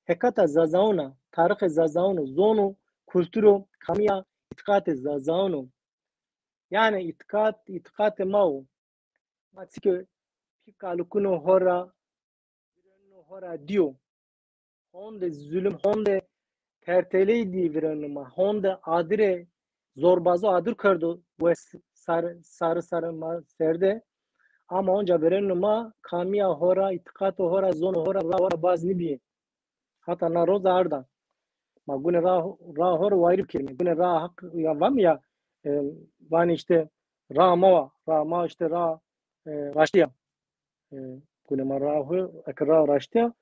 Hekata Zazauna, tarîxê Zazauna, zono, kulturo, kamîya, îtîqatê Zazauna. Yanî îtîqat, îtîqatê ma o. Ma çike pî kalikûno ho ra, virênûno ho ra dîyo. Honde zulum, honde terteley dî virênû ma. Honde adirê, zorbazo adir kerdo wes sar-, sarî sarî ma ser de. Ama onca virênû ma kamîya ho ra, îtîqato ho ra, zono ho ra, ra ho ra baz nîbîyê. Hata na roza arda. Ma gune ra, ra ho ra wayîr bikerîme. Gune ra haq ya vame ya, e, vanê îşte ra ma wa, ra ma îşte ra, e, raştî ya. E, gune ma ra ho, eke ra raştî ya,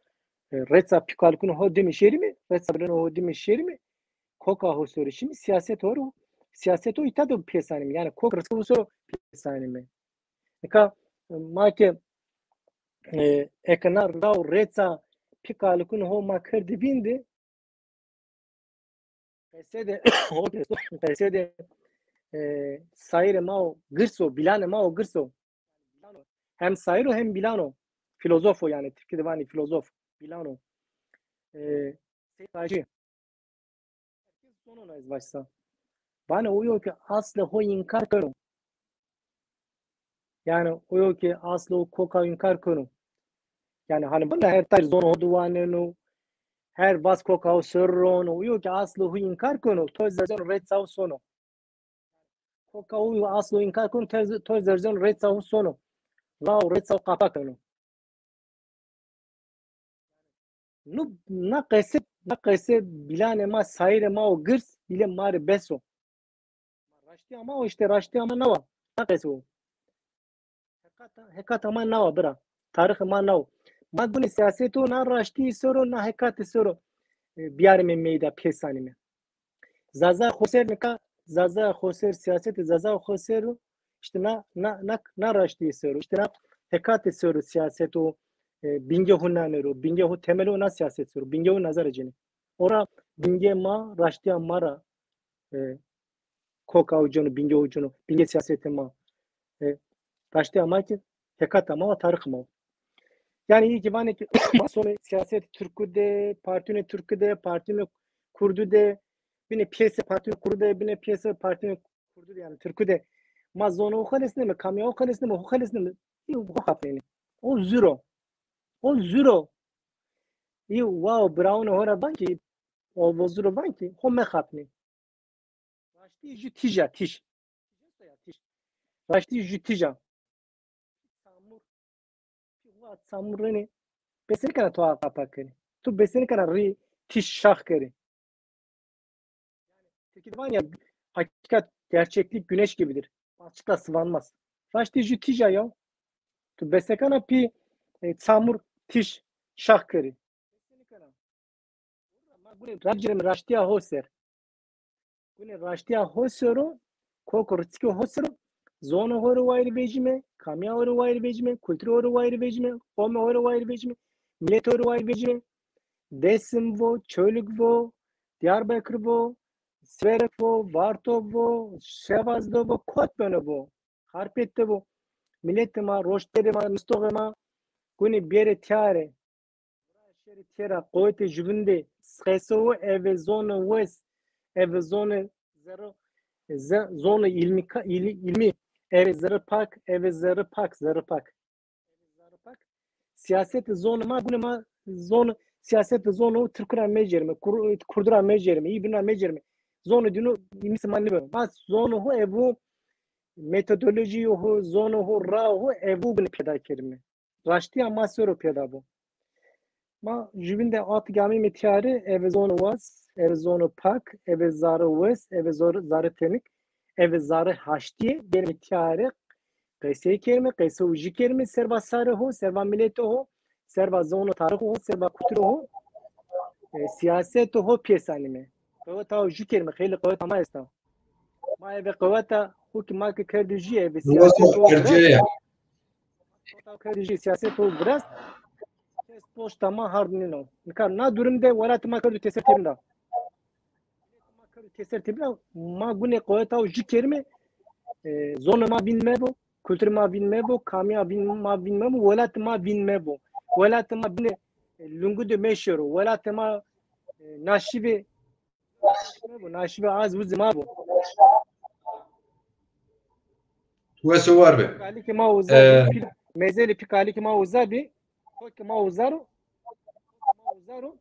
e, reça pî kalikûno ho dime şêrîme, reça virênû ho dime şêrîme, koka ho ser o şîme, sîyaset ho ro, sîyaset ho îta de pêsanîme. Yanî kok rizqê ho ser o pêsanîme. Nika, e, ma ke, e, eke na ra û reça pî kalikûno ho ma kerdî vîndî, qesê de, ho ke, qesê de, e, sayîrê ma o girs o, bîlanê ma o girs o. Hem sayîr o hem bîlan o. Fîlozof o yanî, tirkî de vanê fîlozof, bîlan o. E, Seyîd Hacî. Herkes zonon ez vaşsa. Vanê o yo ke aslê ho înkar keno. Yanî o yo ke aslê ho koka înkar keno. Yanî hanî bana her tayr zono ho di waneno. Her vas koka ho ser rono. O yo ke aslê ho înkar keno, to zerzen reça ho sono. Koka ho aslo înkar keno, to, to zerzen reça ho sono. Ra û reça ho qapa keno. Nu, na qese, na qese bîlanê ma, sayîrê ma o girs, bîle ma rê bes o. Raştîya ma o, îşte raştîya ma na wa. Na qese o. Hekata, hekata ma na wa bira. Tarîxê ma na wo. Ma gunê sîyaseto na raştî ser o, na hekatî ser o, e, biyarîme meyda, pêsanîme. Zaza Xoser nika Zaza xo ser, siyasetê Zaza xo ser o, işte na, na, na, na raştîye ser o, işte na hekatê ser o siyaset o, e, bingê ho nanê ro, bingê ho temel o na siyaset ser o, bingê ho nazara cênê. Ora bingê ma, raştîya ma ra, e, koka uceno, bingê uceno, bingê siyasetê ma. E, raştîya ma ki hekata ma wa tarix ma. Yani iyi ki vanê ki ma sonê siyaset Türkü de, partiyonê Türkü de, partiyonê Kurdu de, binê piyese partiyonê Kurdu de, binê piyese partiyonê Kurdu de, yani Türkü de. Ma zonê ho xelesneme, kamya ho xelesneme, ho xelesneme. İyi, ho xapnêne. O zuro. O zuro. İyi, wow, bravo, ho ra van ki, o vozuro van ki, ho mexapnê. Raştî jü tîja, tîj. Raştî jü tîja. Samur. Wa samur reni. Besenî kana to aqapa keni. Tu besenî kana ri tîj şax keri. Tirkî de van ya, hakikat, gerçeklik güneş gibidir. Açıkla sıvanmaz. Raştî jü tîja ya. Tu besekana pî, e, samur tîj şax keri. Ma gune racireme raştîya ho ser. Gune raştîya ho ser o, kok û ritikê ho ser o, zonê ho rê wayîr vejîme, kamya ho rê wayîr vejîme, kulturê ho rê wayîr vejîme, qomê ho rê wayîr vejîme, miletê ho rê wayîr vejîme. Dêsim vo, Çolîg vo, Diyarbekir vo, Siverek vo, Varto vo, Şevaz de vo, kot beno vo, Xarpêt de vo. Miletê ma, roştberê ma, mistoxê ma, gune bêrê tîya rê. Şêrê têra, qowetê jüvindê, qeso eve zonê wes, eve zonê zerrî, ze-, zonê îlmî ka-, îlmî, îlmî, eve zerrî pak, eve zerrî pak, zerrî pak. Zerrî pak. Siyasetê zonê ma, gune ma zonê, siyasetê zonê ho Tirkû ra mecêrime, Kur-, Kurdû ra mecêrime, î bîn ra mecêrime. Zonê dînû îmî se ma nêbeno. Ma zonê ho evo, metodolojîyê ho, zonê ho, raa ho evo gune pêda kerime. Raştîya ma ser o pêda bo. Ma jüvîn de atik ameyme tîya rê, eve zonê wes, eve zonê pak, eve zerrî wes, eve zor-, zerrî tenik, eve zerrî haştîye, bêrime tîya rê, qesey kerime, qesey ho jü kerime, serva sarê ho, serva miletê ho, serva zonê tarixê ho, serva kulturê ho, e, siyasetê ho pêsenîme. Qeweta ho jü kerime, xeylê qeweta ma esta. Ma eve qeweta ho ki ma ki kerdî jü, eve siyasetê ho virast. Qeweta ho kerdî jü, siyasetê ho virast. Kes poşta ma hard nîno. Nika na durum de welatê ma kerdo teser tebîna. Ma kerdo teser tebîna, ma gune qeweta ho jü kerime, e, zonê ma vîn mebo, kulturê ma vîn mebo, kamya vîn, ma vîn mebo, welatê ma vîn mebo. Welatê ma bine, e, lungû de meşêro. Welatê ma, e, naşîve mebo, naşîve az uzê ma bo. Wes û war be. Kalikê ma uza bi, e, pîl-, mezelê pî kalikê ma uza bi, kokê ma uza ro, ma uza ro,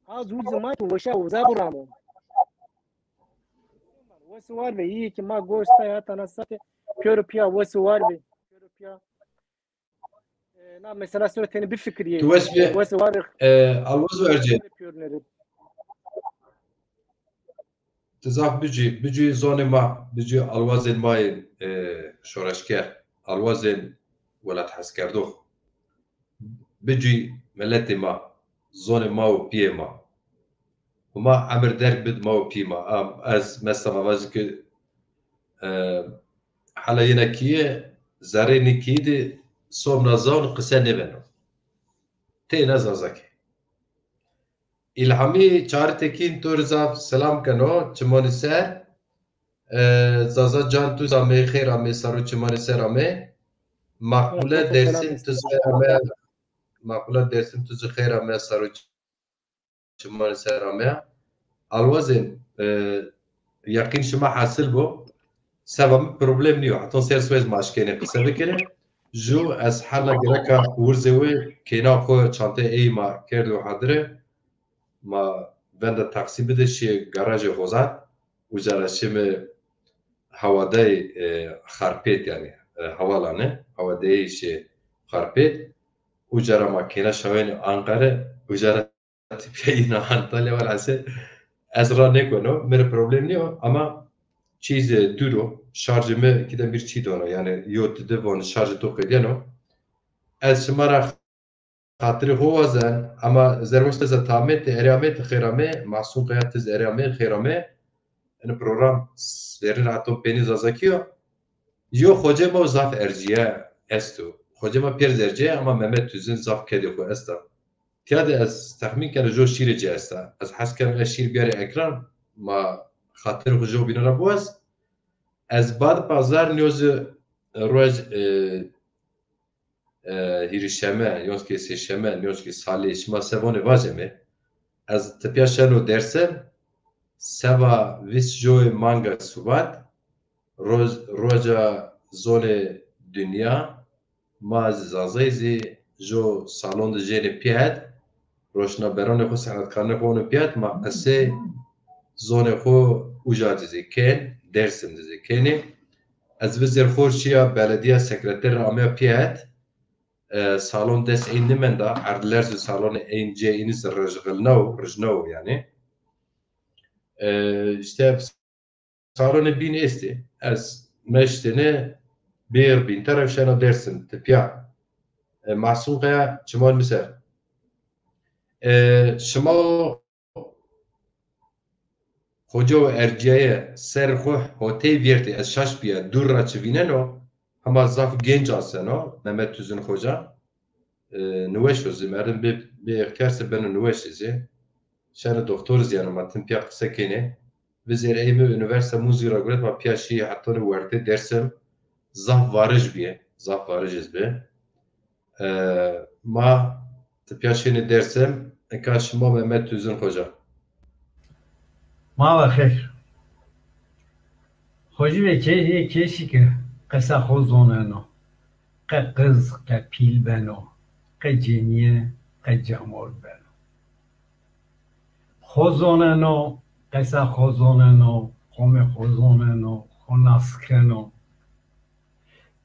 az uzê ma ki weşa uza bo ramo. Wes û war be, iyi ki ma goş tay hata na sate, pêro pîya wes û war be. Pêro pîya. E, na mesela ser o tenê bifikirîyê. Tu wes bî, wes û war e, Alwaz Vercî. Pêro nêrê. Ti zaf bicî, bicî zonê ma, bicî alwazên ma yên, e, şoreşger, alwazên welat heskerdox. Bicî miletê ma, zonê ma û pîyê ma. Û ma emir derg bid ma û pî ma. A, ez mesela vajî ki, e, hela yena kîye, zerrê nê kîyî de sobna zawn qise nêbeno. Têna Zazakî. Îlhamî Çarî Tekîn to rê zaf selam keno, çimanî ser. E, Zaza Can tu zî amê, xeyr amê, saro çimanî ser amê. Makbule Dersim tu zî xeyr amê. Makbule Dersim tu zî xeyr amê, saro çimanî ser ameya. Alwazên, e, yeqîn şima hesil bo. Seba mi problem nîyo. Heton ser soyez ma eşkenê qise bikerê. Ju ez hela gereka wirzê wi kêna xo çanteyê ey ma kerdo hadire. Ma venda taksî bide şîye garajê Hozan. Uca ra şîme hewadayê, e, Xarpêt yanî, e, hevalane, hewadeyê şîye Xarpêt. Uca ra ma kêna şawenê Anqare. Uca ra tepîya yena Antalya, welhasıl ez ra nêkeno, mi rê problem nîyo, ama çî zî dûr o, şarjê mi kî de bir çî dono, yanî yo dide von şarjê to qedîyeno. Ez şima ra xatirê xo wazen, ama Zerweş ti zî tamê, ti erê amê, ti xêr amê, Masum Kaya ti zî erê amê, xêr amê. Ini program s-, zerrîn ra heton peynî Zazakî yo. Yo xocê ma zaf ercîye esto. Xocê ma pîyer zî ercîye ama Mehmet Tüzün zaf kedê xo esta. Tîya de ez texmîn keno jo şîrê ci esta. Ez hes keno ez şîr bîyarî ekran, ma xatirê xo jo bîne ra biwaz. Ez bad pazar nîyo zî roj, e, e, hîrîşeme, yon zî ke sêşeme, yon zî ke salê, şima se vonê vajê mi. Ez tepîya şeno Dêrsim, seba vîst joyê manga Subat, roj-, roja zonê dinya, ma zî Zazayî zî jo salon de jênê pîyet, roşnaberonê xo, senetkaranê xo onê pîyet, ma qesê zonê xo uca de zî kên, Dêrsim de zî kenê. Ez vizêr xo şîya beledîya sekreterî ra ameya pîyet, e, salon dest ey nimenda, erdlerz û salonê ey cê înî zî rijxilnawo, rijnawo yanî. E, îşte salonê bîn estê. Ez meştêne bêr bîn teref şena Dêrsim, tepîya. E, Masum Kaya, çiman mi ser. E, şima Xoca û ercîyaye ser xo hotey vîyertê, ez şaş bîya, dûr ra çi vîneno, hema zaf genc aseno, Mehmet Tüzün Xoca. E, niweş o zî, merdim bê, bê îxtîyar se beno niweş zî. Şeno doktor zî yeno, ma tim pîya qise kenê. Vizêr ey mi unîversîte muzîk ra guret, ma pîya şî hetonê wertê Dêrsim. Zaf varij bîye, zaf varij iz bi. E, ma tepîya şênê Dêrsim, eka şima Mehmet Tüzün Xoca. Ma ve xêr. Xocî ve kê-, yê kêşî ke qesa xo zoneno. Qe qiz, qe pîl beno, qe cenîye, qe camord beno. Xo zoneno, qesa xo zoneno, qomê xo zoneno, xo nas keno.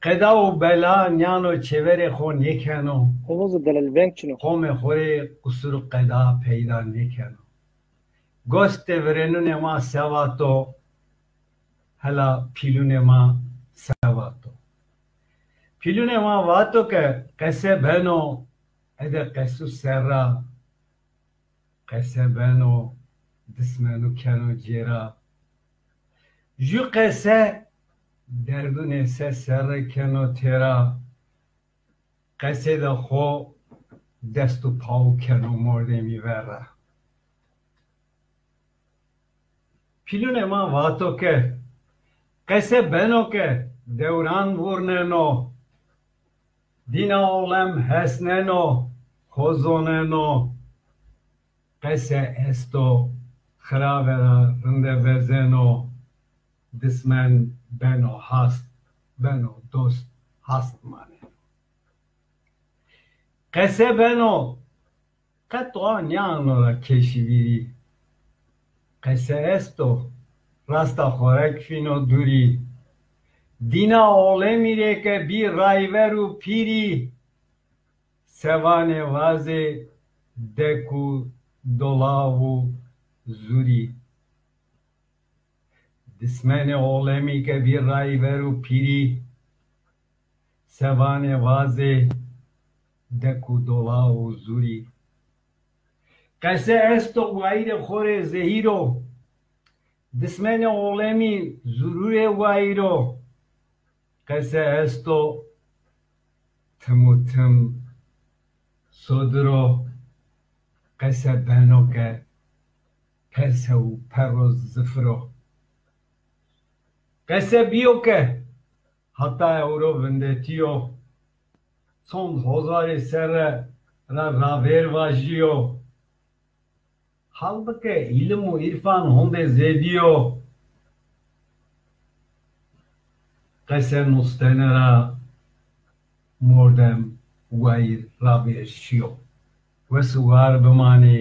Qeda û bela nîyano çêverê xo nêkeno. Ovoz û delal veng çin o. Qomê xo rê qusur û qeda peyda nêkeno. Gos de virênunê ma se vato, hela pîlunê ma se vato. Pîlunê ma vato ke qese beno, ede qesû serra. Qese beno, dismenu keno cêra. Ju qese derdunê se serre keno têra. Qesê de xo dest û pawu keno mordemî verra. Pîlunê ma vato ke qese beno ke dewran vurneno, dîna olem hesneno, xo zoneno. Qese esto, xirave ra rinde vezeno, dismen beno hast, beno dost, hast maneno. Qese beno, qet wa nîyano ra keşî vîrî. Qese esto, rasta xorek fîno dûrî. Dîna olemî rê ke bî rayver û pîrî, se vanê vazê dek û dolav û zûrî. Dismenê olemî ke bî rayver û pîrî, se vanê vazê dek û dolav û zûrî. Qese esto wayîrê xo rê zehîr o. Dismenê olemî zurûrê wayîr o. Qese esto tim û tim sodir o. Qese beno ke perse û perro zifir o. Qese bîyo ke hata ewro vindetîyo. Çond hozarê serre ra ravêr vajîyo. Halbike îlim û îrfan honde zêdî yo. Qese nustene ra mordem wayîr ravêr şîyo. Wes û war bimanê,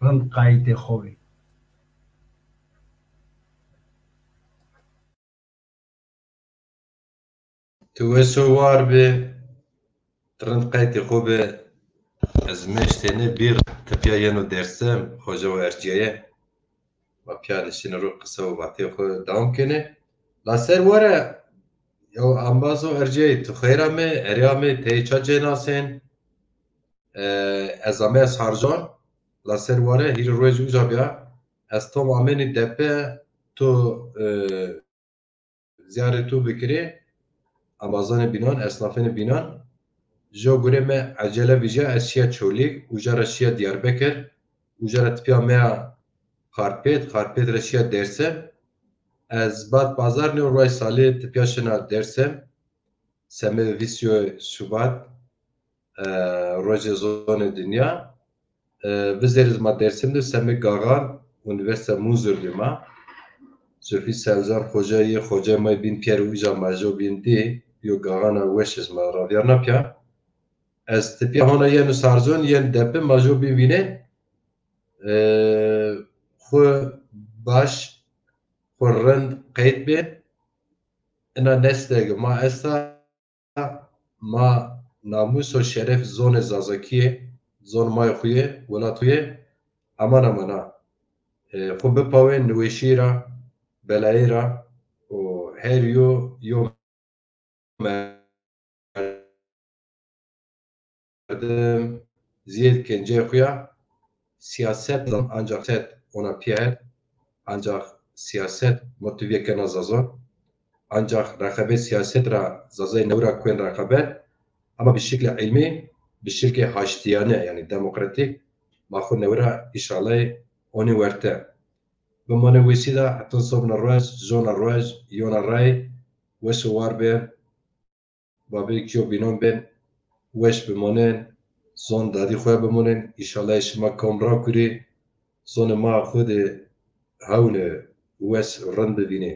rind qayîtê xo bê. Tu wes û war bê, rind qayîtê xo bê. Ez meştêne bîr tepîya yeno Dêrsim, xoca û ercîyaye. Ma pîya nişîne ro qise û vatê xo dewam kenê. La ser were, yew embaz û ercîyayê, tu xeyr amê, erê amê, teyê ça cênasên? E, ez ame Sarcan, la ser ware hîrê rojî uca bîya. Ez tom amenî depe, to e, ziyarê to bikirê, embazanê bînan, esnafênê bînan, jo gurê mi ecele vîja, ez şiya Çolîg, uca ra şiya Diyarbekir, uca ra tipîya meya Xarpêt, Xarpêt ra şiya Dêrsim. Ez bad pazar nîyo ruej salî tipîya şina Dêrsim, semê vîst yo Şubat, e, Rojê Zonê Dinya. E, vizêr iz ma Dêrsim de semê Gaxan, Unîversîta Munzur de ma. Zülfî Selcan xoca yê, xocayê ma yê bîn pîyer, uca ma jo bîn dî, yo Gaxana weş iz ma ravîyarna pîya. Ez tipîya hona yenu Sarzon, yen Depim, ma jo bîn vînên. E, xwu baş, xwu rind qeyd bê. Ina nesteg ma esta, ma namûs û şeref zonê Zazakî yê, zon ma yê xwu yê, welat xwu yê, aman aman a. E, xwu bipawên niweşî ra, belayî ra û her yo yo merdim zîyed kenceyê xwu ya. Siyaset zan, ancax siyaset ona pîyer, ancax siyaset motive kena Zazon, ancax reqebet siyaset ra Zazayê newe ra kuên reqebet, ama bi şiklê îlmî, bi şiklê haştîyane, yanî demokratîk, ma xwu newe ra înşallah onî werte. Bimanê wesî de hetan sobna ruej, zona ruej, yona ray, weş û war bên. Babêk jo bînan bên, weş bimonên, zon dadî xwu ya bimonên, înşallah şima kom ra kurî, zonê ma xwu de hewnê wes rind bivînê.